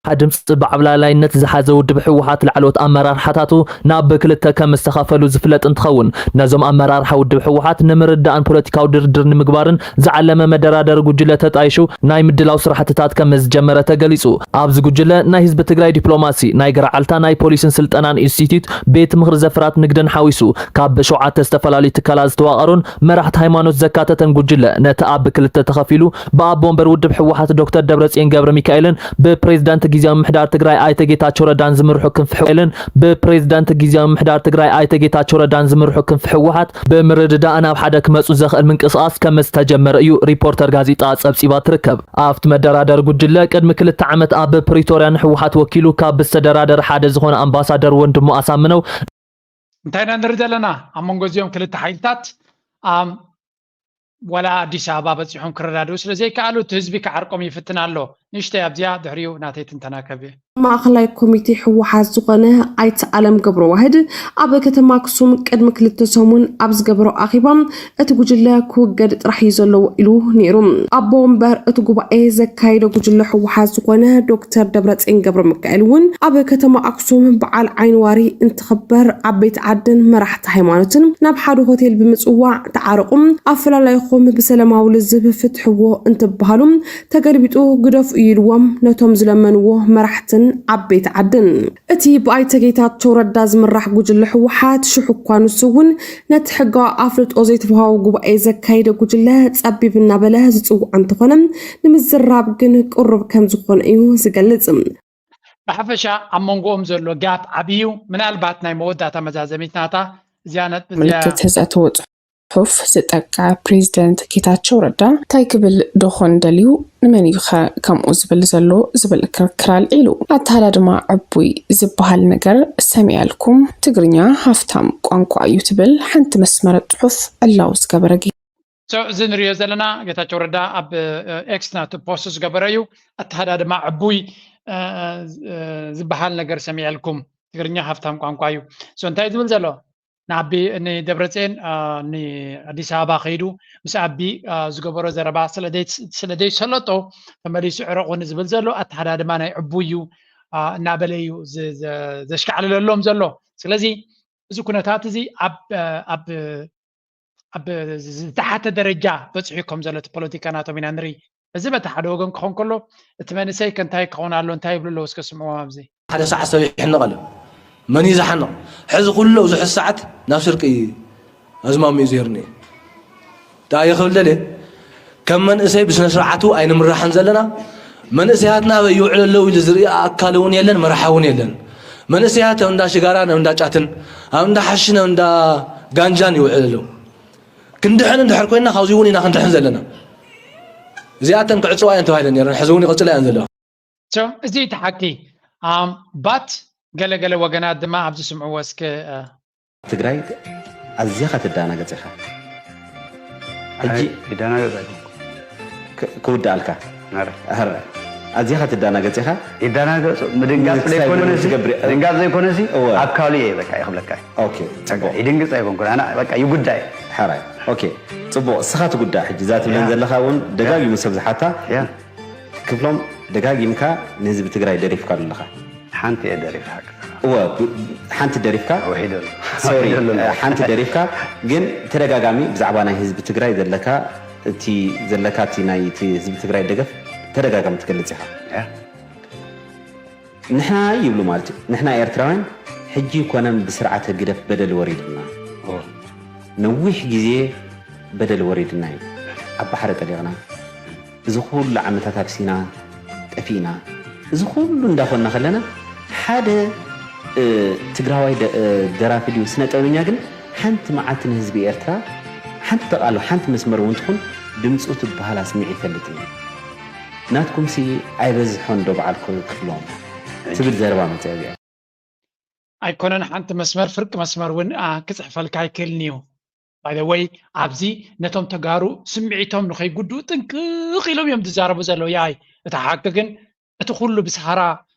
ድምፂ ብዓብላላይነት ዝሓዘ ውድብ ህወሓት ላዕለዎት ኣመራርሓታቱ ናብ ክልተ ከም ዝተኸፈሉ ዝፍለጥ እንትኸውን፣ ነዞም ኣመራርሓ ውድብ ህወሓት ንምርዳእን ፖለቲካዊ ድርድር ንምግባርን ዝዓለመ መደራደሪ ጉጅለ ተጣይሹ ናይ ምድላው ስራሕትታት ከም ዝጀመረ ተገሊፁ። ኣብዚ ጉጅለ ናይ ህዝቢ ትግራይ ዲፕሎማሲ፣ ናይ ገረዓልታ ናይ ፖሊስን ስልጠናን ኢንስቲትዩት፣ ቤት ምኽሪ ዘፈራት ንግድን ሓዊሱ ካብ ሸውዓተ ዝተፈላለዩ ትካላት ዝተዋቐሩን መራሕቲ ሃይማኖት ዘካተተን ጉጅለ ነቲ ኣብ ክልተ ተኸፊሉ ብኣቦ ወንበር ውድብ ህወሓት ዶክተር ደብረፅዮን ገብረ ሚካኤልን ብፕሬዝዳንት ግዝያዊ ምምሕዳር ትግራይ ኣይተ ጌታቸው ረዳን ዝምርሑ ክንፊ ህወሓትን ብፕሬዝዳንት ግዝያዊ ምምሕዳር ትግራይ ኣይተ ጌታቸው ረዳን ዝምርሑ ክንፊ ህወሓት ብምርድዳእ ናብ ሓደ ክመፁ ዘኽእል ምንቅስቃስ ከም ዝተጀመረ እዩ ሪፖርተር ጋዜጣ ጸብጺባ ትርከብ። ኣብቲ መደራደሪ ጉጅለ ቅድሚ ክልተ ዓመት ኣብ ፕሪቶርያ ንህወሓት ወኪሉ ካብ ዝተደራደረ ሓደ ዝኾነ ኣምባሳደር ወንድሙ ኣሳምነው እንታይ ኢና ንርኢ ዘለና ኣብ መንጎ እዚኦም ክልተ ሓይልታት? ኣም፣ ዋላ ኣዲስ ኣበባ በፂሖም ክረዳድኡ ስለ ዘይከኣሉ እቲ ህዝቢ ክዓርቆም ይፍትን ኣሎ። ንእሽተይ ኣብዚኣ ድሕሪኡ ናተይ ትንተና ከብየ። ማእኸላይ ኮሚቴ ህወሓት ዝኾነ ኣይተ ኣለም ገብረዋህድ ኣብ ከተማ ኣክሱም ቅድሚ ክልተ ሰሙን ኣብ ዝገበሮ ኣኼባ እቲ ጉጅለ ክውገድ ጥራሕ እዩ ዘለዎ ኢሉ ነይሩ። ኣቦ ወንበር እቲ ጉባኤ ዘካየደ ጉጅለ ህወሓት ዝኾነ ዶክተር ደብረፅዮን ገብረ ሚካኤል እውን ኣብ ከተማ ኣክሱም በዓል ዓይኒ ዋሪ እንትኽበር ዓበይቲ ዓድን መራሕቲ ሃይማኖትን ናብ ሓደ ሆቴል ብምፅዋዕ ተዓረቑ፣ ኣፈላላይኹም ብሰላማዊ ልዝብ ፍትሕዎ እንትበሃሉ ተገልቢጡ ግደፉ እዩ ኢልዎም ነቶም ዝለመንዎ መራሕትን ዓበይቲ ዓድን። እቲ ብኣይተ ጌታቸው ረዳ ዝምራሕ ጉጅለ ህወሓት ሽሕ እኳ ንሱ እውን ነቲ ሕጋዊ ኣፍልጦ ዘይተዋሃቦ ጉባኤ ዘካየደ ጉጅለ ጸቢብ እናበለ ዝጽውዖ እንተኾነ ንምዝራብ ግን ቅሩብ ከም ዝኾነ እዩ ዝገልጽ። ብሓፈሻ ኣብ መንጎኦም ዘሎ ጋፕ ዓብዩ ምናልባት ናይ መወዳእታ መዛዘሚት ናታ እዚኣ ነጥቢ እዚኣ ምልክት ዘእተወ ጽሑፍ ዝጠቅዐ ፕሬዝደንት ጌታቸው ረዳ እንታይ ክብል ዶ ኾን ደልዩ? ንመን እዩ ኸ ከምኡ ዝብል ዘሎ ዝብል ክርክር ኣልዒሉ። ኣተሃዳድማ ዕቡይ ዝበሃል ነገር ሰሚዐልኩም። ትግርኛ ሃፍታም ቋንቋ እዩ ትብል ሓንቲ መስመር ጽሑፍ ዕላው ዝገበረ ጌ- So፣ እዚ ንሪኦ ዘለና ጌታቸው ረዳ ኣብ ኤክስ ናቱ ፖስት ዝገበረ እዩ። ኣተሃዳድማ ዕቡይ ዝበሃል ነገር ሰሚዐልኩም። ትግርኛ ሃፍታም ቋንቋ እዩ። So እንታይ ዝብል ዘሎ? ንኣቢ ንደብረፅዮን ንኣዲስ ኣበባ ከይዱ ምስ ኣቢ ዝገበሮ ዘረባ ስለ ዘይሰለጦ ተመሊሱ ዕረቑ ንዝብል ዘሎ ኣተሃዳድማ ናይ ዕቡይ እዩ እናበለ እዩ ዘሽካዕልለሎም ዘሎ። ስለዚ እዚ ኩነታት እዚ ኣብ ዝተሓተ ደረጃ በፂሑ ከም ዘሎ እቲ ፖለቲካ ናቶም ኢና ንርኢ። እዚ በቲ ሓደ ወገን ክኾን ከሎ እቲ መንእሰይ ከ እንታይ ክኸውን ኣሎ እንታይ ይብሉ ኣለዉ እስከ ስምዕዎም ኣብዚ። ሓደ ሰዓት ሰብ ይሕነቕ ኣሎ። መን እዩ ዝሓንቕ? ሕዚ ኩሉ ኣብዚ ሕዚ ሰዓት ናብ ስርቂ ኣዝማሚኡ ዝሄርኒ እዩ። እንታይ እየ ክብል ደልየ? ከም መንእሰይ ብስነ ስርዓቱ ኣይንምራሕን ዘለና። መንእሰያትና ኣበይ ይውዕሉ ኣለዉ ኢሉ ዝርኢ ኣካል እውን የለን፣ መራሒ እውን የለን። መንእሰያት ኣብ እንዳ ሽጋራን ኣብ እንዳ ጫትን ኣብ እንዳ ሓሽን ኣብ እንዳ ጋንጃን ይውዕሉ ኣለዉ። ክንድሕን እንድሕር ኮይንና ካብዚ እውን ኢና ክንድሕን ዘለና። እዚኣተን ክዕፅዋ እየን ተባሂለን ነይረን፣ ሕዚ እውን ይቕፅላ እየን ዘለዋ። So፣ እዚ እቲ ሓቂ። ኣም፣ ባት ገለ ገለ ወገናት ድማ ኣብዚ ስምዕዎ እስከ። ትግራይ ኣዝኻ ትዳናገጽ ኢኻ። ሕጂ ይዳናገጽ ኣይኮንኩ ክውዳእልካ ናረ ኣዝኻ ትዳናገጽ ኢኻ። ይዳናገጽ ምድንጋጽ ዘይኮነሲ ድንጋጽ ዘይኮነሲ ኣብ ካሉ እየ በቃ ይኽብለካ። ኦኬ ጽቡቕ ይድንግጽ ኣይኮንኩን ኣና በቃ ይጉዳይ። ሓራይ ኦኬ ጽቡቕ እስኻ ትጉዳእ። ሕጂ እዛ ትብለን ዘለኻ እውን ደጋጊሙ ሰብ ዝሓታ ክፍሎም ደጋጊምካ ንህዝቢ ትግራይ ደሪፍካሉ ኣለኻ። ሓንቲ እየ ደሪፍ ሓቂ እወ ሓንቲ ደሪፍካ ውሒደሉ ሶሪ ውሒደሉ ኣለዎ። ሓንቲ ደሪፍካ ግን ተደጋጋሚ ብዛዕባ ናይ ህዝቢ ትግራይ ዘለካ እቲ ዘለካ እቲ ናይ እቲ ህዝቢ ትግራይ ደገፍ ተደጋጋሚ ትገልጽ ኢኻ። ያ። ንሕና ይብሉ ማለት እዩ ንሕና ኤርትራውያን ሕጂ ኮነን ብስርዓት ህግደፍ በደል ወሪድና እወ። ነዊሕ ግዜ በደል ወሪድና እዩ ኣብ ባሕሪ ጠሊቕና እዚ ኩሉ ዓመታት ኣብ ሲና ጠፊእና እዚ ኩሉ እንዳኾንና ከለና ሓደ ትግራዋይ ደራፊ ድዩ ስነ ጥበበኛ ግን ሓንቲ መዓልቲ ንህዝቢ ኤርትራ ሓንቲ ቃሉ ሓንቲ መስመር እውን ትኹን ድምፁ ትበሃል ኣስሚዑ ይፈልጥ እዩ ናትኩምሲ ኣይበዝሖን ዶ በዓል ክፍሎም ትብል ዘረባ መፅያ እዚኣ ኣይኮነን ሓንቲ መስመር ፍርቂ መስመር እውን ክፅሕፈልካ ኣይክእልን እዩ። By the way ኣብዚ ነቶም ተጋሩ ስምዒቶም ንኸይጉድኡ ጥንቅቕ ኢሎም እዮም ዝዛረቡ ዘለዉ። ያይ እቲ ሓቂ ግን እቲ ኩሉ ብሰሃራ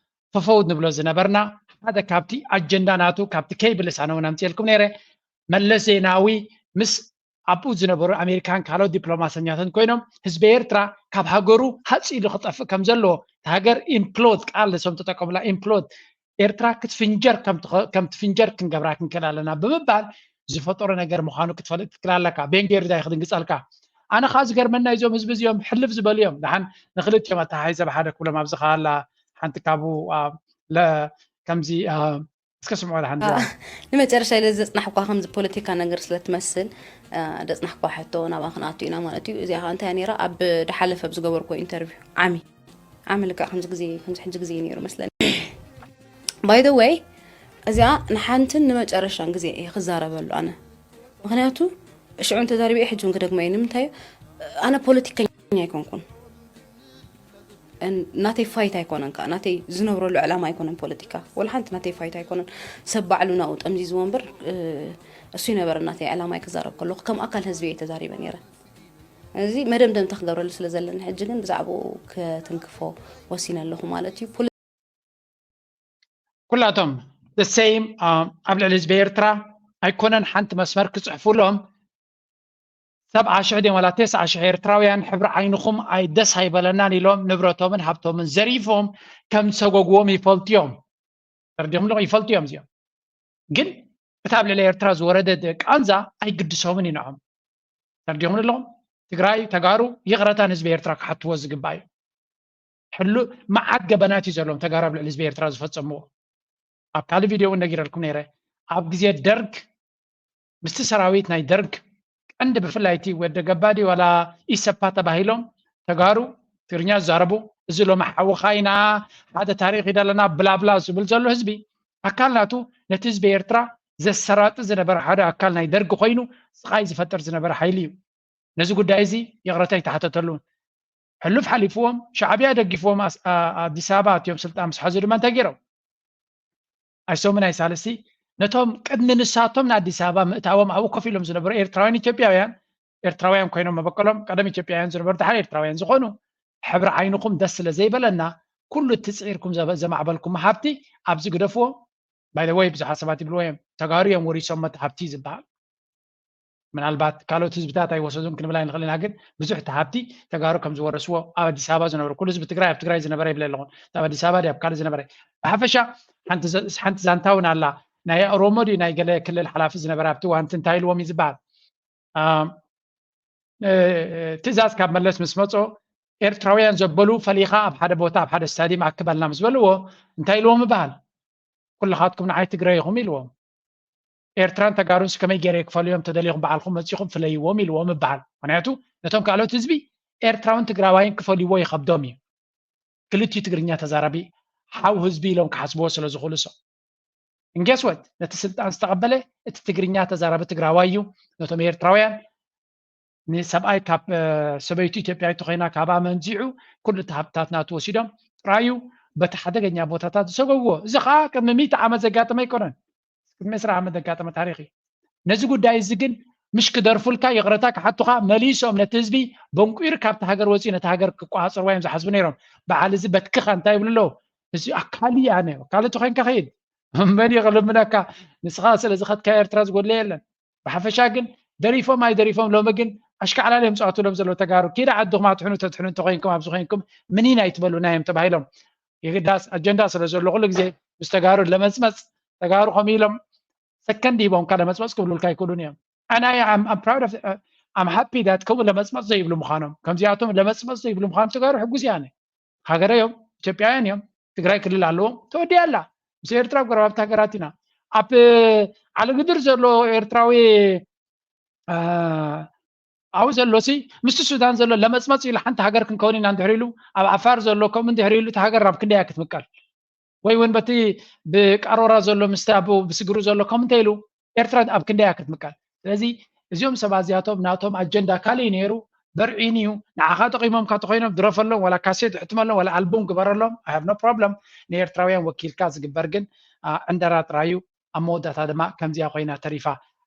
ፈፈው ንብሎ ዝነበርና ሓደ ካብቲ ኣጀንዳ ናቱ ካብቲ cable ሳነ እውን ኣምፅኤልኩም ነይረ መለስ ዜናዊ ምስ ኣብኡ ዝነበሩ ኣሜሪካን ካልኦት ዲፕሎማሰኛትን ኮይኖም ህዝቢ ኤርትራ ካብ ሃገሩ ሃፅ ኢሉ ክጠፍእ ከም ዘለዎ፣ እታ ሃገር ኢምፕሎድ፣ ቃል ንሶም ተጠቀሙላ፣ ኢምፕሎድ፣ ኤርትራ ክትፍንጀር ከም ትኸ- ከም ትፍንጀር ክንገብራ ክንክእል ኣለና ብምባል ዝፈጠሮ ነገር ምዃኑ ክትፈልጥ ትክእል ኣለካ። ቤንጌር ዳይ ክድንግፀልካ። ኣነ ከዓ ዝገርመና እዞም ህዝቢ እዚኦም ሕልፍ ዝበሉ እዮም። ደሓን ንክልቲኦም ኣተሓሒዘ ብሓደ ክብሎም ኣብዚ ከዓ ኣላ ሓንቲ ካብኡ አ፣ ለ- ከምዚ አ፣ እስከ ስምዑ ደሓን እዚኣ። ንመጨረሻ ኢለ ዘፅናሕኳ ከምዚ ፖለቲካ ነገር ስለትመስል አ፣ ዘፅናሕኳ ሕቶ ናብኣ ክንኣቱ ኢና ማለት እዩ። እዚኣ ከዓ እንታይ ነይራ? ኣብ ድሓለፈ ኣብ ዝገበርኩ ኢንተርቪው ዓሚ ዓሚ ልክዕ ከምዚ ግዜ ከምዚ ሕጂ ግዜ እዩ ነይሩ መስለኒ። ባይ ዘ ወይ እዚኣ ንሓንትን ንመጨረሻን ግዜ እየ ክዛረበሉ ኣነ። ምክንያቱ ሽዑን ተዛሪበ እየ፣ ሕጂ እውን ክደግሞ እየ። ንምንታይ? ኣነ ፖለቲከኛ ኣይኮንኩን። እን- ናተይ ፋይት ኣይኮነን ከዓ፣ ናተይ ዝነብረሉ ዕላማ ኣይኮነን ፖለቲካ። ወላ ሓንቲ ናተይ ፋይት ኣይኮነን። ሰብ ባዕሉ ናብኡ ጠምዚዝዎ እምበር እ፣ እሱ ይነበረ ናተይ ዕላማ ክዛረብ ከለኹ ከም ኣካል ህዝቢ እየ ተዛሪበ ነይረ። እዚ መደምደምታ ክገብረሉ ስለ ዘለኒ ሕጂ ግን ብዛዕባኡ ክትንክፎ ወሲነ ኣለኹ ማለት እዩ። ፖለ- ኩላቶም the same ኣብ ልዕሊ ህዝቢ ኤርትራ ኣይኮነን ሓንቲ መስመር ክፅሕፉሎም ሰብዓ ሽሕ ድዮም ዋላ ተስዓ ሽሕ ኤርትራውያን ሕብሪ ዓይንኹም ኣይ ደስ ኣይበለናን ኢሎም ንብረቶምን ሃብቶምን ዘሪፎም ከም ዝሰጎግዎም ይፈልጡ እዮም። ተረዲኹም ኣለኹም? ይፈልጡ እዮም እዚኦም። ግን እቲ ኣብ ልዕሊ ኤርትራ ዝወረደ ቃንዛ ኣይግድሶምን እዩ ንዖም። ተረዲኹም ኣለኹም? ትግራይ ተጋሩ ይቕረታ ንህዝቢ ኤርትራ ክሓትዎ ዝግባእ እዩ። ሕሉ መዓት ገበናት እዩ ዘለዎም ተጋሩ ኣብ ልዕሊ ህዝቢ ኤርትራ ዝፈጸምዎ። ኣብ ካልእ ቪድዮ እውን ነጊረልኩም ነይረ። ኣብ ግዜ ደርግ ምስቲ ሰራዊት ናይ ደርግ ቀንዲ ብፍላይ እቲ ወደ ገባዲ ዋላ ኢሰፓ ተባሂሎም ተጋሩ ትግርኛ ዝዛረቡ እዚ ሎሚ ሓውኻ ኢና ሓደ ታሪኽ ኢና ኣለና ብላብላ ዝብል ዘሎ ህዝቢ ኣካል ናቱ ነቲ ህዝቢ ኤርትራ ዘሰራጢ ዝነበረ ሓደ ኣካል ናይ ደርግ ኮይኑ ስቓይ ዝፈጥር ዝነበረ ሓይሊ እዩ። ነዚ ጉዳይ እዚ ይቕረታ ይተሓተተሉ። ሕሉፍ ሓሊፍዎም ሻዕብያ ደጊፍዎም ኣስ- ኣ- ኣዲስ ኣበባ ኣትዮም ስልጣን ምስ ሓዙ ድማ እንታይ ገይሮም? ኣይሶምን ኣይሳልስቲ ነቶም ቅድሚ ንሳቶም ንኣዲስ ኣበባ ምእታዎም ኣብኡ ኮፍ ኢሎም ዝነበሩ ኤርትራውያን ኢትዮጵያውያን ኤርትራውያን ኮይኖም መበቀሎም ቀደም ኢትዮጵያውያን ዝነበሩ ድሓር ኤርትራውያን ዝኾኑ ሕብሪ ዓይንኹም ደስ ስለ ዘይበለና ኩሉ እቲ ፅዒርኩም ዘበ- ዘማዕበልኩም ሃብቲ ኣብዚ ግደፍዎ። ባይ ወይ ብዙሓት ሰባት ይብልዎ እዮም ተጋሩ እዮም ወሪሶም መት ሃብቲ ዝበሃል ምናልባት ካልኦት ህዝብታት ኣይወሰዱን ክንብል ኣይንኽእል ኢና ግን ብዙሕ እቲ ሃብቲ ተጋሩ ከም ዝወረስዎ ኣብ ኣዲስ ኣበባ ዝነበሩ ኩሉ ህዝቢ ትግራይ ኣብ ትግራይ ዝነበረ ይብለ ኣለኹን ኣብ ኣዲስ ኣበባ ድዩ ኣብ ካልእ ዝነበረ ብሓፈሻ ሓንቲ ዘ- ሓንቲ ዛንታ እውን ኣላ ናይ ኦሮሞ ድዩ ናይ ገለ ክልል ሓላፊ ዝነበረ ኣብቲ ዋንቲ እንታይ ኢልዎም እዩ ዝበሃል እ፣ ትእዛዝ ካብ መለስ ምስ መጾ ኤርትራውያን ዘበሉ ፈሊኻ ኣብ ሓደ ቦታ ኣብ ሓደ ስታዲየም ኣክበልና ምስ በልዎ እንታይ ኢልዎም ይበሃል ኩልኻትኩም ንዓይ ትግረ ኢኹም ኢልዎም ኤርትራን ተጋሩንስ ከመይ ገይረ ክፈልዮም ተደሊኹም በዓልኩም መጺኹም ፍለይዎም ኢልዎም ይበሃል ምክንያቱ ነቶም ካልኦት ህዝቢ ኤርትራውን ትግራዋይን ክፈልይዎ ይኸብዶም እዩ ክልቲኡ ትግርኛ ተዛራቢ ሓው ህዝቢ ኢሎም ክሓስብዎ ስለ ዝኽእሉ ሰው እንጌስወት ነቲ ስልጣን ዝተቐበለ እቲ ትግርኛ ተዛራቢ ትግራዋይ እዩ ነቶም ኤርትራውያን ንሰብኣይ ካብ ሰበይቱ ኢትዮጵያዊት ተኮይና ካብኣ መንዚዑ ኩሉ እቲ ሃብትታት ናቱ ወሲዶም ጥራዩ በቲ ሓደገኛ ቦታታት ዝሰገዎ እዚ ከዓ ቅድሚ ሚእቲ ዓመት ዘጋጠመ ኣይኮነን ቅድሚ ዕስራ ዓመት ዘጋጠመ ታሪክ እዩ ነዚ ጉዳይ እዚ ግን ምሽ ክደርፉልካ ይቕረታ ክሓቱኻ መሊሶም ነቲ ህዝቢ በንቁይር ካብቲ ሃገር ወፂኡ ነቲ ሃገር ክቆፃፀርዋ እዮም ዝሓስቡ ነይሮም በዓል እዚ በትክኻ እንታይ ይብሉ ኣለዉ እዚ ኣካል እያ ኣነ ኣካል እቲ ኮይንካ ከይድ መን ይቕልምነካ ንስኻ ስለ ዝኸድካ ኤርትራ ዝጎድለ የለን ብሓፈሻ ግን ደሪፎም ኣይደሪፎም ሎሚ ግን ኣሽካዕላል እዮም ዝኣትውሎም ዘለዉ ተጋሩ ኪዳ ዓድኹም ኣትሕኑ ተትሕኑ እንተኮይንኩም ኣብዚ ኮይንኩም ምኒን ኣይትበሉና እዮም ተባሂሎም የግዳስ ኣጀንዳ ስለ ዘሎ ኩሉ ግዜ ምስ ተጋሩ ለመፅመፅ ተጋሩ ከምኡ ኢሎም ሰከንድ ሂቦምካ ለመፅመፅ ክብሉልካ ኣይክእሉን እዮም ኣና I'm proud of I'm happy that ከምኡ ለመፅመፅ ዘይብሉ ምዃኖም ከምዚኣቶም ለመፅመፅ ዘይብሉ ምዃኖም ተጋሩ ሕጉስ እያ ሃገረ እዮም ኢትዮጵያውያን እዮም ትግራይ ክልል ኣለዎም ተወዲያ ኣላ ምስ ኤርትራ ጎረባብቲ ሃገራት ኢና ኣብ ዓለግድር ዘሎ ኤርትራዊ ኣብኡ ዘሎ ሲ ምስቲ ሱዳን ዘሎ ለመፅመፅ ኢሉ ሓንቲ ሃገር ክንከውን ኢና እንድሕር ኢሉ ኣብ ዓፋር ዘሎ ከምኡ እንድሕር ኢሉ እቲ ሃገር ናብ ክንደያ ክትምቀል ወይ እውን በቲ ብቃሮራ ዘሎ ምስቲ ኣብ ብስግሩ ዘሎ ከምኡ እንተ ኢሉ ኤርትራ ኣብ ክንደያ ክትምቀል ስለዚ እዚኦም ሰባት እዚኣቶም ናቶም ኣጀንዳ ካልእ ነይሩ በርዒን እዩ ንዓኻ ጠቂሞምካ ተኮይኖም ድረፈሎም ዋላ ካሴት ሕትመሎም ዋላ ኣልቡም ግበረሎም I have no problem ንኤርትራውያን ወኪልካ ዝግበር ግን ዕንደራ ጥራዩ ኣብ መወዳእታ ድማ ከምዚኣ ኮይና ተሪፋ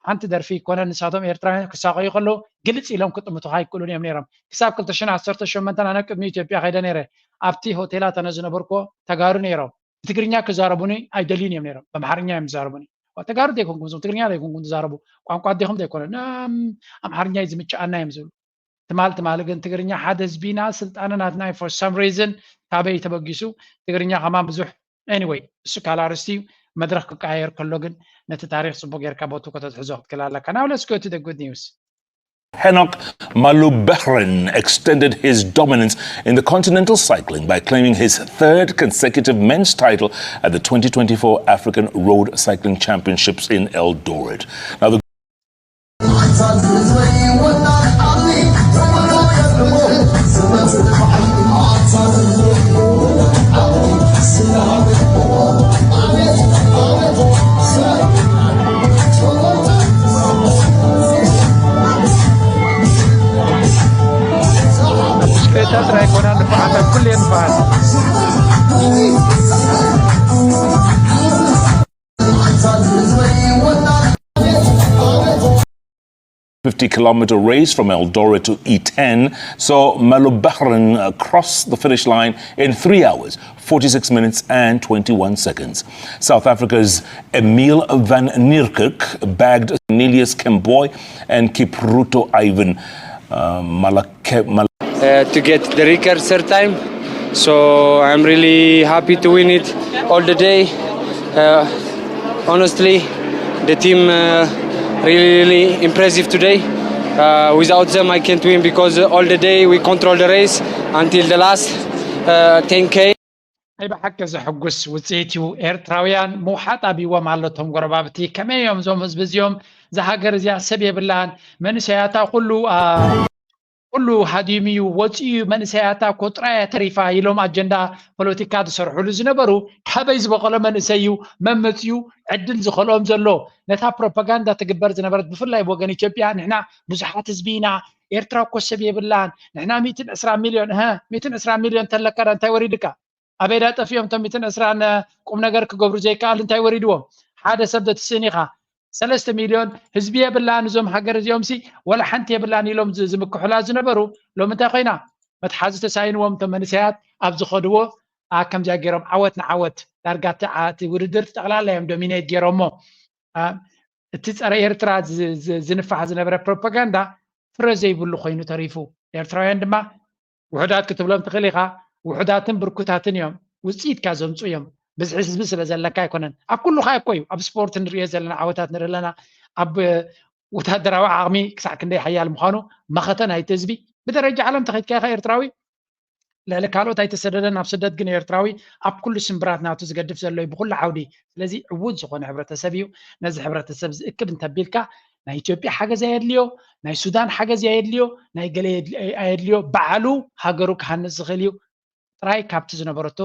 ሓንቲ ደርፊ ኮነ ንሳቶም ኤርትራውያን ክሳቀዩ ከለዉ ግልጽ ኢሎም ክጥምቱኻ ኣይክእሉን እዮም ነይሮም ክሳብ ክልተ ሽሕን ዓሰርተ ሸሞንተን ኣነ ቅድሚ ኢትዮጵያ ከይደ ነይረ ኣብቲ ሆቴላት ኣነ ዝነበርክዎ ተጋሩ ነይሮም ብትግርኛ ክዛረቡኒ ኣይደልዩን እዮም ነይሮም በምሓርኛ እዮም ዝዛረቡኒ ተጋሩ ዘይኮንኩም፣ እዞም ትግርኛ ዘይኮንኩም ትዛረቡ፣ ቋንቋ ኣዴኹም ዘይኮነ፣ "እም፣ ኣምሓርኛ እዩ ዝምችኣና" እዮም ዝብሉ። ትማል ትማል ግን ትግርኛ ሓደ ህዝቢና ስልጣነ ናትና እዩ። For some reason ካበይ ተበጊሱ ትግርኛ ከማን ብዙሕ፣ anyway፣ እሱ ካልእ ኣርእስቲ እዩ። መድረኽ ክቀያየር ከሎ ግን ነቲ ታሪኽ ጽቡቅ ጌርካ ቦቱ ከተትሕዞ ክትክእል ኣለካ። Now let's go to the good news. Henok Malubehrin extended his dominance in the continental cycling by claiming his third consecutive men's title at the twenty twenty-four African Road Cycling Championships in Eldoret. Now, the ብሽክሌታ ጥራይ ኣይኮናን ንፉዓት፣ ኣብ ኩሉ እየን ንፉዓት። fifty kilometer race from Eldoret to E ten saw Malubehrin cross the finish line in three hours, forty-six minutes, and twenty-one seconds. South Africa's Emil van Niekerk bagged Nelius Kemboi and Kipruto Ivan. Uh, Malake, Mal- uh, to get the record third time. So I'm really happy to win it all the day. Uh, honestly, the team uh, really, really impressive today. Uh, without them, I can't win because all the day we control the race until the last uh, ten K. ናይ ብሓቂ ዘሐጉስ ውፅኢት እዩ። ኤርትራውያን ምውሓጥ ኣብይዎም ኣሎ። እቶም ጎረባብቲ ከመይ እዮም እዞም ህዝቢ እዚኦም? እዛ ሃገር እዚኣ ሰብ የብላን። መንእሰያታ ኩሉ ኩሉ ሃዲሙ እዩ ወፂኡ እዩ። መንእሰያታ እኮ ጥራይ እያ ተሪፋ ኢሎም ኣጀንዳ ፖለቲካ ዝሰርሕሉ ዝነበሩ ካበይ ዝበቐሎ መንእሰይ እዩ መምፅኡ ዕድል ዝኸልኦም ዘሎ። ነታ ፕሮፓጋንዳ ትግበር ዝነበረት ብፍላይ ብወገን ኢትዮጵያ ንሕና ብዙሓት ህዝቢ ኢና፣ ኤርትራ እኮ ሰብ የብላን፣ ንሕና ሚእትን ዕስራ ሚልዮን እህ ሚእትን ዕስራ ሚልዮን ተለካ እንታይ ወሪድካ? ኣበይ ዳ ጠፊኦም እቶም ሚእትን ዕስራን ቁም ነገር ክገብሩ ዘይከኣል እንታይ ወሪድዎም? ሓደ ሰብ ዶ ትስእን ኢኻ? ሰለስተ ሚልዮን ህዝቢ የብላን እዞም ሃገር እዚኦም ሲ ወላ ሓንቲ የብላን ኢሎም ዝምክሑላ ዝነበሩ ሎሚ እንታይ ኮይና? መትሓዚ ተሳኢንዎም እቶም መንእሰያት ኣብ ዝኸድዎ ኣ ከምዚኣ ገይሮም ዓወት ንዓወት ዳርጋ እቲ ውድድር ጠቕላላ እዮም ዶሚኔት ገይሮሞ። እቲ ፀረ ኤርትራ ዝንፋሕ ዝነበረ ፕሮፓጋንዳ ፍረ ዘይብሉ ኮይኑ ተሪፉ። ኤርትራውያን ድማ ውሑዳት ክትብሎም ትኽእል ኢኻ፣ ውሑዳትን ብርኩታትን እዮም፣ ውፅኢትካ ዘምፁ እዮም። ብዝሒ ህዝቢ ስለ ዘለካ ኣይኮነን። ኣብ ኩሉ ኸዓ እኮ እዩ፣ ኣብ ስፖርት ንሪኦ ዘለና ዓወታት ንርኢ ኣለና። ኣብ ወታደራዊ ዓቕሚ ክሳዕ ክንደይ ሓያል ምዃኑ መኸተ ናይቲ ህዝቢ። ብደረጃ ዓለም ተኸይድካ ኢኻ ኤርትራዊ ልዕሊ ካልኦት ኣይተሰደደን፣ ኣብ ስደት ግን ኤርትራዊ ኣብ ኩሉ ስምብራት ናቱ ዝገድፍ ዘሎ እዩ ብኹሉ ዓውዲ። ስለዚ ዕዉት ዝኾነ ሕብረተሰብ እዩ። ነዚ ሕብረተሰብ ዝእክብ እንተቢልካ ናይ ኢትዮጵያ ሓገዝ ኣየድልዮ፣ ናይ ሱዳን ሓገዝ ኣየድልዮ፣ ናይ ገለ ኣየድልዮ፣ ባዕሉ ሃገሩ ክሃንፅ ዝኽእል እዩ። ጥራይ ካብቲ ዝነበረቶ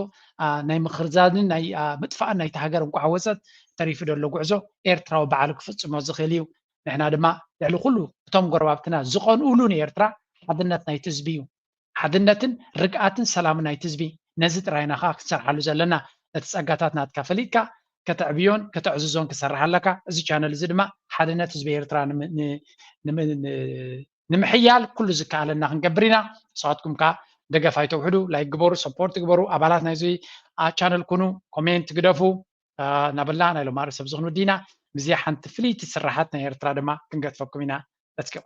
ናይ ምኽርዛንን ናይ ምጥፋእን ናይቲ ሃገር እንኳዕ ወፀት ተሪፉ ዘሎ ጉዕዞ ኤርትራዊ ባዕሉ ክፍፅሞ ዝኽእል እዩ። ንሕና ድማ ልዕሊ ኩሉ እቶም ጎረባብትና ዝቐንኡሉ ንኤርትራ ሓድነት ናይቲ ህዝቢ እዩ። ሓድነትን ርግኣትን ሰላምን ናይቲ ህዝቢ። ነዚ ጥራይ ኢና ከዓ ክንሰርሓሉ ዘለና። ነቲ ፀጋታት ናትካ ፈሊጥካ ከተዕብዮን ከተዕዝዞን ክሰርሕ ኣለካ። እዚ ቻነል እዚ ድማ ሓድነት ህዝቢ ኤርትራ ንምሕያል ኩሉ ዝከኣለና ክንገብር ኢና። ንስኻትኩም ከዓ ደገፍ ኣይተውሕዱ፣ ላይክ ግበሩ፣ ሰፖርት ግበሩ፣ ኣባላት ናይዚ ቻነል ኩኑ፣ ኮሜንት ግደፉ። እናበልና ናይ ሎማሪ ሰብ ዝኽኑ ዲና ምስዚኣ ሓንቲ ፍልይቲ ስራሓት ናይ ኤርትራ ድማ ክንገጥፈኩም ኢና። Let's go.